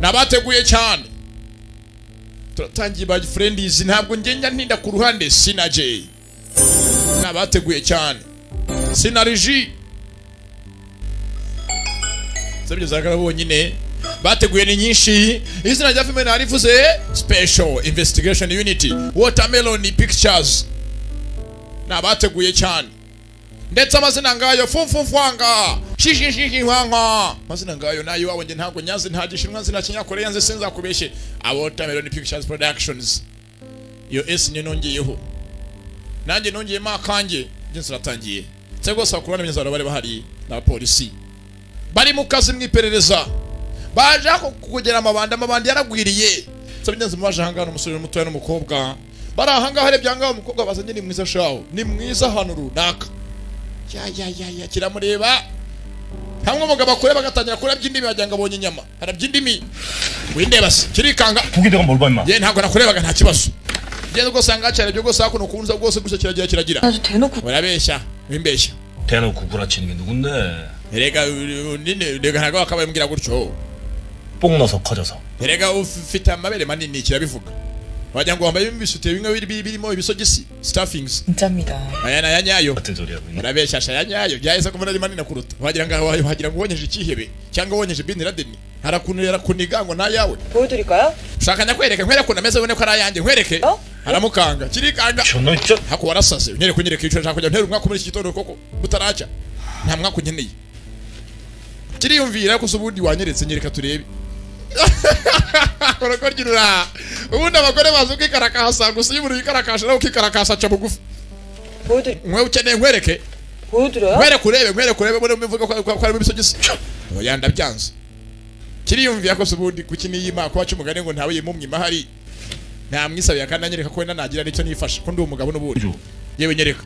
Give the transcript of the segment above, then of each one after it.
Nabateguye cyane. Turatangiye ba friends ntabwo ngenya ntinda ku ruhande sinaje. Nabateguye cyane. Sinariji. Sabye zakara bonyine. Bateguye ni nyinshi. Izina rya filime narivuze Special Investigation Unit Watermelon Pictures. Nabateguye cyane. Ndetse amazina ngayo fumfumfwanga shishishishinkwanka amazina ngayo nayo iwawe nge ntabwo nyazi nta gishinwa nzi nta kinyakoreya nzi sinzakubeshye. Watermelon Pictures Productions. Iyo S niyo nongeyeho. Nanjye nongeyemo akanjye nge nziratangiye. Ndetse rwose bakuru n'imyizaro bari bahari n'abapolisi bari mu kazi mu iperereza. Baje kugera amabandi, amabandi yaragwiriye. Nsabye mubaje ahangaha n'umusore mutoya n'umukobwa bari ahangaha. Arebye ahangaha umukobwa bazanye ni mwiza shawo, ni mwiza ahantu runaka. Ya ya ya ya kiramureba. Hamwe umugabo akureba agatangira kurabya indimi wagira ngo abonye inyama. Arabya indimi. Windeba se kirikanga. Ye ntabwo nakurebaga nta kibazo. Genda rwose ahangaha cyarebye rwose hakuno kunza rwose gusa kiragira kiragira. Urabeshya, wimbeshya. 대놓고 구라치는 게 누군데? Erega nini rega ntabwo wakabaye umbwira gutyo. 뽕 나서 커져서. Erega ufite amabere manini kirabivuga. Wagira ngo wambaye ibisutiye bimwe birimo ibisogisi stuffings. 진짜입니다. Aya na nyayo. 같은 소리야. Urabeshya sha ya nyayo byahise kumva ari manini kuruta. Wagira ngo wagira ngo wonyeje ikihebe cyangwa wonyeje Bin Laden. Harakuntu yarakuniga ngo nayawe. 보여드릴까요? Ushaka nyakwereke nkwereke ukuntu ameze ubone ko ari ayanjye nkwereke. Aramukanga kirikanga. Hako warasaze unyereke unyereke icyo nshaka kujya ntera umwaka muri iki gitondo koko butaracya. Nta mwaka unkeneye. Kiriyumvira ko ubundi wanyeretse nyereka turebe. Korokorgira. Ubundi abagore bazi kwikarakasa gusa iyo umuntu yikarakasha nawe ukikarakasa aca bugufi. Mwe ukeneye nkwereke. Nkwereke urebe nkwereke urebe mbone mbivuga ko ari ibisogisi. Oya ndabyanze. Kiriyumvira ko ubundi kuki niyima ko baca umugani ngo ntawe yimumwima hari. Nta mwisabiye kandi anyereka ko wenda nagira nicyo nifasha ko ndi umugabo n'ubundi. Yewe nyereka.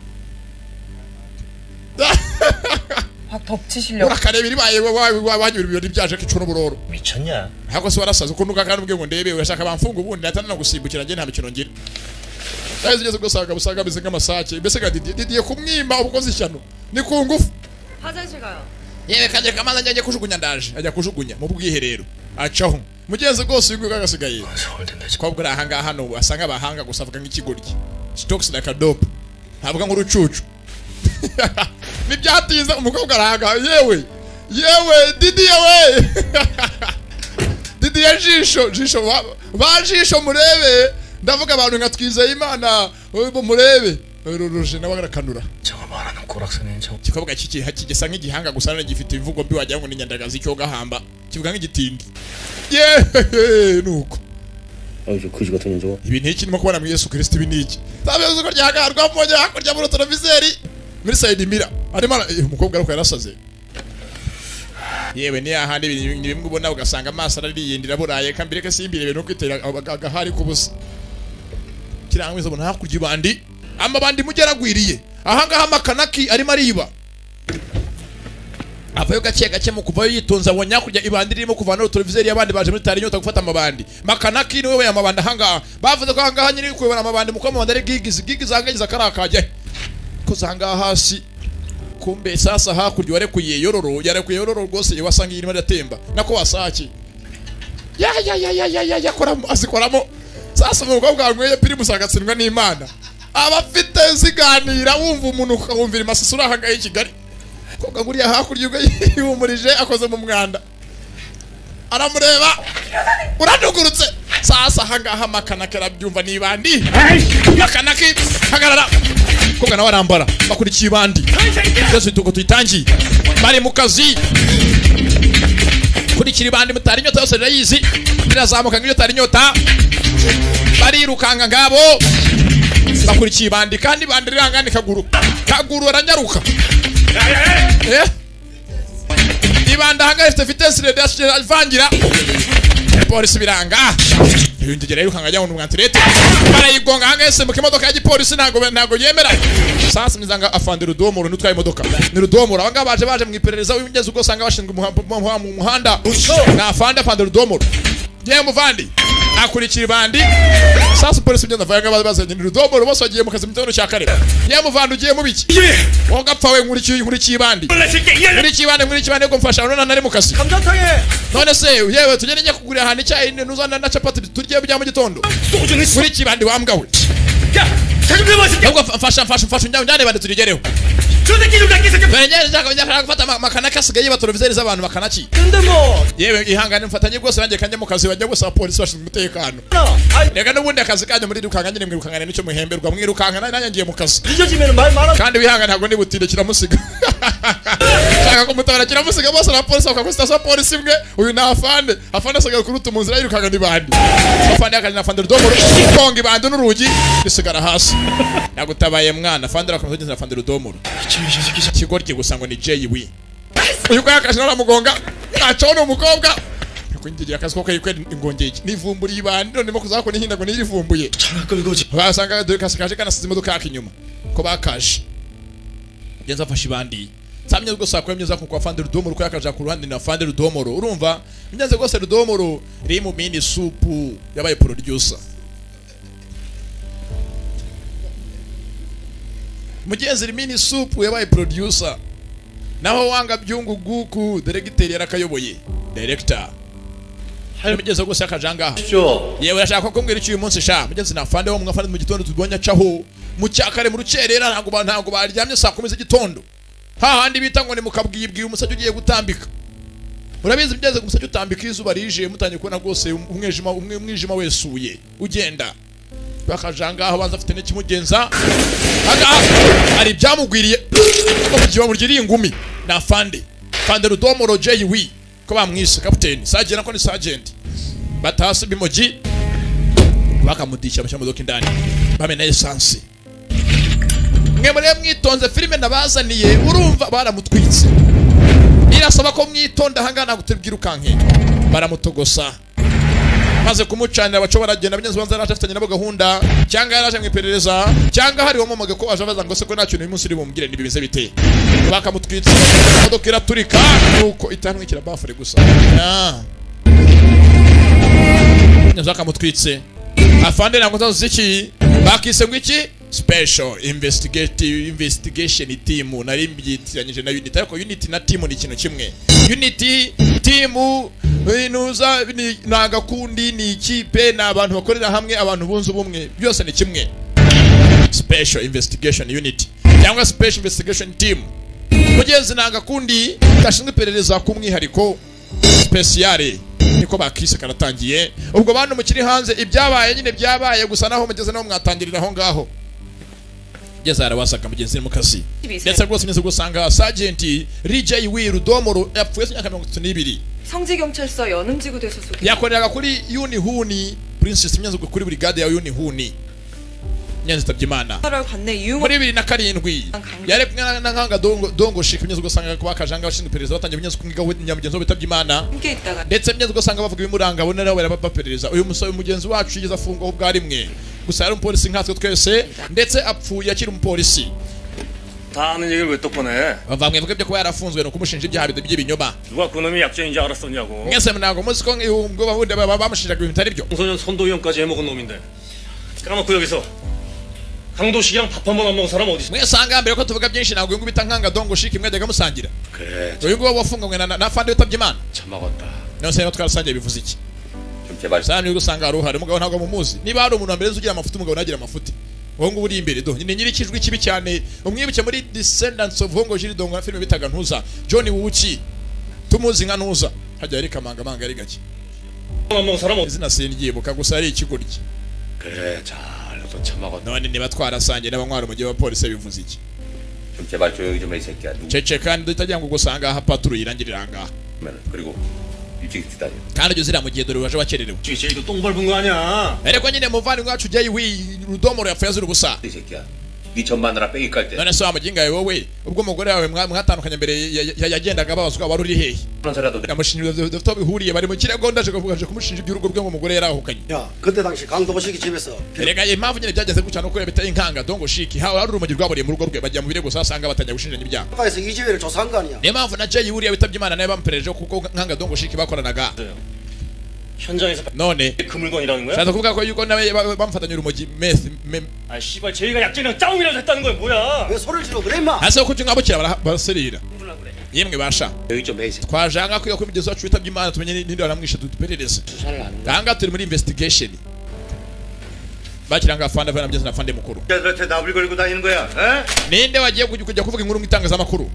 확 덮치시려고. Urakareba iribaye wanyura ibirori byaje kicura uburoro. 미쳤냐? Ntabwo se warasaze ukuntu kandi ubwe ngo ndebe urashaka bamfunga ubundi natana no gusimbukira nge nta mikino ngira. Ndazi ugeze gusanga busanga bimeze nk'amasake mbese ga Didier kumwimba ubukoze ishyano ni ku ngufu. 화장실 가요. Yewe kajya kamaza njye kujugunya ndaje ajya kujugunya mu bwiherero acaho mugenzi rwose uyu nguyu agasigaye. Kobwa uri ahangaha hano asanga abahanga gusa avuga nk'ikigoryi. She talks like a dope. Ntavuga nk'urucucu. Nibyatinze umukobwa arahanga yewe yewe Didier we Didier jisho jisho ba jisho murebe ndavuga abantu nka twizeye Imana murebe ruruje nawe arakanura. Kikobwa kiki kigesa nk'igihanga gusa nane gifite imvugo mbi wagira ngo ni nyandagazi cyo gahamba kivuga nk'igitindi. Yewe nuko ibi niki ndimo kubona mu Yesu Kristo ibi niki tabizi ko ryagarwa mmoja hakurya muri televiseri muri side mira arimo umukobwa ariko yarasaze. Yewe ni ahandi ibintu bimwe ubona ugasanga amaso arariyindira buraye kambireke simbire ibintu kwitera agahari kubusa. Kirangwiza ubona hakurya ibandi amabandi mugeragwiriye ahangaha amakanaki arimo ariba avayo gake gake mu kuvayo yitonza abonye hakurya ibandi ririmo kuvana televiseri y'abandi baje muri tari inyota gufata amabandi. Makanaki niwe we amabandi ahangaha bavuze ko ahangaha nyiri kuyobora amabandi muko amabandi ari gigizi gigizi ahangaha karakajya ko zangaha hasi kumbe sasa hakurya warekuye yororo yarekuye yororo rwose wasanga irimo iratemba nako wasaki ya ya ya ya ya ya yakoramo azikoramo. Sasa umukobwa wanyweye primus agatsindwa n'Imana abafite ziganira wumva umuntu ukawumvira imasasura ahangaha i Kigali. Kobwa nguriya hakurya ubwo yihumurije akoze mu mwanda aramureba uradugurutse. Sasa ahangaha makanaki arabyumva n'ibandi makanaki hagarara. Kobwa nawe arambara bakurikiye ibandi byose tuko tuyitangiye bari mu kazi kurikira ibandi mutari inyota yose rirayizi rirazamuka nk'iyo tari inyota barirukanga ngabo bakurikiye ibandi kandi ibandi rirangana kaguru kaguru aranyaruka. Ibanda ahangaha ifite vitesse riravangira polisi biranga ibintu yirukanga ajya mu mwantirete barayigonga ahangaha isimbuka imodoka ya gipolisi ntago yemera. Sasa mizanga afande rudomoro nutwaye imodoka ni rudomoro abangaba baje mu iperereza w'ingezi ubwo usanga bashinzwe mu muhanda na afande rudomoro yewe muvandi Akurikira ibandi. Sasa polisi ugenda vaga bazanye rudomoro bose bagiye mu kazi mu gitondo cya kare. Yamuvanda ugiye mu biki? Wowe gapfa we nkurikiye ibandi. Nkurikiye ibandi ko mfasha none nari mu kazi. None se yewe tugende njye kugurira ahantu icyayi nuzana na capati turye bya mu gitondo. Nkurikiye ibandi wambwa we. Ahubwo mfasha njyane bande turigereho. Njya gufata makanaka asigaye batoroviseri z'abantu makanaki. Yewe ihangane mfatanye rwose nanjye kanjye mu kazi bajya gusa polisi bashinzwe umutekano. Rega n'ubundi akazi kanyu muri rukanga nyine mwirukangane nicyo muhemberwa mwirukangana nanjye ngiye mu kazi. Kandi wihangane ntabwo nibutinde kiramusiga. Shaka kumutabara kiramusiga bose na polisi bakagusta sa polisi imwe uyu na afande. Afande asigaye kuruta mu nzira yirukanga n'ibandi. Afande akaje na afande rudomoro konga ibandi n'urugi bisigara hasi. Nagutabaye mwana afande arakomeza kugeza afande rudomoro. Ikigoryi gusa ngo ni JW. Uyu kwa yakashe naramugonga acaho umukobwa kuingira akazi koko yikwe ingongeye nivumburiye ibandi none mo kuzako nihinda ngo nirivumbuye basanga dore kasakaje kanasize imodoka yake inyuma ko bakaje genza afashe ibandi samye rwose akwemye ko kwa afande rudomoro ko yakaje ku ruhande na afande rudomoro urumva nyanze rwose rudomoro ri mu mini supu yabaye producer mugenzi mini supu yabaye producer naho wanga byungu guku director yarakayoboye director mugeze rwose akajanga yewe yashaka kumbwira icyo uyu munsi sha mugenzi na afande wo mwafande mu gitondo tubonye acaho mu cyakare mu rukerera ntabwo baryamye saa 10 z'igitondo hahandi bita ngo ni mukabwibwi umusajya ugiye gutambika urabizi mugeze umusajya utambika izuba rije mutangiye kubona rwose umwijima wesuye ugenda bakajanga aho banza afite n'ikimugenza ari byamugwiriye ko mugiriye ingumi na afande afande rudomoro JW ko bamwise captain sergeant ko ni sergeant batasi bimoji bakamudisha bashamodoka indani bamena essence mwe muri mwitonze filime nabazaniye urumva baramutwitse birasaba ko mwitonda hangana gutebwirukanke baramutogosa maze kumucanira baco baragenda banyanze banza arafitanye nabo gahunda cyangwa yaraje mu iperereza cyangwa hari wo mumaga ko aje baza ngo se ko nta kintu uyu munsi uri bumugire nibibize bite bakamutwitse imodoka iraturika nuko itantwikira bafure gusa nyanze bakamutwitse afande ntabwo nzazi iki bakise ngo iki special investigative investigation team nari mbyitiranyije na unit ariko unit na team ni ikintu kimwe unit team inuza nagakundi ni ikipe na abantu bakorera hamwe abantu bunze ubumwe byose ni kimwe special investigation unit cyangwa special investigation team mugenzi nagakundi gashinzwe iperereza ku mwihariko speciale niko bakise karatangiye ubwo bantu mukiri hanze ibyabaye nyine byabaye gusa naho mugeze naho mwatangirira aho ngaho geza arabasaka mugenzi mu kazi ndetse rwose meze gusanga sergeant RJW Rudomoro yapfuye imyaka 32 성지경찰서 연음지구대 소속 yakoreraga kuri Yunihuni Princess myanzo kuri brigade ya Yunihuni nyanze tabyimana muri 2007 yari kumwe na nkanga dongo shika myanzo gusanga ko bakajanga bashinzwe iperereza batangiye myanzo kumwiga we nyamugenzi bitabyimana ndetse myanzo gusanga bavuga ibimuranga bonera we baperereza uyu musore mugenzi wacu yigeze afungwa ubwa rimwe gusa yari umupolisi nkatwe twese ndetse apfuye akiri umupolisi 다 아는 얘기를 왜 또 꺼내? bamwe bavuga byo kuba yarafunzwe no kumushinja ibyaha by'ibinyoma 누가 그놈이 약재인지 알았었냐고. mwese ntabwo muzi ko ubwo babundi bamushinjaga ibintu bitari byo 청소년 선도위원까지 해먹은 놈인데 까놓고 여기서 강도식이랑 밥 한 번 안 먹은 사람 어디 있어? mwese ahangaha mbere ko tuvuga byinshi ntabwo uyu nguyu bita nkanga dongoshiki mwajyaga musangira 그래 uyu nguyu wafunganywe na fande witabye Imana 처먹었다. none se twarasangiye bivuze iki 좀 제발 sani usanga hari uhari umugabo ntabwo mumuzi niba hari umuntu wambere ugira amafuti umugabo nagira amafuti uwo nguwo uri imbere do ni nyirikijwi kibi cyane umwibuke muri Descendants of Hongo Jiri Dongo na filime bitaga Ntuza John Wuki tumuzi nka Ntuza hajya ari kamanga manga ari gake 안 먹은 사람 어디 izina sinryibuka gusa ari ikigoryi 그래 잘도 처먹었다. none niba twarasangiye n'abanywa umujyi wa polisi bivuze iki 좀 제발 조용히 좀 해 이 새끼야. 누구 cece kandi utagira ngo gusanga aha paturu irangirira ahangaha 면 그리고 일찍 기다려. kandi ujye uzira mu gihe dore waje wakererewe 제이도 똥 밟은 거 아니야. ariko nyine muvandimwe wacu ujyayo wi rudomoro yapfuye azira ubusa 이 새끼야. 네 전 마누라 뺑이 깔 때. none se wa muginga yawe wowe ubwo umugore wawe mwatandukanye mbere yagendaga ababazwa wari uri hehe 그런 소리라도 yamushinja dufite aho bihuriye bari mu kirego ndaje kuvuga aje kumushinja iby'urugo rwe ngo umugore yarahukanye 야, 그때 당시 강도식이 집에서 erega impamvu nyine byagenze gutya nuko yabitaye inkanga dongo shiki hawe hari urumogi rwaburiye mu rugo rwe bajya mu birego sasanga batangiye gushinjanya ibyaha 가에서 이지회를 조사한 거 아니야? niyo mpamvu na Jay wuriya witabye Imana nawe bamupereje kuko nkanga dongo shiki bakoranaga 현장에서 None 그 물건이라는 거야? shaza kuvuga ko yuko nawe bamufatanye urumogi meth 아 씨발 제이가 약쟁이랑 짜웅이라도 했다는 거야 뭐야? 왜 소리를 질러 그래 임마 Hasi ko nkabukira baraserera. Yemwe basha, 조용히 좀 해, 이 새끼. twaje ahangaha kwiga ko imigezi wacu witabye Imana, tumenye ninde waramwishe, duperereze. Ahangaha turi muri investigation. Bakiranga afande avana mugezi na afande mukuru. 자들한테 나불 걸고 다니는 거야, 에? Ninde wagiye kujya kuvuga inkuru mu itangazamakuru?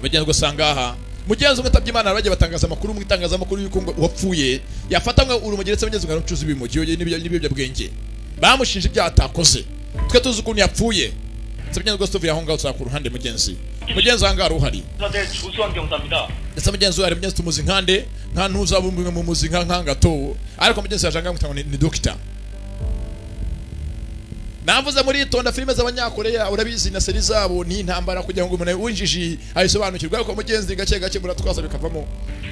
Mugenzi ugasanga aha mugenzi umwe atabye Imana, bagiye batangaza amakuru mu itangazamakuru yuko ngo uwapfuye yafatanywe urumogi, ndetse mugenzi ngo aracuruza ibimogi n'ibiyobyabwenge, bamushinje ibyaha atakoze. Twe tuzi ukuntu yapfuye. Ndetse mugenzi rwose tuvuye aho ngaho tuzakura ku ruhande mugenzi. Mugenzi aha ngaha uruhari 수사대 조수환 경사입니다. Ndetse mugenzi we hari mugenzi tumuzi nkande nka ntuzaba umwe mu muzi nka nkangato, ariko mugenzi yaje ahangaha ngo ni doctor. Navuze muritonda, filime z'abanyakoreya urabizi na seri zabo ni intambara kugira ngo umuntu winjiji ayisobanukirwe, ariko mugenzi gake gake muratwaza bikavamo.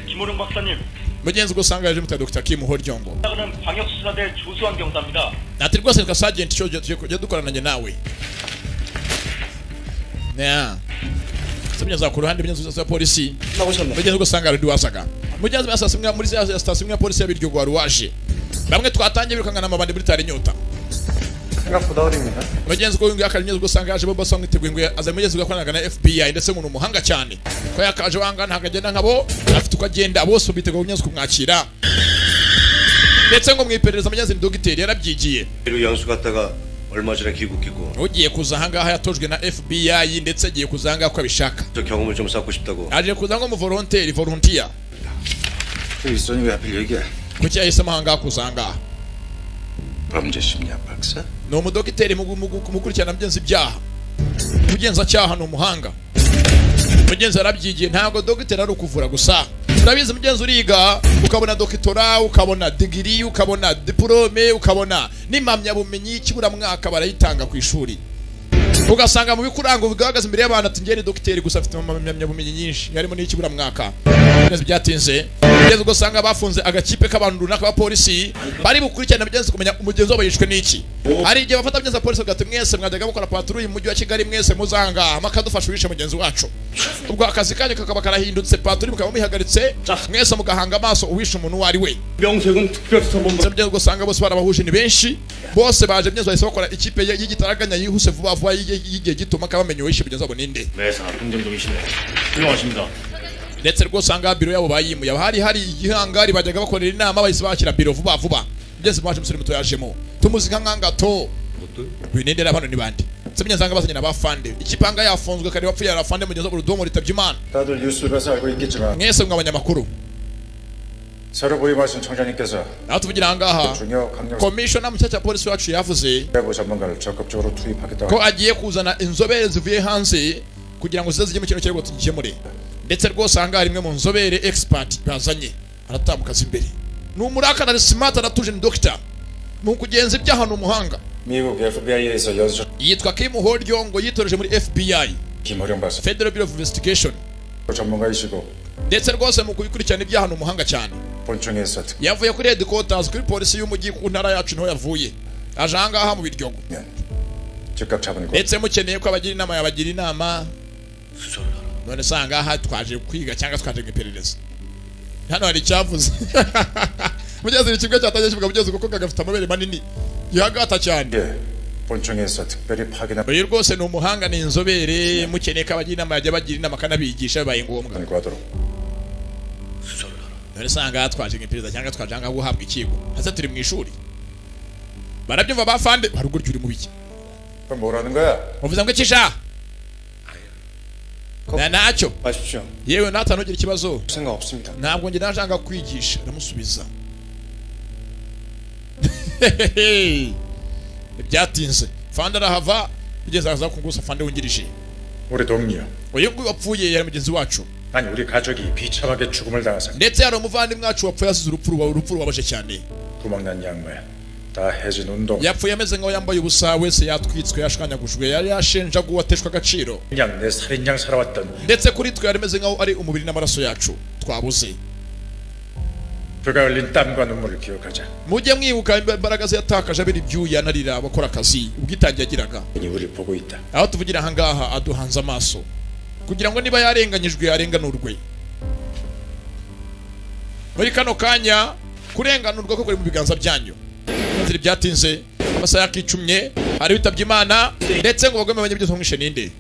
김호룡 박사님, Mugenzi ugasanga yaje muta Dr. Kim Horyongo. 는 광역수사대 조수환 경사입니다. Ati rwose nka sergeant cyo tugiye kujya dukorana njye nawe. Yeah. Mugenzi ku ruhande mugenzi wa polisi. 나오셨네 Mugenzi ugasanga ari wasaga. Mugenzi basasa imwe muri za station imwe ya polisi y'Abiryogo wari waje. Bamwe twatangiye birukangana amabandi muri tari nyota. 생각보다 어립니다. Mugenzi ko yungu yakari mugenzi ugasanga yaje bo basanga iteguye ngo aza mugenzi ugakoranaga na FBI, ndetse ngo ni umuhanga cyane. Ko yakaje wanga ntabwo agenda nkabo, afite uko agenda, bose biteguye mugenzi kumwakira. Ndetse ngo mu iperereza mugenzi ni dogiteri yarabyigiye. 연수 갔다가 얼마 전에 귀국했고 Ugiye kuza ahangaha yatojwe na FBI, ndetse agiye kuza ahangaha ko abishaka. 저 경험을 좀 쌓고 싶다고. Aje kuza ngo mu volontaire, volunteer. 그 있으니 왜 하필 얘기야? Kuki yahisemo ahangaha kuza ahangaha? 범죄 심리학 박사? Ni umudogiteri mu gukurikirana mugenzi ibyaha, ubugenzacyaha, ni umuhanga mugenzi, yarabyigiye. Ntabwo dogiteri ari ukuvura gusa, urabizi mugenzi, uriga ukabona doctorat, ukabona degree, ukabona diplôme, ukabona n'impamyabumenyi y'ikiburamwaka barayitanga ku ishuri, ugasanga mu bikuranga ugaragaza imbere y'abantu ati ngeri dogiteri gusa afite impamyabumenyi nyinshi harimo n'ikiburamwaka. Mugenzi byatinze, mugenzi ugasanga bafunze agakipe k'abantu runaka b'abapolisi bari bukurikirana mugenzi kumenya umugenzi wabo yishwe n'iki. Hari igihe bafata mugenzi wa polisi bagati mwese mwajyaga mukora patrouille mu mujyi wa Kigali, mwese muzanga makadufasha uwishe mugenzi wacu. Ubwo akazi kanyu kakaba karahindutse, patrouille mukaba muyihagaritse, mwese mugahanga amaso uwishe umuntu uwo ari we. 명세군 특별수사본부 Mugenzi ugasanga bose barabahuje ni benshi, bose baje mugenzi bahise bakora ikipe y'igitaraganya yihuse vuba vuba y'igihe gito mpaka bamenye uwishe mugenzi wabo ninde. 매사 긍정적이시네. 훌륭하십니다. Ndetse rwose usanga biro yabo bayimuye, hari igihangari bajyaga bakorera inama, bahise bakira biro vuba vuba. Mugenzi wacu umusore muto yajemo tumuzi nka nkangato winendera bano ni bande se mugenzi wanga bazanye n'abafande ikipanga yafunzwe kare wapfuye arafande mugenzi wabo urudomo ritabye Imana. 다들 뉴스를 봐서 알고 있겠지만 Mwese mwe abanyamakuru, 새로 부임하신 청장님께서 aho tuvugira ahangaha, 중요 강력 komishona mushyashya wa polisi wacu yavuze 내부 전문가를 적극적으로 투입하겠다고 ko agiye kuzana inzobere zivuye hanze kugira ngo zize zijye mu kintu kirego tugikemure. Ndetse rwose ahangaha rimwe mu nzobere expert bazanye aratambuka aza imbere, ni umurakara, ari smart, aratuje, ni doctor mu kugenza ibyaha, ni umuhanga. 미국 FBI에서 연수 Yitwa Kim Horyongo, ngo yitoreje muri FBI, 김호령 박사 Federal Bureau of Investigation. 전문가이시고 Ndetse rwose mu kubikurikirana ibyaha ni umuhanga cyane. 본청에서 특 Yavuye kuri headquarters, kuri polisi y'umujyi ku ntara yacu niho yavuye, aje ahangaha mu Biryogo. 즉각 잡은 것 Ndetse mukeneye ko abagira inama yabagira inama. None se ahangaha twaje kwiga cyangwa twaje mu iperereza? Hano hari icyavuze mugenzi, ni kimwe cyatangiye kivuga mugenzi kuko kagafite amabere manini gihagata cyane. 예, 본청에서 특별히 파견한 Uyu rwose ni umuhanga, ni inzobere, mukeneye ko abagira inama yajya bagira inama akanabigisha bibaye ngombwa. 과도록 None se ahangaha twaje mu iperereza cyangwa twaje ahangaha guhabwa ikigo? Hase turi mu ishuri? Barabyumva bafande haruguru uri mu biki? 그럼 뭐라는 거야? Uvuze ngo iki sha? Na ntacyo. 마십시오. Yewe natwe ntugire ikibazo. 생각 없습니다. Ntabwo njye nashaka kwigisha, aramusubiza. Ntibyatinze fande arahava, bigeze aza kungusa fande wungirije. 우리 동료 Uyu nguyu wapfuye yari mugenzi wacu, 아니 우리 가족이 비참하게 죽음을 당한 사건 ndetse hari umuvandimwe wacu wapfuye asize urupfu urupfu rubabaje cyane. 구멍난 양말 다 해진 운동 Yapfuye ameze nk'aho yambaye ubusa wese, yatwitswe, yashwanyagujwe, yari yashenjaguwe, ateshwa agaciro. 그냥 내 살인양 살아왔던 Ndetse kuri twe yari ameze nk'aho ari umubiri n'amaraso yacu twabuze. 그가 흘린 땀과 눈물을 기억하자 Mujye mwibuka imbaraga ze yatakaje abira ibyuya anarira abakora akazi, ubwitange yagiraga. 우리를 보고 있다. Aho tuvugira ahangaha aduhanze amaso kugira ngo niba yarenganyijwe yarenganurwe. Muri kano kanya kurenganurwa ko kuri mu biganza byanyu. Nzira byatinze amasaha yakicumye hari bitabye Imana ndetse ngo bagome abanyabyo mwishe ninde.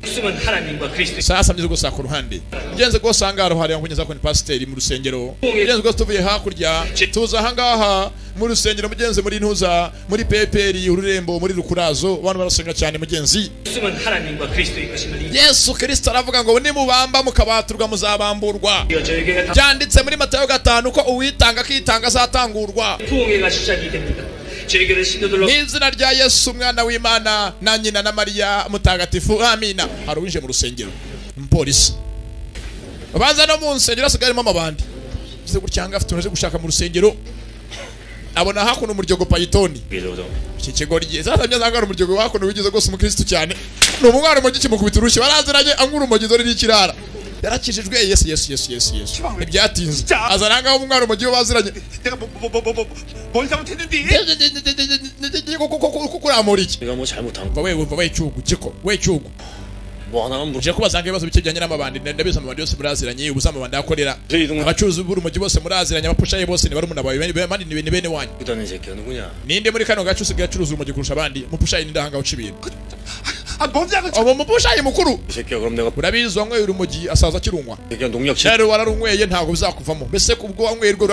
Sasa mbizo gusa ku ruhande. Ngenze gosanga haro hari yankunyeza ko ni pasiteri mu rusengero. Ngenze gose tuvuye hakurya tuza ahangaha mu rusengero mugenze muri ntuza muri PPR ururembo muri rukurazo abantu barasenga cyane mugenzi. Yesu Kristo aravuga ngo nimubamba mukabaturwa muzabamburwa. Byanditse muri Matayo 5 ko uwitanga akitanga azatangurwa. Izina rya Yesu umwana w'Imana na nyina na Maria mutagatifu amina. Hari uwinje mu rusengero umupolisi babanza no mu nsengero asigarimo amabandi se gucyanga afite unaje gushaka mu rusengero abona hakuno umuryogo payitoni iki kigoryi sasa myaza ngara umuryogo hakuno wigize gose umukristo cyane ni umwana umugi kimukubita urushyi baraziranye angura umugi dore n'ikirara yarakijijwe Yesu Yesu Yesu Yesu Yesu ibyatinze azaranga umwana umugi baziranye 뭘 잘못했는데 kukuramura iki 내가 뭐 잘못한 거 wewe we cyugu kiko we cyugu 뭐 하나만 uje kubazanga ibibazo bike bijyanye n'amabandi ndabizi amabandi yose muraziranye ubuza amabandi akorera abacuruzi b'urumogi bose muraziranye abapushaye bose ni barumuna bawe mandi ni bene wanyu 그다는 새끼야 누구냐 ninde muri kano gace usigaye acuruza urumogi kurusha abandi mupushaye ninde ahanga uca ibintu 아 뭔지 abo mupushaye mukuru 이 새끼야 그럼 내가 urabizi wanyweye urumogi asaza akirunywa 새끼야 농약 치 rero wararunyweye ntabwo bizakuvamo mbese kubwo wanyweye rwo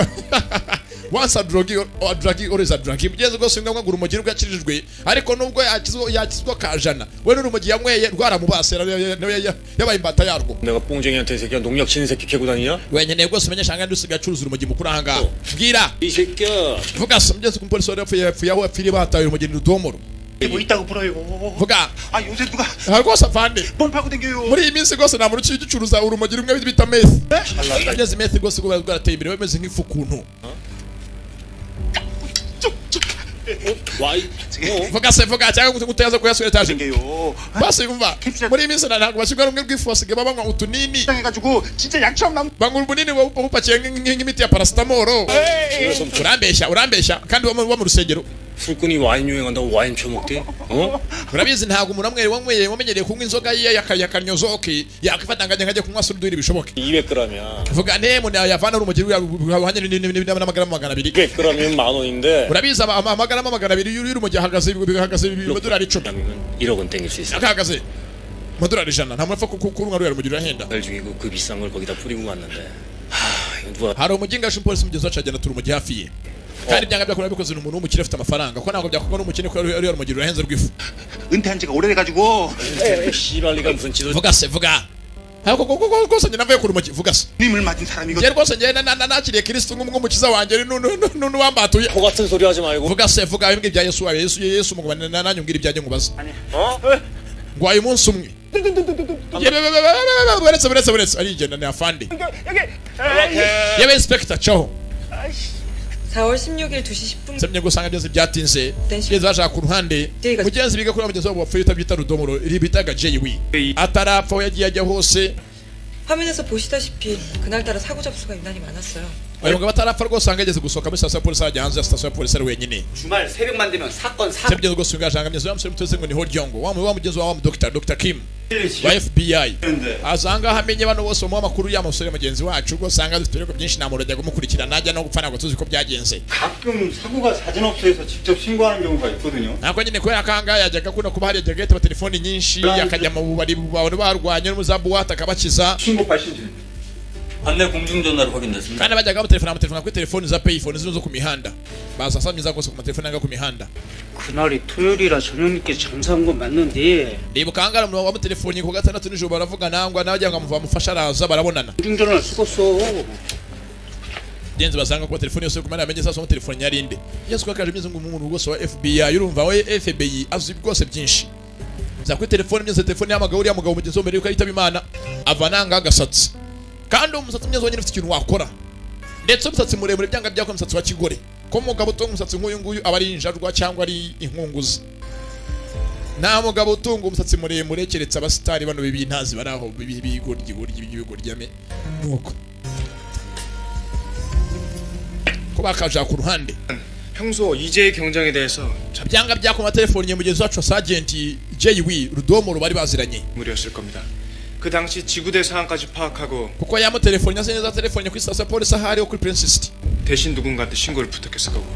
once a drug or drug always a drug mugeze rwose ngo ngo urumogi rwakirijwe ariko nubwo yakizwa kajana we n'urumogi yanyweye rwaramubase yabaye imbata yarwo 내가 뽕쟁이한테 새끼야 농약 치는 새끼 캐고 다니냐 wenyene rwose umenyesha ngandi usigaye acuruza urumogi mukuru ahangaha mbwira 이 새끼야 vuga se mugeze ku mupolisi wari yapfuye aho yapfiriye bataye urumogi ni rudomoro 뭐 있다고 불어요 vuga 아 요새 누가 rwose afande 뽕 팔고 댕겨요 muri iyi minsi rwose nta muntu ugicuruza urumogi rumwe bita meth mugeze meth rwose rwo rwarateye imbere bameze nk'ifu kuntu vuga se vuga cyangwa guteza kuyasubira etaje basi umva muri iyi minsi ntabwo bashyirwa rumwe rw'ifu basigaye banywa utunini 해가지고 진짜 약처럼 남 banywa ubunini bupakiye nk'imiti ya paracetamol urambeshya urambeshya kandi uba mu rusengero 술꾼이 와인 유행한다고 와인 처먹대? 어? urabizi ntabwo umuntu amwe wanyweye wamenyereye kunywa inzoga ye yakanyozoki yakifata ngajya nkajya kunywa suruduri bishoboke 200g이야 vuga ne muntu yavana urumogi ruhanye n'amagarama 200 200g이면 만 원인데 urabizi amagarama 200 y'urumogi ahagaze bihagaze amadolari 10 1억 원 땡길 수 있어 ahagaze amadolari 100 nta muntu apfa kurunywa ruriya rumogi rurahenda 날 죽이고 그 비싼 걸 거기다 뿌리고 갔는데 하 이거 누가 hari umuginga umupolisi mugenzi wacu agenda tura umugi hafi ye kandi byanga byakora bikoze umuntu w'umukire afite amafaranga ko ntabwo byakorwa n'umukene ko ari urumogi rurahenze rw'ifu 은퇴한 지가 오래돼가지고 씨발리가 무슨 지도 vuga se vuga ariko rwose njye navuye ku rumogi vuga se 님을 맞은 사람이거 njye rwose njye nakiriye Kristo nk'umukiza wanjye n'uwambatuye 코 같은 소리 하지 말고 vuga se vuga imbwa ibya Yesu wawe Yesu Yesu mugumane nanjye umbwira ibyanjye nkubaza ngwaye umunsi umwe buretse buretse buretse arigenda ni afande yewe inspector caho 4월 16일 2시 10분 semye gusanga byose byatinze mugenzi bashaka ku ruhande mugenzi biga kuri mugenzi wabo wapfuye utabyita rudomoro iri bitaga JW atarapfa we yagiye ajya hose 화면에서 보시다시피 그날따라 사고 접수가 유난히 많았어요. uyu mugabo atarapfa rwose usanga yageze gusohoka muri sitasiyo ya polisi ajya hanze ya sitasiyo ya polisi ari wenyine 주말 새벽만 되면 사건 사고 sebye rwose ugashanga mugenzi wa musore muteze ngo ni Horyongo wa mugenzi wa Dr. Kim wa FBI azanga hamenye bano bose bamuha amakuru ya musore mugenzi wacu rwose usanga dufite ibirego byinshi nta muntu ajya kumukurikirana najya no gupfa ntabwo tuzi ko byagenze 가끔 사고가 자진업소에서 직접 신고하는 경우가 있거든요. ntabwo nyine kubera ko ahangaha yajyaga akunda kuba hari yajyaga yitaba telefoni nyinshi akajya mu bubari abantu barwanye no mu za buwate akabakiza 신고 발신지. 안내 공중전화로 확인됐습니다. kandi bajyaga bamutelefona bamutelefona kuri telefoni za payphone zino zo ku mihanda baza saa myiza rwose ku matelefoni anga ku mihanda 그날이 토요일이라 저녁 늦게 장사한 건 맞는데 ndibuka ahangaha umuntu wamutelefoniye ku gatandatu nijoro baravugana ngo nawe agira ngo amufashe araza barabonana 공중전화를 쓰겠어. genzi basanga kuba telefoni yose kumana amenye sasa telefoni yarinde Yesu ko akaje myiza ngo umuntu rwose wa FBI urumva we FBI azi rwose byinshi za kuri telefoni myiza telefoni y'amagabo uriya mugabo mugenzi mbere yuko yitaba Imana avananga agasatsi kandi umusatsi mwiza wonyine ufite ikintu wakora ndetse umusatsi muremure byanga byako umusatsi wa kigore ko umugabo utunga umusatsi nk'uyu nguyu aba ari injarwa cyangwa ari inkunguzi nta mugabo utunga umusatsi muremure keretse abasitari bano b'ibintazi bari aho b'ibigoryi goryi b'ibigoryi nuko ko bakaja ku ruhande 평소 이재의 경장에 대해서 byanga byako matelefoni mugenzi wacu Sergeant JW Rudomoro bari baziranye 무리였을 겁니다. 그 당시 지구대 상황까지 파악하고 kuko yamutelefoni asa neza telefoni kuri sitasiyo ya polisi ahari kuri Prince City 대신 누군가한테 신고를 부탁했을 거고.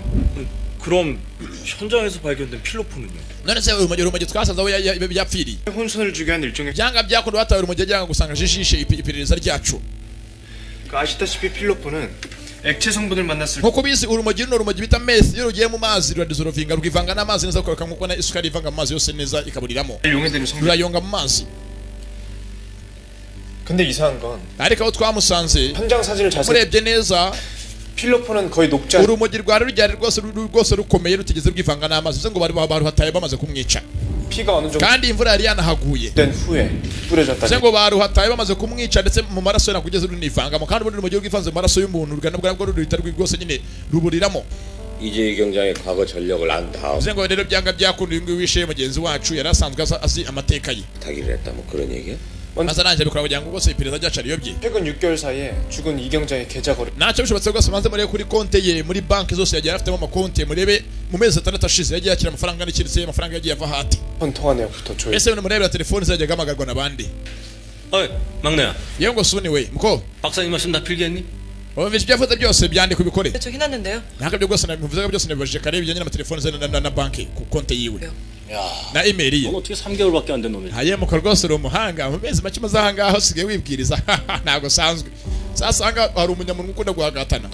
그럼 현장에서 발견된 필로폰은요? None se urumogi twasanze aho yapfiriye? 혼선을 주기 위한 일종의 Byanga byakunda batawe urumogi byanga gusanga jishishe iperereza ryacu. 그 아시다시피 필로폰은 액체 성분을 만났을 Nkuko ubizi urumogi runo rumogi bita meth iyo rugiye mu mazi ruradissolvinga rwivanga n'amazi neza kuko nkuko na isukari ivanga mu mazi yose neza ikaburiramo. 때 용해되는 성분. Rurayonga mu mazi. 근데 이상한 건 Ariko aho twamusanze 현장 사진을 자세히 murebye neza 필로폰은 거의 녹지 않 urumogi rwari rujyari rwose rwose rukomeye rutigeze rwivanga n'amazi bivuze ngo bari baruhataye bamaze kumwica 피가 어느 정도 kandi imvura yari yanahaguye. 된 후에 Bivuze 뿌려졌다니. ngo baruhataye bamaze kumwica ndetse mu maraso ye ntabwo ugeze runivangamo kandi ubundi urumogi rwivanze mu maraso y'umuntu rugana bwo ruhita rwose nyine ruburiramo. 이재희 경장의 과거 전력을 안 다음 Bivuze ngo rero byanga byakunda uyu nguyu wishe mugenzi wacu yari asanzwe azi amateka ye 부탁을 했다 뭐 그런 얘기야? maze arangije abikora kugira ngo rwose iperereza ryacu ariyobye. 최근 6개월 사이에 죽은 이 경장의 계좌 거래 Ntacyo bishobotse rwose maze murebe kuri konte ye muri banki zose yagiye afitemo amakonte murebe mu mezi 6 ashize yagiye yakira amafaranga n'ikindi amafaranga yagiye ava hati. 통화 내역부터 조회. Ese murebera telefone zajyaga ahamagarwa n'abandi. 어이 막내야 Yewe ngo suni we muko 박사님 말씀 다 필기했니? wumvise ibyo yavuze byose byandika ubikore. 저 해놨는데요. Ntabwo ibyo rwose nabivuze byose nabibajije kare bijyanye n'amatelefone ze na banki ku konte yiwe na email ye. 넌 어떻게 3개월밖에 안 된 놈이 Hayemuka rwose uri umuhanga mu mezi make umaze aha ngaha usigaye wibwiriza ntabwo usanzwe. Sasa aha ngaha hari umunyamuntu ukunda guhagatana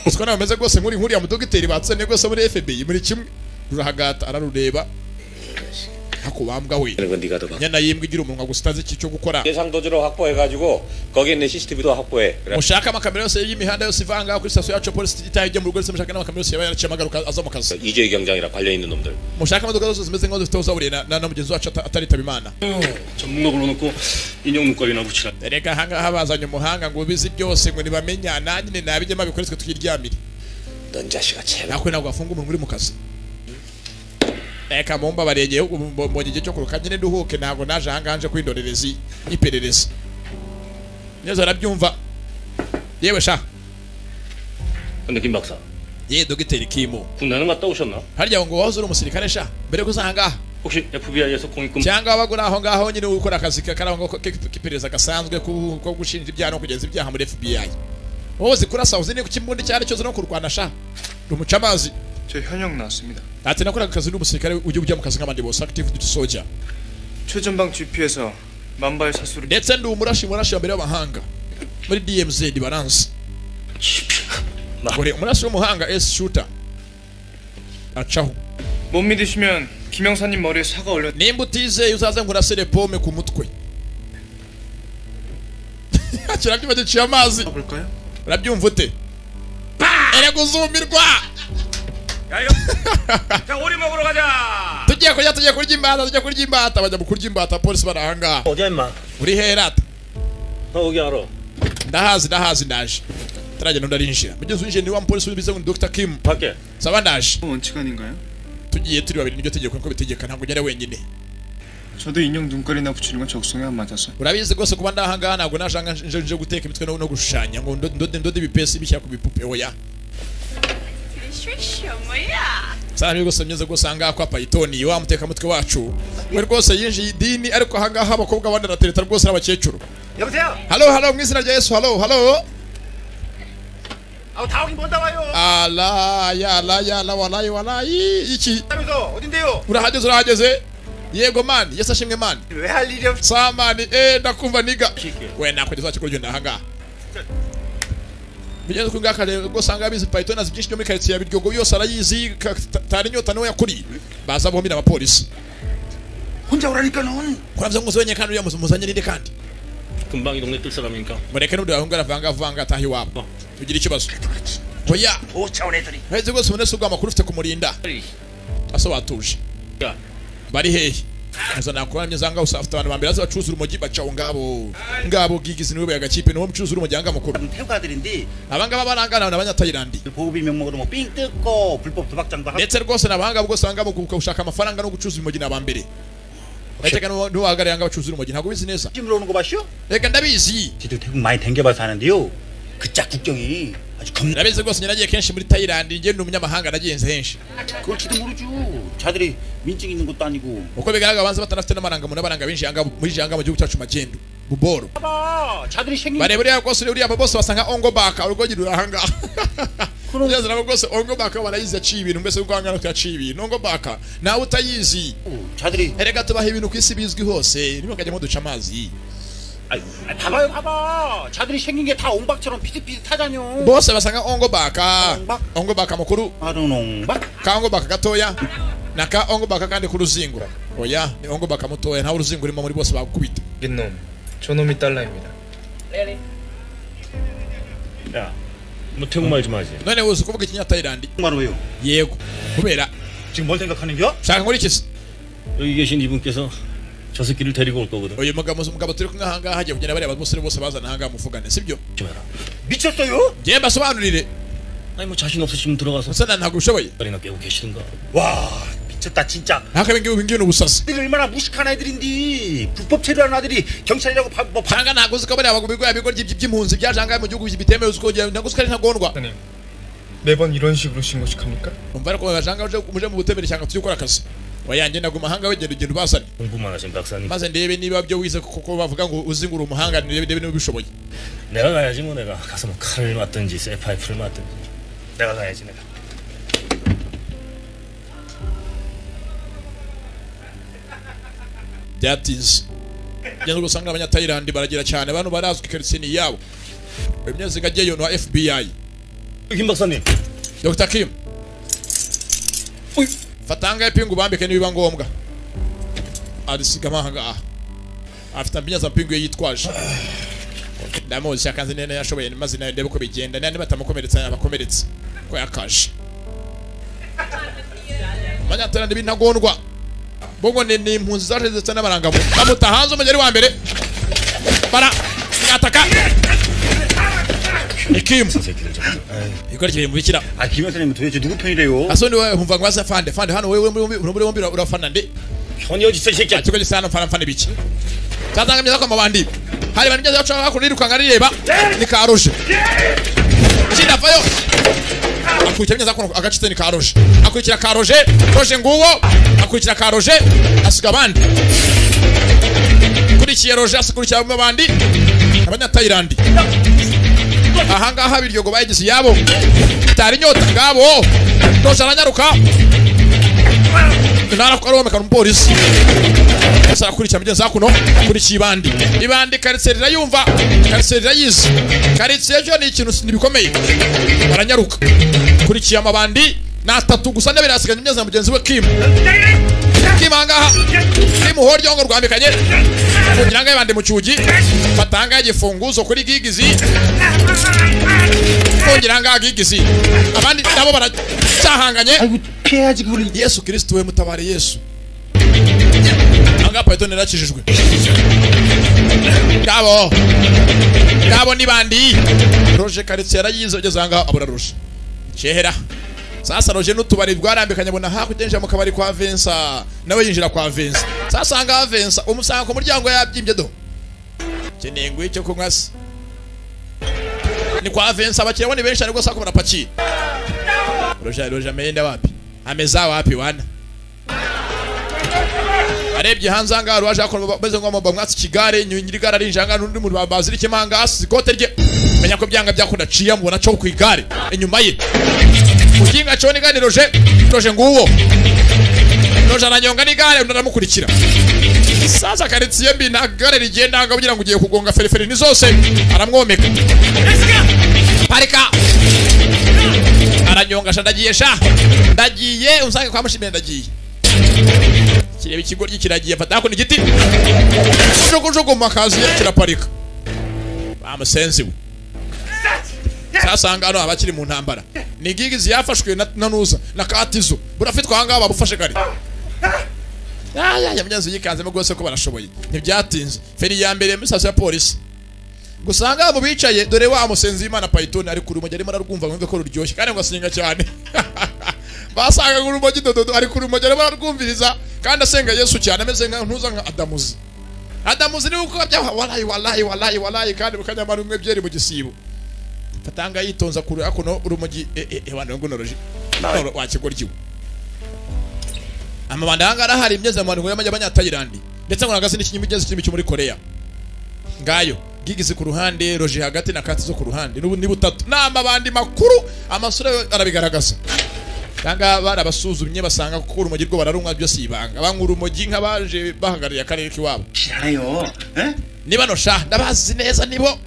usiko nawe umeze rwose nk'uri nk'uriya mudogiteri batsene rwose muri FBI muri kimwe rurahagata ararureba ako wambwa we 하는 건 네가 더 봐. nyana yimbwa igira umunwa gusa utazi icyo gukora. 예상 도주로 확보해가지고 거기 있는 CCTV도 확보해. 그래. Mushake amakamera yose y'imihanda yose ivanga kuri sitasiyo yacu ya polisi itaha ijya mu rugo ndetse mushake n'amakamera yose yaba yaraciye amagaruka aza mu kazi. 이재희 경장이랑 관련 있는 놈들. Mushake imodoka zose zimeze nk'aho zifite aho zahuriye na mugenzi wacu ataritaba Imana. 전문가 불러놓고 인형 눈깔이나 붙이라 Reka ahangaha bazanye umuhanga ngo ubizi byose ngo nibamenya nanjye nabijyemo abikore twe twiryamire. 넌 자식아 제발. Nakwe ntabwo wafunga umuntu uri mu kazi. Reka mumbabarire ngewe ubu mbonye igihe cyo kuruka nyine nduhuke ntabwo naje ahangaha nje kwindorerezi iperereza. Neza arabyumva. Yewe sha. 근데 김 박사 Ye dogiteri Kimo. 군대는 갔다 오셨나? Harya ngo wahoze uri umusirikare sha mbere yo kuza ahangaha. 혹시 FBI에서 공익금 Cyangwa wabaga uri aho ngaho nyine ukora akazi kari aho ngaho k'iperereza gasanzwe ko gushinja ibyaha no kugenza ibyaha muri FBI. Wowe uzi kurasa uzi ni ku kimbunda icyo ari cyo uzi no kurwana sha. Uri umucamazi. 저 현역 나왔습니다. Ati nakoraga akazi n'umusirikare ujya ujya mu kazi nk'abandi bose active duty soldier. 최전방 GP에서 만발 사수를 Ndetse ndi umurashi murashi wa mbere w'abahanga muri DMZ balance. Uri umurashi w'umuhanga S shooter. Acaho. 못 믿으시면 김영사님 머리에 사과 올려 Nimba utizeye uzaze nkurasire pome ku mutwe. Kirabyumva giciye amazi. 볼까요? Urabyumva ute? Erega uzumirwa. 야 이거 자 오리 먹으러 가자. Tugiye kurya tugiye kurya imbata tugiye kurya imbata bajya mu kurya imbata polisi bari ahangaha. 어디야 임마 Uri herata. 나 거기 알아 Ndahazi ndahazi ndaje. Taragenda undi arinjira. Mugeze winjiye ni wa mupolisi w'ibize ngo ni Dr. Kim. 밖에 Saba ndaje. 원칙 아닌가요? Tugiye turi babiri niryo tegeko niko bitegeka ntabwo ugera wenyine. 저도 인형 눈깔이나 붙이는 건 적성에 안 맞아서 Urabizi rwose kuba ndahangaha ntabwo naje ahangaha nje guteka imitwe no gushushanya ngo ndode ibipesi bishyira ku bipupe oya. Sana rwose myiza rwose ahangaha kwa Python wa mutekamutwe wacu we rwose yinjiye idini ariko ahangaha abakobwa abandi aratereta rwose n'abakecuru. 여보세요. Halo halo mu izina rya Yesu halo halo. 아우 다 오긴 뭔다 와요. Ala ya la ya la walayi walayi iki 하면서 어딘데요? urahageze urahageze yego mani Yesu ashimwe mani 왜 할 일이 없? sa mani ndakumva niga we nakugeza wacu kurugenda ahangaha bigeze kuri ngaka rero rwose ahangaha abizi Python azi byinshi byo muri karitsiye ya Biryogo yose arayizi tari inyota niwe yakuriye baza bombi n'abapolisi 혼자 오라니까는. kuravuze ngo muzi kandi uriya muzanye ninde kandi 금방 이 동네 뜰 사람이니까 mureke n'undi wahunga aravanga avanga ataha iwabo tugira ikibazo oya 쫓아온 애들이. heze rwose ubone se ubwo amakuru ufite kumurinda ase watuje 야 bari hehe Aza nakora myiza ngaho ufite abantu bambere aza bacuruza urumogi bacaho ngabo ngabo gigizi niwe agakipe niwo mucuruza urumogi anga mukuru 태국 아들인데 abangaba barangana n'abanyatayilandi 보급이 명목으로 뭐 삥 뜯고 불법 도박장도 하고 ndetse rwose n'abahanga bwose banga mu gushaka amafaranga no gucuruza urumogi n'abambere Ndetse n'uwahagarariye anga bacuruza urumogi ntabwo ubizi neza 찜으로 오는 거 봤슈? reka ndabizi 저도 태국 많이 댕겨봐서 하는데요. 그짝 국경이 아주 겁나 ndabizi rwose njye nagiye kenshi muri Thailand njye ndi umunyamahanga nagenze henshi 그럴지도 모르죠. 자들이 민증 있는 것도 아니고. uko bigaragara banza batanafite n'amarangamuntu n'abaranga benshi anga muri janga mu gihugu cyacu magendu buboro 봐봐. 자들이 생긴 bareba uriya rwose uriya bose basa nka ongo baka urugogi rurahanga Ngeze nabo rwose Ongobaka barayizi yaciye ibintu mbese rwangana yaciye ibintu Ongobaka nawe utayizi. 자들이 Erega tubaha ibintu ku isi bizwi hose nimukajya muduca amazi. 봐봐요 봐봐. 자들이 생긴 게 다 옹박처럼 비슷비슷하잖요. Bose basanga Ongobaka. Ongobaka mukuru. 다른 옹박? Ka Ongobaka gatoya na ka Ongobaka kandi ku ruzingo. Oya ni Ongobaka mutoya nta uruzingo urimo muri bose bagukubita. 놈, 저놈이 딸라입니다. 야, 너 태국말 좀 하지. None uzi kuvuga ikinyatayilandi? 말로요. Yego. Kubera 지금 뭘 생각하는겨? Shaka nkora iki se? 여기 계신 이분께서 저 새끼를 데리고 올 거거든. Uyu mugabo umugabo turi kumwe ahangaha hagiye kugenda bareba abasore bose bazana ahangaha muvugane sibyo? 미쳤어요? Ngiye mbasobanurire. 아니 뭐 자신 없으시면 들어가서 Musa ntabwo ushoboye. 다리나 깨고 계시든가. 와 미쳤다 진짜. Ntaka ibingibi ngibi ni ubusazi. 애들이 얼마나 무식한 애들인데 불법 체류하는 아들이 경찰이라고 뭐 Cyangwa ntabwo uzi ko bariya bigo bigo by'impunzi byaje ahangaha mu gihugu bitemewe uzi ko ntabwo uzi ko ari ntagondwa. 사장님, 매번 이런 식으로 신고식 합니까? Umva ariko bajanga uje mu butemere cyangwa tujye gukora akazi. Oya njye ndaguma ahanga wegenda ugenda ubazane. 공부만 하신 박사님. Maze ndebe niba byo wize kuko bavuga ngo uzi ngo uri umuhanga ndebe niba ubishoboye. 내가 가야지 뭐 내가 가서 뭐 칼을 맞든지 쇠파이프를 맞든지 내가 가야지 내가. Byatinze. Ngeze usanga abanyatayilandi baragira cyane abantu barazwi karitsiye ni yabo. Imyezi ajyayo ni wa FBI. 김 박사님. Dr. Kim. Fatanga ipingu bambike nibiba ngombwa. Arisiga amahanga. Afite ambinya mpingu ye yitwaje. Ndamuzi yakanze nene yashoboye maze nayo ndebe ko bigenda nani batamukomeretsa abakomeretse ko yakaje. Abanyatayilandi b'intagondwa. Bongo ni impunzi zaje ndetse n'abarangamu. Bamuta hanze umugeri wa mbere. Bara ataka. Kim. Ikora kiri mu bikira. 아, 김 여사님 도대체 누구 편이래요? Asoni wewe humva ngo asa fande fande hano wewe muri bombi urafana nde? 편이 어디 있어 이 새끼야. Tuko gisana mfana mfana biki. Tazanga myaza kwa mabandi. Hari bantu byaza baca hakuno yirukanka rireba ni Karoje. Kinavayo. Akurikira myaza kuno agacitse ni Karoje. Akurikira Karoje, Roje nguwo, akurikira Karoje asiga abandi. Kurikiye Roje asikurikira abandi. Abanyatayilandi. Ahangaha biryogo bayigize yabo. Tari inyota ngabo. Roje aranyaruka. Nara ko umupolisi. Asa akurikira mugenzi hakuno kurikiye ibandi. Ibandi karitsiye rirayumva, karitsiye rirayizi. Karitsiye cyo ni ikintu nibikomeye. Baranyaruka. Kurikiye amabandi na atatu gusa ndabira asiganye mugenzi na mugenzi we Kim. Kim ahangaha. Kim horyo ngo rwambikanye. Kugira ngo ibandi mu cyugi. Fatanga igifunguzo kuri gigizi. Kugira ngo gigizi. Abandi nabo baracyahanganye. 피해야지 그걸. Yesu Kristo we mutabare Yesu. Anga Python yarakijijwe. Ngabo. Ngabo ni bandi. Roger karitsiye yarayize ugeze ahangaha abura Roger. Cyehera. Sasa Roger n'utubari rwarambikanye abona hakurya mu kabari kwa Vincent. Nawe yinjira kwa Vincent. Sasa ahangaha Vincent umusanga ku muryango yabyimbye do. Keneye ngo icyo kunywa se. Ni kwa Vincent abakiriya ni benshi ariko sako barapakiye. Roger ameenda wapi? Ameza wapi wana? Arebye hanze ahangaha rwaje akora bameze ngo bamwatsi kigare nyiri gare arinjanga n'undi muntu bazirike manga asikote rye. Menya ko byanga byakunda ciya mubona cyo ku igare inyuma ye. Ukinga cyo ni gane Roger, Roger nguwo. Roger aranyonga n'igare undi aramukurikira. Sasa karitsiye mbi nta gare rigenda ngo kugira ngo ugiye kugonga feriferi ni zose aramwomeka. Parika. Aranyonga sha ndagiye sha. Ndagiye unsange kwa mushimire ndagiye. Kireba ikigoryi kiragiye fata hakuno igiti. Jugu makazi kiraparika. Bamusenzi we. Sasa hano abakiri mu ntambara. Ni gigizi yafashwe na nuza na katizo. Burafitwa ahangaha babufashe kare. Ya myanzu yikanzemo rwose ko barashoboye. Ntibyatinze. Feri ya mbere muri station ya polisi. Gusanga mu bicaye dore wa musenzi w'Imana Python ari kuri urumogi arimo ararwumva ngo ko ruryoshye kandi ngo asenga cyane. Basanga urumogi dododo ari kuri urumogi arimo ararwumviriza kandi asenga Yesu cyane ameze nka ntuza nka Adamuzi. Adamuzi ni uko bya wallahi wallahi wallahi wallahi kandi bukanyamara umwe byeri mu gisibo. Fatanga yitonza kuri akuno urumogi wana ngo noroje. Wakigoryiwe. Amabanda ahangaha hari imyezi amabanda y'abanyatayilandi ndetse ngo nagasi n'ikinyimigezi kirimo cyo muri Korea. Ngayo. Gigize ku ruhande, Roger hagati na Kati zo ku ruhande. N'ubu ni butatu. N'amabandi makuru amasura arabigaragaza. Kanga barabasuzumye basanga ko urumogi rwo bararumwa byose ibanga. Banywa urumogi nk'abaje bahagarariye akarere kiwabo. 알아요. 에? Niba no sha ndabazi neza nibo.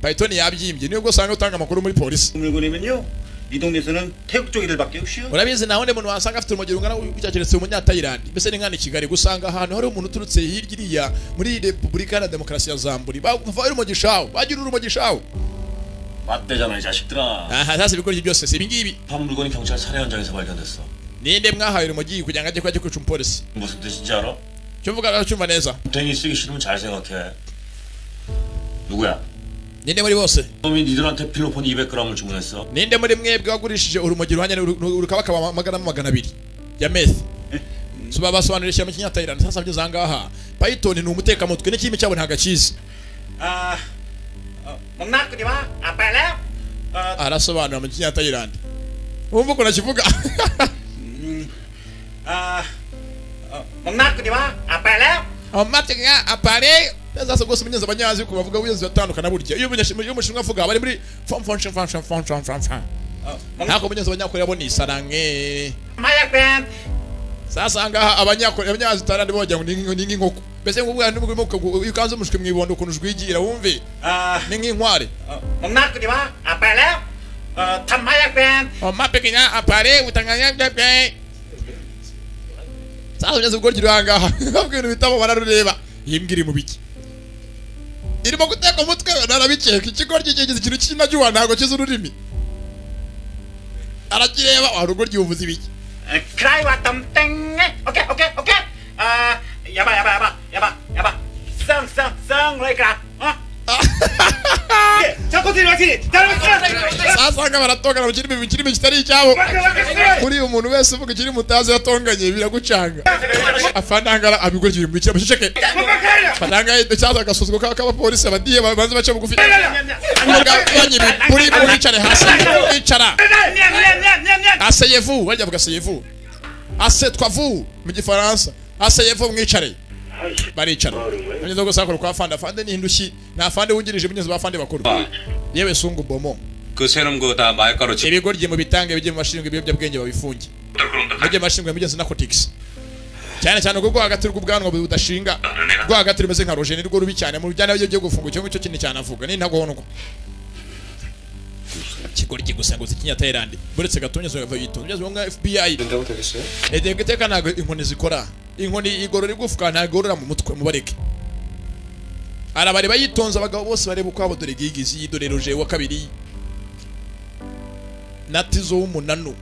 Python yabyimbye niyo usanga utanga amakuru muri polisi. 물건이면요. 이 동네에서는 태국 쪽 애들밖에 없이요. Urabizi naho nde muntu wasanga afite urumogi rungana gutya keretse umunyatayilandi. Mbese ni nkana i Kigali gusanga ahantu hari umuntu uturutse hirya iriya muri Repubulika ya Demokarasi ya Zamburi. Bava urumogi shawo, bagira urumogi shawo. 맞대잖아 이 자식들아. Aha sasa ibikoresho byose si ibingibi. 밥 물건이 경찰 살해 현장에서 발견됐어. Ninde mwahaye urumogi kugira ngo ajye kujya kwica umupolisi? 무슨 뜻인지 알아? Cyo mvuga aracyumva neza. 댕이 쓰기 싫으면 잘 생각해. 누구야? Ninde muri bose? 놈이 니들한테 필로폰 200g을 주문했어. Ninde muri mwebwe wagurishije urumogi ruhanye rukabakaba amagarama 200 ya meth? So basobanurira ishyamba cy'inyatayirani sasa byo zangaha. Python ni umutekamutwe n'ikimi cyabo ntago akizi. 아, 먹나 끄지 마. 아빠 Arasobanura mu kinyatayirani. Wumva ukuntu akivuga? 아, 먹나 끄지 마. 아빠 Amateka apare sasa rwose umunyenzi abanyazi ku bavuga ubuyenzi batandukana burya. Iyo umushinwa avuga bari muri fom fom fom fom fom fom fom fom. Ntabwo umunyenzi abanyakoreya bo ni isarange. 마약밴. Sasa ngaha abanyakoreya abanyazi tarandi bo bagira ngo ni nk'inkoko. Mbese ngo ubwana n'ubwo iyo ukanze umushwi mwibondo ukuntu ujwigira wumve. Ni nk'inkware. 먹나 끄지 마. 아빠 탐 마약밴. Amapeka apare utanganya bye. Sasa umunyenzi ubwo riri ahangaha. Babwira ibintu bitabo bararureba. Iyi mbwa iri mu biki? Irimo guteka umutwe narabikeka ikigoryi kigize ikintu cy'inajuwa ntabwo kizi ururimi. Arakireba wa rugo ryuvuze ibiki? 크라이 왔덤 땡. 오케이 오케이 오케이. 아, 야바 야바 야바 야바 야바. 쌍쌍쌍 라이크라. 어? 자, 코티니 화이팅! Sasa nga baratongana mu kirimi kirimi kitari icyabo. Kuri umuntu wese uvuga ikirimi utazi yatonganye biragucanga. Afanangara abigoryi mu kirimi ceceke. Afananga cyangwa agasuzgo k'abapolisi abadiye babanze bace bugufi. Mugabanye buri mwicare hasi. Icara. Asseyez-vous, bajya bavuga asseyez-vous. Assieds-toi-vous mu gifaransa. Asseyez-vous mwicare. Baricara. Munyuze gusa akora kwa fanda fande ni indushyi nta fande wungirije munyuze ba fande bakuru. Yewe sungu bomo. 그 세놈 그거 다 마약가루 집. Ibigoryi mu bitange bijye mu mashinzwe ibiyobyabwenge babifunge. Mujye mu mashinzwe mugenzi narcotics. Cyane cyane ubwo hagati rw'ubwanwa budashinga. Rwo hagati rumeze nka roje ni rwo rubi cyane mu bijyana byo gufunga icyo ngicyo kinini cyane avuga ni ntagondwa. Ikigoryi gusa ngo ikinyatayirandi. Buretse gatonye zo yava yitonze. Mugenzi wa FBI. 된다고 되겠어요? Edebwe iteka ntago inkoni zikora. Inkoni igorora igufwa ntagorora mu mutwe mubareke. Arabareba yitonze abagabo bose bareba uko abo dore gigizi dore Roger wa kabiri. Natizo w'umunanu.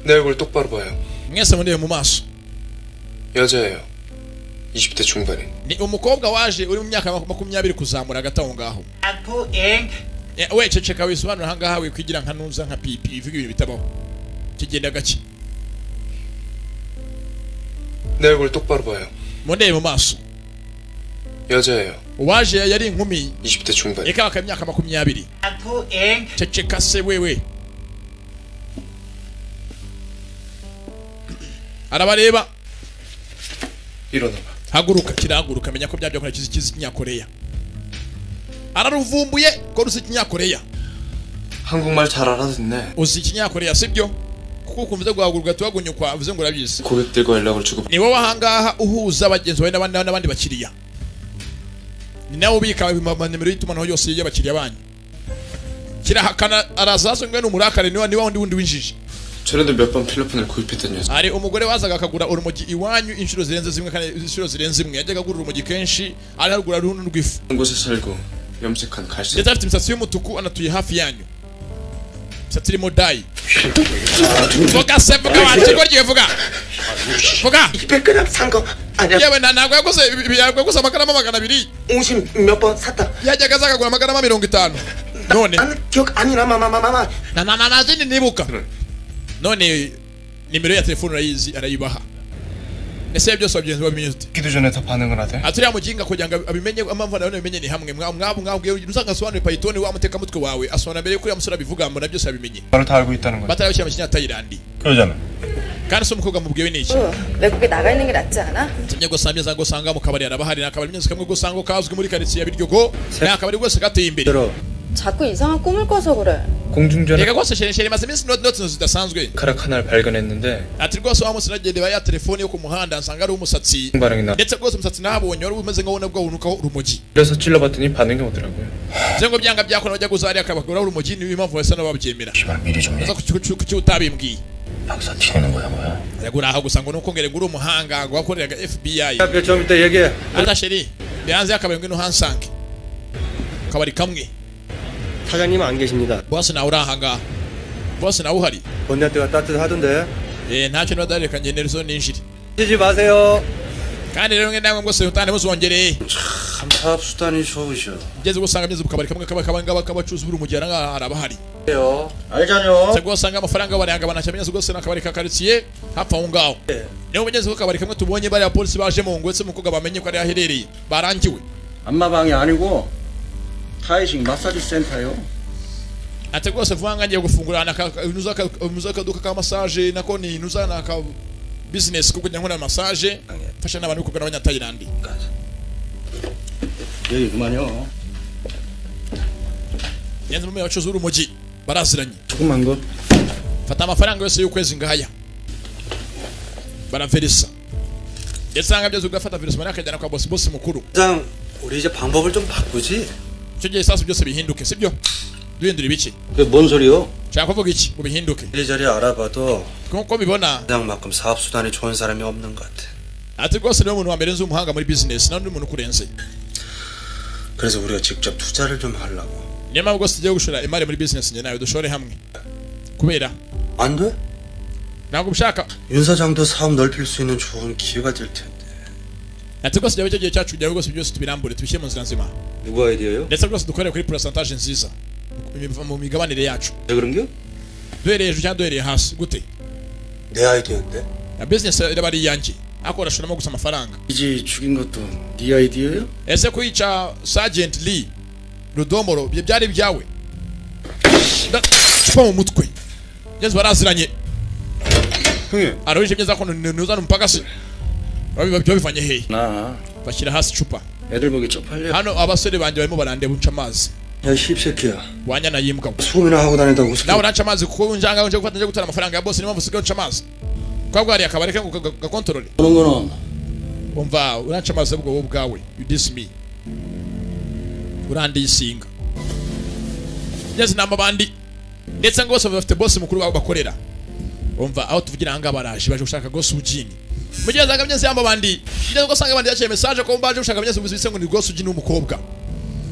내 얼굴 똑바로 봐요. Mwese mundebe mu maso. 여자예요. 20대 중반인. Ni umukobwa waje uri mu myaka 20 kuzamura hagati aho ngaho. 안푸 잉. We ceceka wisobanura aha ngaha wikwigira nka ntuza nka pipi ivuga ibintu bitabaho. Kigenda gake. 내 얼굴 똑바로 봐요. Mundebe mu maso. 여자예요. Uwaje yari inkumi 20대 중반. ikabaka imyaka 20. 안푸 잉. Ceceka se wewe. Arabareba. 일어나봐. Haguruka kirahaguruka menya ko byabyo akora kizi kinyakoreya. Araruvumbuye ko ruzi kinyakoreya. 한국말 잘 알아듣네. Uzi kinyakoreya sibyo? Kuko ukumva guhaguruka tuhagunyukwa uvuze ngo urabizi. 고객들과 연락을 주고 Ni wowe ahangaha uhuza abagenzi bawe n'abandi bakiriya. Ni nawe ubika amanimero y'itumanaho yose y'abakiriya banyu. Kirahakana arazazo ngwe n'umurakare niwa wundi winjije. 전에도 몇 번 필로폰을 구입했던 여자. Hari umugore wazaga akagura urumogi iwanyu inshuro zirenze zimwe kandi inshuro zirenze imwe yajyaga agura urumogi kenshi ararugura runo rw'ifu. 한 곳에 살고 염색한 갈색. Ndetse afite imisatsi y'umutuku anatuye hafi yanyu. Imisatsi irimo dayi. Vuga se vuga wa kigoryi vuga. Vuga. 200g 산 거 아니야. Yewe ntabwo yaguze amagarama 200. 50 몇 번 샀다. Yajyaga aza akagura amagarama 50. None 나는 기억 아니라 마마마마마. na zindi nibuka. None nimero ya telefone urayizi arayibaha. Ese byose wabigenza wabimenye ute? 기도 전에 다 반응을 하대. Aturiya muginga kugira ngo abimenye amamva nawe abimenye ni hamwe mwabwiye uzanga asobanure Python wa mutekamutwe wawe asobanura mbere yuko uriya musore abivuga mbona byose abimenye. 바로 다 알고 있다는 거야. Batarabishyira mu kinyatayirandi. 그러잖아. Kandi se umukobwa mubwiwe n'iki? 외국에 나가 있는 게 낫지 않아? Tumye gusa myiza ngo usanga mu kabari arabahari, ni akabari myiza kamwe gusa ngo kazwi muri karitsiye ya Biryogo, ni akabari rwose gateye imbere. 자꾸 이상한 꿈을 꿔서 그래. 공중전화 Reka rwose chérie, chérie, maze iminsi noti zidasanzwe. 카락 하나를 발견했는데 Ati rwose wa munsi nagendeye ya telefone yo ku muhanda nsanga ari umusatsi, 반응이 나. ndetse rwose umusatsi nahabonye wari umeze nkaho nabwo wunukaho urumogi. 그래서 찔러봤더니 반응이 오더라고요. Nze ngo byanga byakora bajya guza hariya akabakuraho urumogi, niyo mpamvu basa n'ababyemera. Nza kuki utabimbwiye? 박사 티내는 거야 뭐야? Ariko uraha gusa ngo nuko ngere ngo uri umuhanga ngo wakoreraga FBI. 앞에 좀 이따 얘기해. Ata chérie, bihanze y'akabari ngwino hansange. Akabari kamwe. 사장님 안 계십니다. Bose nawe uri ahangaha, bose nawe uhari. 언니한테가 따뜻하던데. Eh, ntacyo niba dareka ngendera izo ninjire. 쉬지 마세요. Kandi rero mwe namwe mwose utane muzongereye. 참 사업 수단이 좋으셔. Ngeze gusanga myiza mu kabari kamwe kaba kaba ngaba kabacuruza urumogi ahangaha harabahari. 알잖요. Se rwose amafaranga barayagabana cyane myiza rwose n'akabari ka karitsiye hafi aho ngaho. Niyo mugeze ku kabari kamwe tubonye bariya polisi baje mu ngo, ndetse umukobwa bamenye ko ari aherereye barangiwe. 안마방이 아니고 타이식 마사지 센터요. Ati rwose vuba ngiye gufungura nuza akaduka ka massage, nako ni nuza naka business kuko njya nkora massage mfasha n'abantu kugana abanyatayilandi. 여기 그만요. Yanze mu bacuruza urumogi baraziranye. 조금만 거. Fata amafaranga yose y'ukwezi ngaya baraverisa, ndetse anga byose ugafata verisa mara akajyana kwa boss, boss mukuru. 사장 우리 이제 방법을 좀 바꾸지. Icyo gihe isasu byose bihinduke sibyo? Duhindura ibiki? 그게 뭔 소리요? Nshaka kuvuga iki ngo bihinduke? 이리저리 알아봐도 Nkuko mbibona, 사장만큼 사업 수단이 좋은 사람이 없는 것 같아. Ati rwose niwe muntu wa mbere nzi umuhanga muri business, nta n'undi muntu ukurenze. 그래서 우리가 직접 투자를 좀 하려고. Niyo mpamvu rwose tugiye gushora imari muri business, njye nawe dushore hamwe kubera 안 돼? Ntabwo ubishaka. 윤 사장도 사업 넓힐 수 있는 좋은 기회가 될 텐데. Ati rwose byaba icyo gihe cyacu kugira ngo rwose byose tubirambure tubishyire mu nzira nzima, 누구 아이디어요? ndetse rwose dukorere kuri pourcentage nziza mu migabanire yacu. 왜 그런겨? Duhereye hejuru cyangwa duhereye hasi gute? 내 아이디어인데? Ya business iraba ari iyanjye ariko urashoramo gusa amafaranga. 이제 죽인 것도 네 아이디어요? Ese kwica Sergeant Lee Rudomoro ibyo byari ibyawe? Cupa mu mutwe ngeze baraziranye. 형님. Arabije neza ko nuzana umupaka se babivanye hehe? 나 Bashyira hasi icupa. 애들 보기 쪽팔려. Hano abasore banjye barimo barandeba unca amazi. 야 씹새끼야. Wanyana yimbwa, 소금이나 하고 다닌다고 우습게. nawe uranca amazi kuko njanga nje gufata nje gutara amafaranga ya boss, niyo mpamvu usigaye unca amazi kwa bwariye akabari ke ngo gakontorore. 그런 거는 Umva, uranca amazi ubwo wowe ubwawe, you diss me, urandisinga ngeze inama abandi, ndetse ngo bose bafite boss mukuru wabo bakorera. Umva aho tuvugira ahangaha baraje baje gushaka Gosujini mugenzi anga mugezi yamba abandi ngeze ugasanga abandi yaciye message ko baje gushaka mugezi bise ngo ni Gosujini w'umukobwa.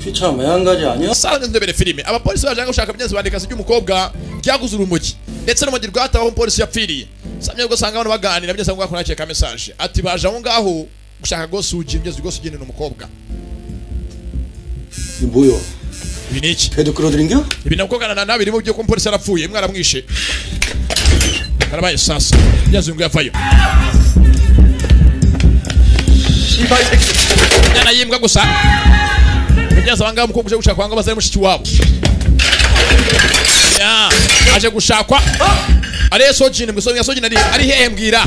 피차 매한가지 아니야? Sasa ndebere filime abapolisi baje gushaka mugezi bandika se ry'umukobwa ryaguze urumogi, ndetse n'urumogi rwataho umupolisi yapfiriye. Samye ugasanga abantu baganira mugezi ngo akora ka message ati baje aho ngaho gushaka Gosujini mugezi Gosujini ni umukobwa. 이게 뭐야? Ibi ni iki? 배도 끌어들인겨? Ibi nabwo ganana nawe birimo byo ko umupolisi yarapfuye mwaramwishe. Karabaye sasa mugezi ngo yavayo 씨발 새끼. Nyana yimbwa gusa mugezi abangaba umukobwa uje gushaka wanga bazari mushiki wabo ya aje gushakwa ari Sojini mbwe Sojini ari hehe mbwira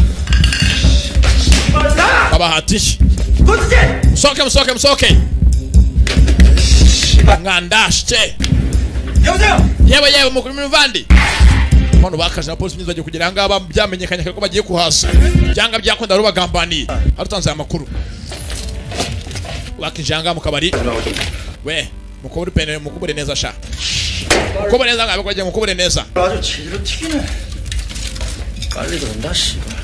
babahatiye musohoke musohoke musohoke mwandashye. 여보세요. Yewe yewe mukuru muvandi hano bakaje na polisi bagiye kugira ngaba byamenyekanye ko bagiye kuhasa byanga byakunda rubagambaniye harutanze amakuru wakinjanga mu kabari we mukubure pene mukubure neza sha mukubure neza ngabe kwagiye mukubure neza. 아주 제대로 튀기네. 빨리 들어온다 씨발.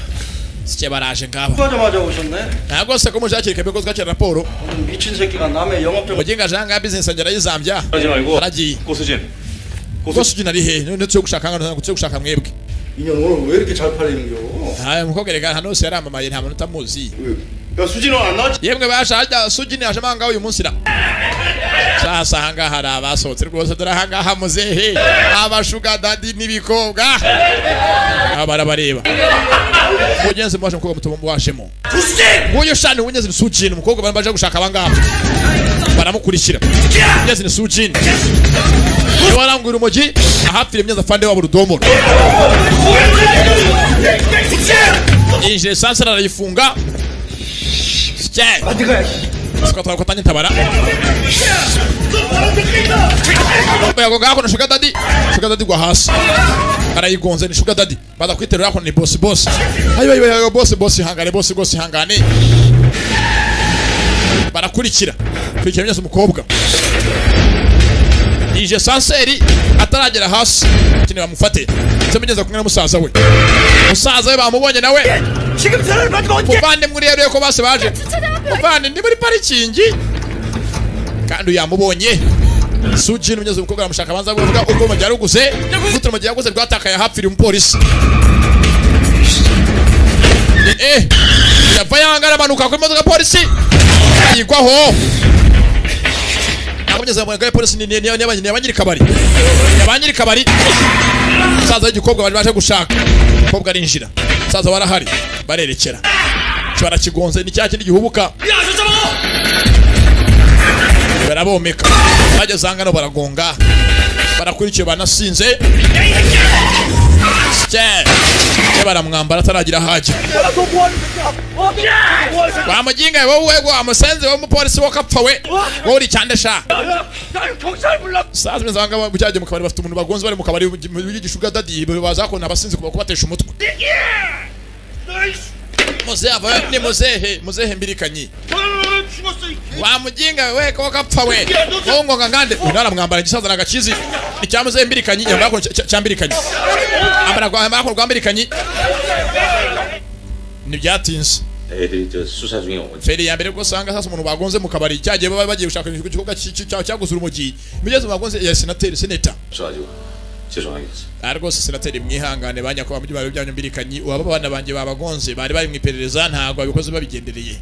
Sike baraje ngaba. 하자마자 오셨네. Ntabwo se ko mushakira kebe ko twakira raporo. 오늘 미친 새끼가 남의 영업점 Muginga janga business angera yizambya. 하지 말고 Aragiye. 고수진 Rwose ujya ari hehe none cyo gushaka ngano cyo gushaka mwebwe. 인연 오늘 왜 이렇게 잘 팔리는겨? Hayi umukobwa rega hano hose yaramamaye nta muntu utamuzi. 야 수진아 안 나왔지? Yemwe basha Sujini yaje amanga uyu munsi ra. Sasa ahangaha hari abasohotse rwose dore ahangaha muzehe abashuga dadi n'ibikobwa abarabareba. Mugenzi mwaje umukobwa muto washemo. Nguyu shani mugenzi ni Sujini umukobwa baje gushaka abangaba. Baramukurikira. Mugenzi ni Sujini. Waranguye urumogi ahapfira imyenda afande wabo rudomoro. Yinjiye sansara arayifunga. Sikatwa tabara. Yagonga hakuno Sugar Daddy. Sugar Daddy gwa hasi. Arayigonze ni Sugar Daddy. Baza kwiterura hakuno ni boss boss. Ayo ayo ayo boss boss hangane boss boss hangane. Barakurikira. Kurikira myose umukobwa. Ije sanseri ataragera hasi. Kine bamufate. Semugeza kumwe na musaza we. Musaza we bamubonye nawe. Muvande muri rero ko base baje. Muvande ndi muri parikingi. Kandi yamubonye. Suji n'umunyezi umukobwa aramushaka abanza kuvuga uko majyaruguze. Gutura majyaruguze rwatakaye hapfira umupolisi. Yava yangara manuka ku modoka polisi. Yigwaho. Akomeza mu gaye polisi ni abanyiri kabari. Abanyiri kabari. Saza y'igikobwa bari baje gushaka. Umukobwa arinjira. Saza barahari barerekera. Cyo barakigonze ni cyakindi gihubuka. Barabomeka. Bageze hangano baragonga. Barakurikiye banasinze. Cye baramwambara ataragira haje. Wa mujinga wowe wa musenze wo mupolisi wo kapfa we. Wowe uri cyande sha. Saza meze hanga bucyaje mu kabari bafite umuntu bagonze bari mu kabari y'igishuga daddy bazakona abasinze kubatesha umutwe. Muzehe ni muzehe muzehe mbirikanyi. Wa mujinga we ko kapfa we. Wowe ngo ngande naramwambara gisaza nagakizi. Icyamuzehe mbirikanyi nyamba ko cyambirikanyi. Ambara kwa kwa mbirikanyi. Nibyatinze. Feri ya mbere gusanga sasa umuntu bagonze mu kabari cyagiye baba bagiye gushaka igikorwa cyaguzura umugi. Mugeze bagonze ya senateri seneta. Ariko senateri mwihangane banyakwa mu byaro byanyu mbirikanyi uba abana banje babagonze bari bari mu iperereza ntago abikoze babigendereye.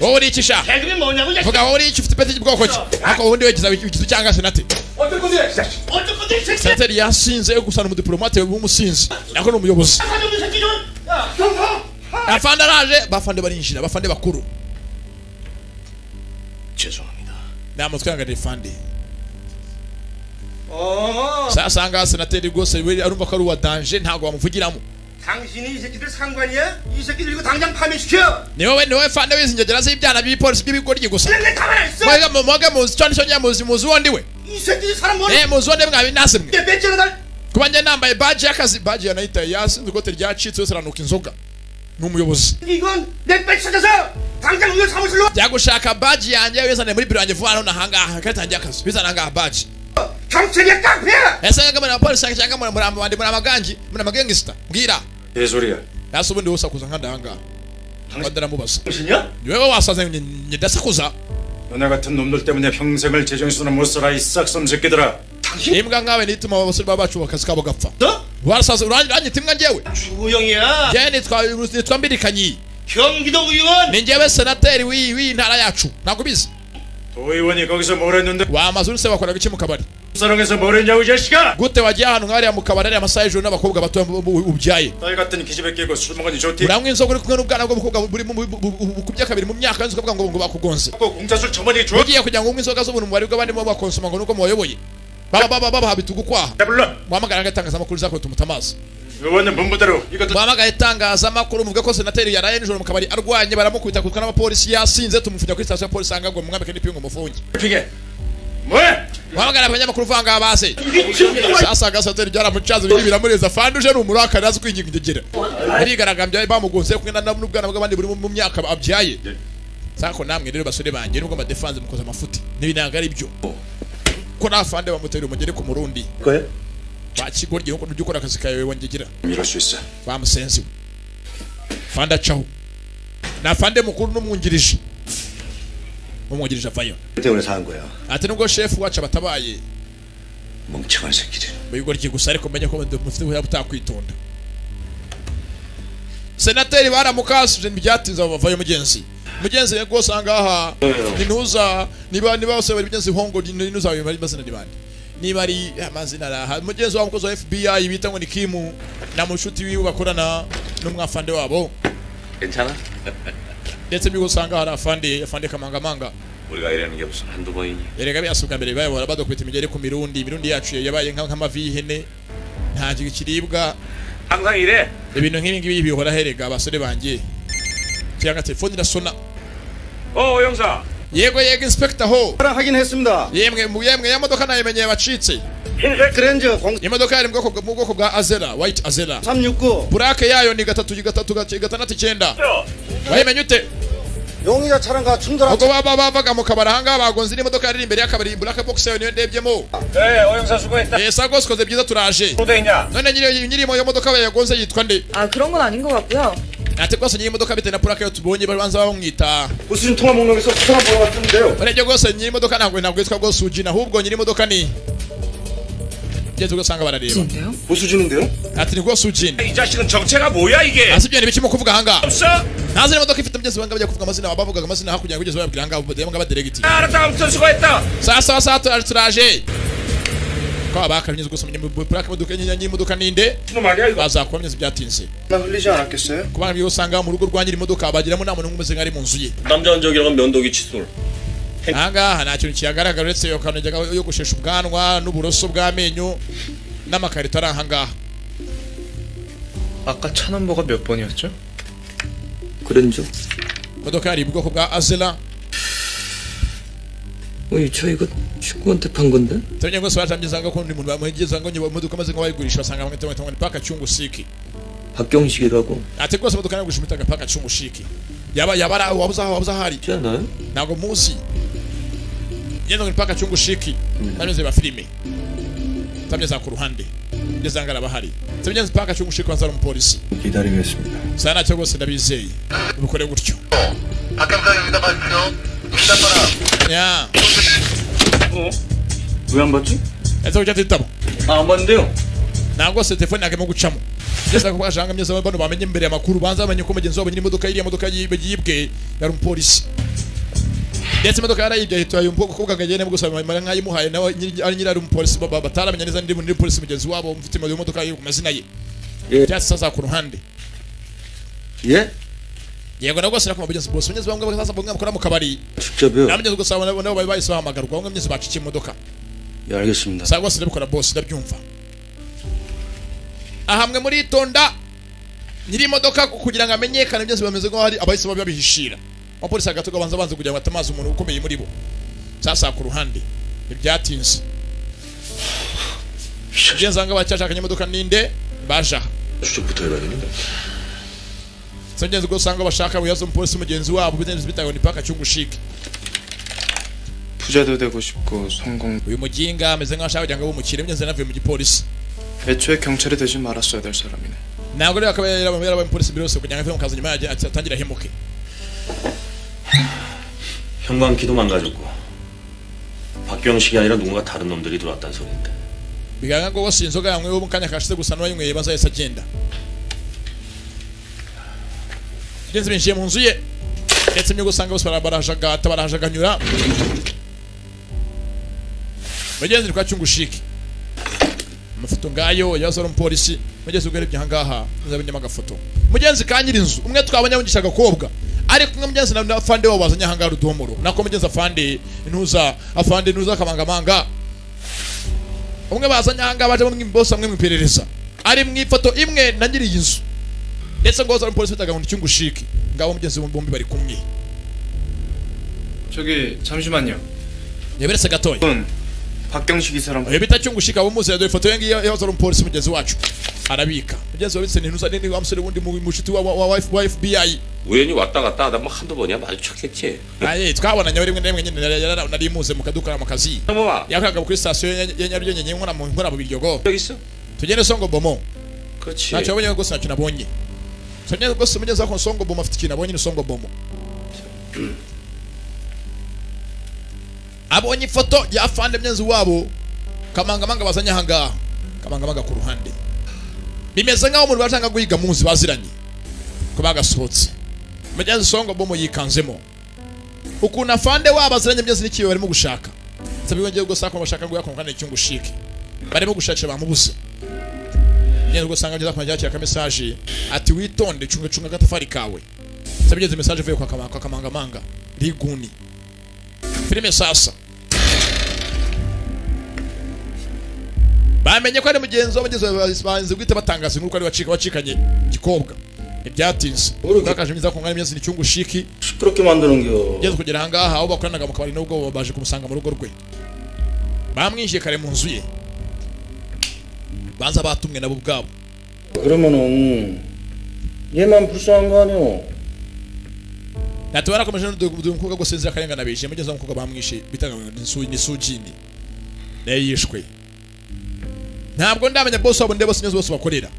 Wowe uri iki sha? Vuga wowe uri iki ufite peti bwoko ki? Ariko ubundi wegiza ikizu cyangwa senateri. Senateri yasinze gusa n'umudiplomate w'umusinzi. Nako n'umuyobozi. Afande araje bafande barinjira bafande bakuru. 죄송합니다. Namutwanga afande. Sasa anga senateri rwose arumva ko ari uwa danger ntago bamuvugiramo. 당신이 이 새끼들 상관이야? 이 새끼들 이거 당장 파면시켜. Ni wowe fande wizinjagera z'ibyana by'ipolisi by'ibigoryi gusa. Mwega mwega muzi cyane cyo nyamuzi muzi wundi we. 이 새끼 사람 머리. Muzi wundi mwabi nasemwe. Kuba njye nambaye badge y'akazi badge yanayita yasinze ikote ryacitse yose aranuka inzoga. N'umuyobozi. 이건 내 배지 찾아서 당장 의원 사무실로. Jya gushaka badge yanjye wizane muri biro yanjye vuba hano nahangaha katangiye akazi bizana ahangaha badge. 경찰이야 깡패야. Ese nga muri abapolisi cyangwa muri muri muri amaganji muri amagangista mbwira. 개소리야. Nase ubundi wosakuza nkandahanga. Ndaramubaza. 당신이야? Niwewe wasaze ndasakuza. 너네 같은 놈들 때문에 평생을 제정신으로 못 살아 이 싹섬 새끼들아. Imbwa nkawe nituma abasore bacu akazi kabo gapfa. Warasaze uranyita imbwa njyewe? 주호영이야. Njyewe nitwa Mbirikanyi. 경기도 의원. Ni njyewe senateri w'intara yacu. Ntabwo ubizi. 도의원이 거기서 뭘 했는데? Wamaze uruse bakoraga iki mu kabari? 사랑해서 뭘 했냐고 이 자식아! Gute wagiye ahantu nk'ariya mu kabari ariya amasaha y'ijoro n'abakobwa bato ubyaye? 딸 같은 기집애 끼고 술 먹으니 좋디? Uranywa inzoga uri kumwe n'ubwana bw'umukobwa buri bukubye kabiri mu myaka inzoga ukavuga ngo bakugonze. 공짜 술 저머니 줘? Ugiye kugira ngo unywe inzoga z'ubuntu mu bari bw'abandi bo bakonsoma ngo nuko mubayoboye. Baba habitugukwaha. Muhamagara agatangazamakuru zakwita umutamazi. 의원은 본부대로 이것도 muhamagara itangazamakuru muvuge ko senateri yaraye nijoro mu kabari arwanye baramukubita kutwa n'abapolisi yasinze tumufungira kuri sitasiyo ya polisi anga ngo mumwambike n'ipingu mufunge. 핑계. 뭐해? Muhamagara abanyamakuru vanga base. Sasa gasenateri byaramucaze biri biramureza fande uje n'umurakari azi kwinginga ingegera. Arigaragambya bamugonze kumwe n'ubwana bw'abandi buri mu myaka abyaye. Sako namwe rero basore banjye nubwo amadefanze mukoze amafuti n'ibinanga ari byo. Ko nafande bamutera umugere ku murundi. 거야? Bakigorye nkuko ujya ukora akazi kawe wongegera. 이럴 수 있어. Bamusenzi we. Fande acaho. Na fande mukuru n'umwungirije. Umwungirije avayo. 때문에 사는 거야. Ati nubwo chef wacu abatabaye 멍청한 새끼들. bigorye gusa ariko menye ko mufite butakwitonda. Senateri baramukasuje ntibyatinze bavayo mugenzi. Mugenzi rwose ahangaha nintuza niba bose bari mugenzi hongo nintuza bari mazina ni bande. Niba ari amazina araha mugenzi wa mukozi wa FBI bita ngo ni Kimu na mushuti wiwe bakorana n'umwafande wabo. 괜찮아? Ndetse by'uko usanga hari afande Kamangamanga. 우리가 이러는 게 무슨 한두 번이니. Erega byasuka mbere bayobora badukubita imigeri ku mirundi, imirundi yacu yabaye nk'amavi y'ihene, nta kiribwa. 항상 이래. Ibintu nk'ibi ngibi bihora herega abasore banjye. Cyangwa telefone irasona. 어, 형사. Yego yego inspector ho. 확인했습니다. Yemwe yemwe ya modoka nayimenyeye bacitse. 흰색 그랜저 0 Imodoka yari mu bwoko bwa Azera, white Azera. 369 Burake yayo ni 3 3 6 9. Wayimenye ute? 용의자 차량과 충돌한 Ubwo baba bavaga mu kabari ahangaha bagonze n'imodoka yari imbere y'akabari, black box yayo niyo ndebyemo. 네, 어 형사 수고했다. Eh, sawa rwose ukoze byiza turaje. 또 있냐? None nyiri iyo modoka yagonze yitwa nde? 아 그런 건 아닌 것 같고요. Ati rwose nyiri imodoka bitewe na plaque yo tubonye babanza bamwita. 우수진 통화 목록에서 수상한 번호가 뜨는데요. Urebye rwose nyiri imodoka ntabwo yitwa rwose Ujina, ahubwo nyiri imodoka ni ngeze ugasanga barareba. 진짜요? 고수진인데요? Ati ni rwose Ujina. 이 자식은 정체가 뭐야 이게? Asi ibyo ni ibiki mu kuvuga ahangaha? 없어? Ntazi imodoka ifite mugezi banga bajya kuvuga amazina, bavugaga amazina hakurya kugeza bababwira ahangaha bademo ngaba diregiti. 알았다. 아무튼 수고했다. Sawa sawa sawa turaje turaje. Ko abakabye gusa umenye plaque imodoka nyiri imodoka ninde? 놈 아니야 이거? Bazakubamye byatinze. 나 흘리지 않았겠어요? Kubana byo usanga mu rugo rwa nyiri imodoka bagiramo nta muntu umwe umeze nk'ari mu nzu ye. 남자 흔적이랑은 면도기 칫솔. Ahangaha nta kintu kihagaragara uretse iyo kantu yo gushesha ubwanwa n'uburoso bw'amenyo n'amakarito ari ahangaha. 아까 차 넘버가 몇 번이었죠? 그랜저? Imodoka yari ubwoko bwa Azera. 어이 저 이거 친구한테 판 건데? Tumenye rwose bajamye usanga ko undi muntu bamuhegeza ngo nyine imodoka amaze nk'abayigurisha basanga bamwita ngo ni paka cyungu siki. 박경식이라고 Ati rwose imodoka nagurisha umwitaga paka cyungu siki. Yaba yaba ari wabuze aho wabuze ahari. 있지 않아요? Ntabwo muzi. Ngeze ngo ni paka cyungu siki. Banyuze ba filime. Tamye ku ruhande. Ngeze ngara bahari. Tumenye paka cyungu siki banza ari umupolisi. 기다리겠습니다. Sana ntacyo rwose ndabizeye. Ubikore gutyo. Ya. 왜 안 받지? Ese kuki atitaba? 아, 안 받는데요. Ntabwo se telefone yagemo gucamo. Ngeze ko bashanga myeza bano bamenye imbere amakuru banza bamenye ko mugenzi wabo nyiri imodoka iriya modoka yibwe yari umupolisi. Ndetse imodoka yarayibye ahita yumva ko kubwa ngagene gusa mara nkayimuhaye nawe ari nyiri ari umupolisi bataramenya neza ndi muri polisi mugenzi wabo mfite imodoka yo ku mazina ye. Byatsi sasa ku ruhande. 예? Yego nabwo sira ku mugenzi boss mugenzi bamwe bakaza bamwe bakora mu kabari. 직접요? Namenye gusa nabo bari bahise bahamagarwa bamwe mugenzi bacikiye imodoka. 예, 알겠습니다. Sawa rwose ndabikora boss ndabyumva. Ahamwe muritonda nyiri imodoka kugira ngo amenyekane byose bameze nkaho hari abahise babihishira. Abapolisi hagati banza banze kugira ngo atamaze umuntu ukomeye muri bo. Sasa ku ruhande ntibyatinze. Mugenzi wanjye bacyashakanye imodoka ninde baja. 추적부터 해봐야겠는데 Mugenzi ubwo usanga bashaka buyazo umupolisi mugenzi wabo bigenze bitago ni paka cyungushike. 부자도 되고 싶고 성공 Uyu muginga ameze nkaho ashaka kugira ngo abe umukire mugenzi navuye mu gipolisi. 애초에 경찰이 되지 말았어야 될 사람이네. Ntabwo rero akaba yarabaye umupolisi mbere yose kugira ngo ave mu kazi nyuma atangire ahemuke. 현관키도 망가졌고 박경식이 아니라 누군가 다른 놈들이 들어왔다는 소리인데. Bigaragara ko rwose inzoga yanywewe mu kanya kashize gusa n'uwayinyweye maze yahise agenda. Mugenzi binjiye mu nzu ye ndetse imyuga usanga bose barajagata barajaganyura. Mugenzi ni kwa cyungushiki. Amafoto ngayo yaza ari umupolisi. Mugenzi ubwo yarebye ahangaha nzabonyemo agafoto. Mugenzi ka nyiri inzu umwe twabonye yungisha agakobwa ari kumwe mugenzi na afande wabo bazanye ahangaha rudomoro nako mugenzi afande ntuza afande ntuza akamangamanga umwe bazanye ahangaha baje bamwe bose amwe mu iperereza ari mu ifoto imwe na nyiri iyi nzu ndetse ngo ari umupolisi bitaga ngo ni cyungushiki ngabo mugenzi bombi bari kumwe. 저기 잠시만요. Yaberetse gatoya. 이건 박경식 이 사람 Oyo bita cyungushika bumuze dore ifoto ye ngiyo yahoze ari umupolisi mugenzi wacu arabika. Mugenzi wabitse ni ntuza nini wa musore wundi mu mushuti wa FBI. 우연히 왔다 갔다 하다 뭐 한두 번이야 마주쳤겠지. Aye twabonanye rimwe na rimwe nyine nari muze mu kaduka mu kazi. 넘어와. Yakoraga kuri station ya Nyarugenge nkora mu nkora mu Biryogo. 여기 있어? Tugende Songo Bomo. 그렇지. Ntacyo yabonye rwose ntacyo nabonye. Tugende rwose mugenzi wako Songo Bomo afite ikintu abonye ni Songo Bomo. Abonye ifoto ya afande myenzi wabo kamangamanga bazanye ahangaha. Kamangamanga ku ruhande. Bimeze nkaho umuntu bashaka guhiga munsi baziranye. Ko bagasohotse. Mugenzi Songo Bomo yikanzemo. Ukuntu afande wabo aziranye myenzi n'ikiyo barimo gushaka. Sabi wongeye gusa ko bashaka ngo yakonka icyungushike. Barimo gushakira bamubuze. Mugenzi ubwo usanga ngeza kumajya yakira message ati witonde cunga cunga agatafari kawe. Sabi ngeze message ivuye kwa kamangamanga riguni. Filime sasa bamenye ko ari mugenzi w'abageze banze guhita batangaza inkuru ko ari wacika wacikanye gikobwa. Ibyatinze bakaje myiza kungana imyezi n'icyungu shiki 시끄럽게 만드는겨. Ngeze kugera ahangaha aho bakoranaga mu kabari nubwo baje kumusanga mu rugo rwe. Bamwishyuye kare mu nzu ye. Banza batumwe nabo ubwabo. 그러면은 얘만 불쌍한 거 아니오? Ati barakomeje n'umukobwa gusa inzirakarengane bishe mugeze umukobwa bamwishe bitaga ni Sujini. Naye yishwe. Ntabwo ndamenya boss wabo ndebo sinzi bose bakorera.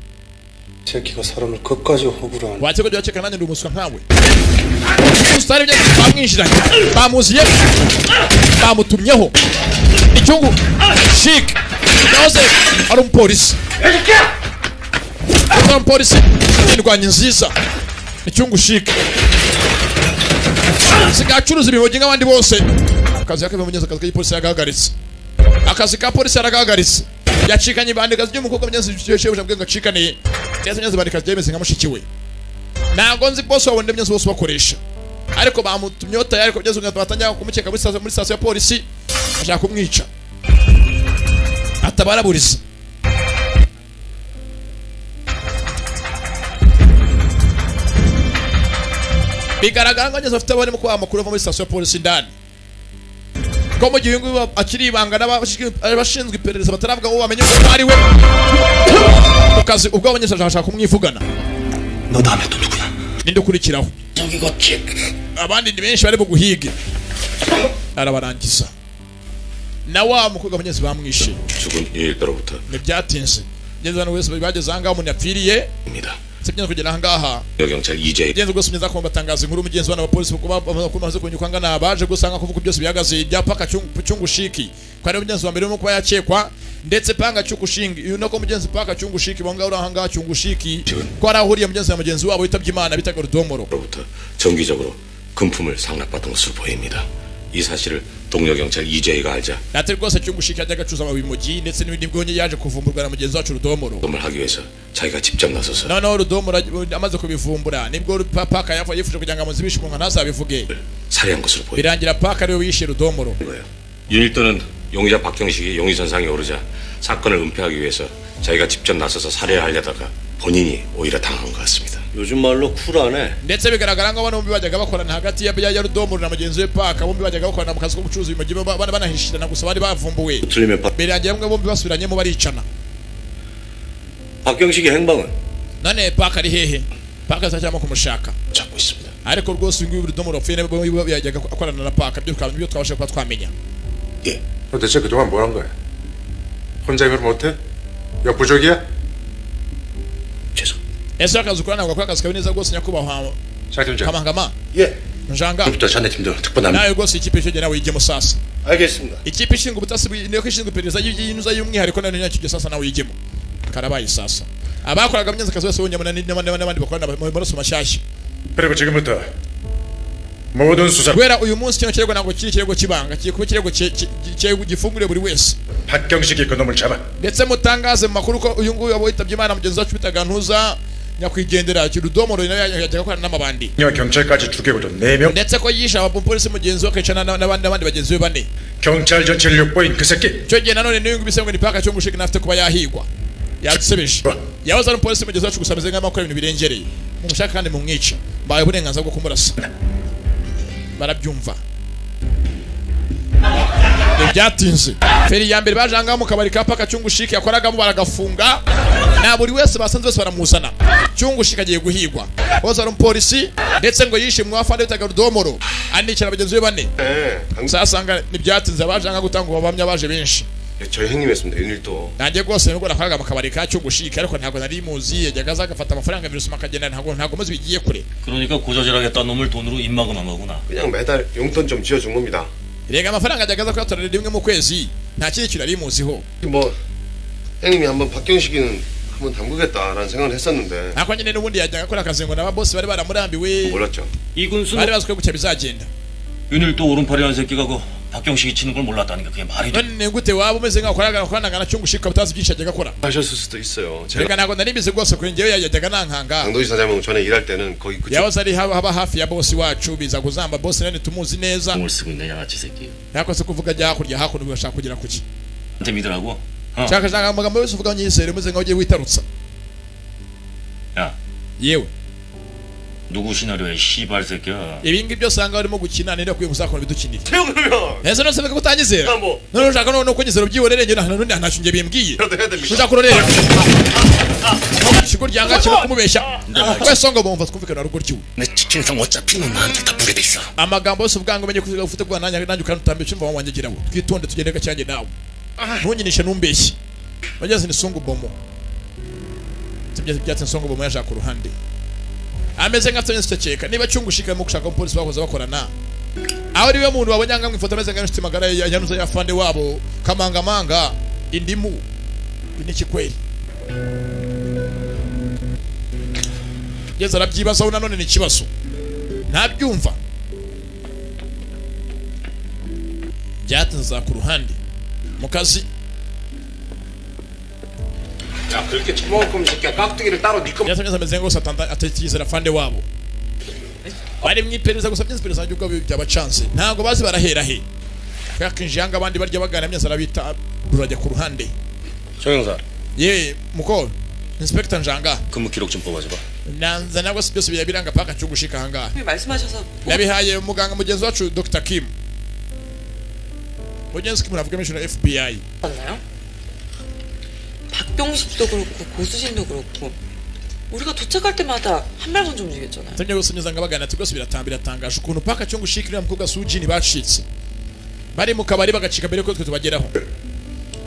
새끼가 사람을 끝까지 호구로 하네. Wakeko byakeka nanjye ndi umuswa nkawe. Usitari bye bamwinjiranye. Bamuziye. Bamutumyeho. Icyungu shik. Yahoze ari umupolisi. Ari umupolisi. Indwanyi nziza. Icyungu shik. Sigacuruza ibihogi nk'abandi bose. Akazi yake bimunyeza akazi k'ipolisi yagahagaritse. Akazi ka polisi yaragahagaritse. Yacikanye ibandikazi ry'umukobwa munyenzi shebuja mbwe ngo acikane. Ndetse munyenzi bandikazi byemeze nka mushiki we. Ntabwo nzi boss wabo ndemye bose bakoresha. Ariko bamutumye tayari ariko byeze ngo batangira kumukeka muri station ya polisi ashaka kumwica. Atabaraburiza. Bigaragara ngo ngeze afite abari mu kwa amakuru muri station ya polisi ndani. Ko mu gihe ngo akiri ibanga n'abashinzwe iperereza bataravuga ngo bamenye ko ari we. Mukazi ubwo abanyeshuri bashaka kumwivugana. 너 다음에 또 누구야? Ninde ukurikiraho? Abandi ni benshi bari buguhige. Arabarangiza. Na wa mukobwa abanyeshuri bamwishe. 죽은 일대로부터 Ntibyatinze. Ngeze hano wese bageze ahangaha umuntu yapfiriye. Sibyo kugera ahangaha. 경찰 이재희 Genzo rwose mugeza kumbatangaza inkuru mugenzi wa n'abapolisi kuba bamaze kumenya uko angana baje gusanga kuvuga byose bihagaze ibya paka cyungushiki ko ari mugenzi wa mbere urimo kuba yakekwa ndetse panga cyungushingi uyu nako mugenzi paka cyungushiki bonga uri ahangaha cyungushiki ko arahuriye mugenzi wa mugenzi wabo witabye Imana bitaga Rudomoro. 로부터 정기적으로 금품을 상납받은 것으로 보입니다. 이 사실을 동료 경찰 이재희가 알자 Ati rwose cyungushiki yajyaga acuza amabimugi ndetse n'ibindi bwonye yaje kuvumburwa na mugenzi wacu Rudomoro. 금을 하기 위해서 자기가 직접 나서서 Noneho Rudomoro amaze kubivumbura nibwo paka yapfa yifuje kugira ngo amuzibishe umunwa ntazabivuge. 살해한 것으로 보입니다. Birangira paka ariwe wishe Rudomoro. 윤일도는 용의자 박경식이 용의선상에 오르자 사건을 은폐하기 위해서 자기가 직접 나서서 살해를 하려다가 본인이 오히려 당한 것 같습니다. 요즘 말로 쿨하네. Ndetse bigaragara ngo abana bombi bajyaga bakorana hagati ya Rudomoro na mugenzi we Paka bombi bajyaga bakorana mu kazi ko gucuruza ibimogi banahishirana gusa bari bavumbuwe. 틀리면 Birangira bamwe bombi basubiranyemo baricana. 박경식의 행방은 None Paka ari hehe? Paka azacyamo kumushaka. 찾고 있습니다. Ariko rwose uyu nguyu Rudomoro wapfuye nabwo yajyaga akorana na Paka byo twabasha kuba twamenya. 예. 너 대체 그동안 뭘 한 거야? 혼자 힘을 못해? 역부족이야? 죄송. Ese akazi ukora ntabwo akora akazi kawe neza rwose nyakubahwa 장 팀장. Kamangama. 예. Njanga. 부터 전내 팀도 특보 남. Nawe rwose ikipe icyo gihe nawe uyigemo sasa. 알겠습니다. Ikipe ishinzwe ubutasi niyo ishinzwe iperereza y'inuza y'umwihariko nayo nicyo gihe sasa nawe uyigemo. Karabaye sasa. Abakoraga myenzi akazi bose bonyemo n'abandi bakorana mu maraso mashyashya. 그리고 지금부터 모든 수사 Guhera uyu munsi kino kirego ntabwo kiri ikirego cy'ibanga kigiye kuba ikirego gifunguriye buri wese. 박경식이 그놈을 잡아. Ndetse mutangaze mu makuru ko uyu nguyu witabye Imana mugenzi wacu bitaga Ntuza nyakwigendera Rudomoro nawe yajyaga akorana n'amabandi. 경찰까지 죽이고도 4명. Ndetse ko yishe abapolisi mugenzi we akicana n'abandi bagenzi be bane. 경찰 전체를 욕보인 그 새끼. Icyo gihe nanone n'uyu nguyu bisa ngo ni paka cyungushiki nafite kuba yahigwa. Yadusebeje. Yahoze ari umupolisi mugenzi wacu gusa ameze nk'aho akora ibintu birengereye. Mumushaka kandi mumwice. Mbaye uburenganzira bwo kumurasa. Barabyumva. Ntibyatinze. Feri ya mbere baje ahangaha mu kabari ka paka cyungushiki yakoragamo baragafunga. Na buri wese basanze bose baramuzana. Cyungushiki agiye guhigwa. Wahoze ari umupolisi ndetse ngo yishe mwafande bitaga Rudomoro. Anicira bagenzi be bane. Sasanga ntibyatinze abaje ahangaha gutanga ubuhamya baje benshi. 저희 형님이었습니다. 윤일도. Nanjye rwose nubwo nakoraga mu kabari ka cyungushiki ariko ntabwo nari muzi yajyaga aza agafata amafaranga virusuma akagenda ntabwo muzi bigiye kure. 그러니까 고자질하겠다는 놈을 돈으로 입막음한 거구나. 그냥 매달 용돈 좀 쥐어준 겁니다. Rega amafaranga ajyaga aza kuyatorera rimwe mu kwezi nta kindi kintu nari muziho. 뭐 형님이 한번 박경식이는 한번 담그겠다라는 생각을 했었는데 Ariko nyine n'ubundi yajyaga akora akazi ngo n'ababosi bari baramurambiwe 몰랐죠. 이 군수는 bari bazi ko gutya bizagenda. 윤일도 오른팔이라는 새끼가 그 박경식이 치는 걸 몰랐다는 게 그게 말이 돼? None gute waba umeze nkaho ukorana na Cyungushika utazi byinshi yajyaga akora? 하셨을 수도 있어요. 제가 Reka ntabwo nari mbizi rwose kuri njyewe yajyaga nankanga. 강도희 사장은 전에 일할 때는 거기 그쪽 Yahoze ari haba hafi ya bosi wacu biza kuzamba bosi nane tumuzi neza. 공을 쓰고 있네 양아치 새끼. Yakoze kuvuga ajya hakurya hakuno bashaka kugera kuki. 한테 믿으라고? Shaka shaka amagambo yose uvuga nyizere umeze nkaho ugiye witarutsa. 야 yewe 누구 시나리오야 씨발 새끼야. Ibi ngibi byose usanga barimo gukina ninde akwiye kuzakora ibidukinira. 태용 Ese none se ko utanyizera? Tambo. None ushaka none kunyizera ubyihorere njye nta ntacyo njye bimbwiye. Ushaka urorera. Ikigo ryanga kiba kumubeshya. Wese ngo bumva twumvikana rugo ryiwe. 내 치킨상 어차피 넌 나한테 다 부게 돼 있어. Amagambo yose uvuga ngo umenye ko ufite kuba nanjye nanjye ukanutambira cyumva wanjye girawo. Twitonde tugende gacyanjye nawe. Ntunyinishe numbeshye. Bageze ni sungu bomo. Sibye byatse sungu bomo yaje ku ruhande. Ameze nka tonyese cyeka niba cyungushika mu gushaka umupolisi bakoze bakorana. Aho ari we muntu wabonye anga mwifoto ameze nka inshuti magara yanuza ya fande wabo kamangamanga indimu ni kweli. Yeza arabyibazaho nanone ni ikibazo. Ntabyumva. Byatinze ku ruhande mu kazi. 야 그렇게 처먹을 거면 새끼야 깍두기를 따로 네 거. Byatumye ameze ngo satanta atetizera fande wabo. Bari mwiperereza gusa byinshi by'ubwo byabacanse. Ntago bazi barahera he. Kakinjanga abandi barya bagana myeza arabita rurajya ku ruhande. 정형사. Ye mukoro Inspector Njanga. 근무 기록 좀 뽑아줘봐. Nanza nabwo byose birabiranga paka cyugushika ahangaha. 말씀하셔서 Nabihaye muganga mugenzi wacu Dr. Kim. Mugenzi Kim navuga mission FBI. 맞나요? 박병식도 그렇고 고수진도 그렇고 우리가 도착할 때마다 한 발 먼저 움직였잖아요. Tujye gusunyuza ngabagana tugose biratangaje ukuntu paka cyungushika uriya mukobwa Sujini bacitse. Bari mu kabari bagacika mbere ko twe tubageraho.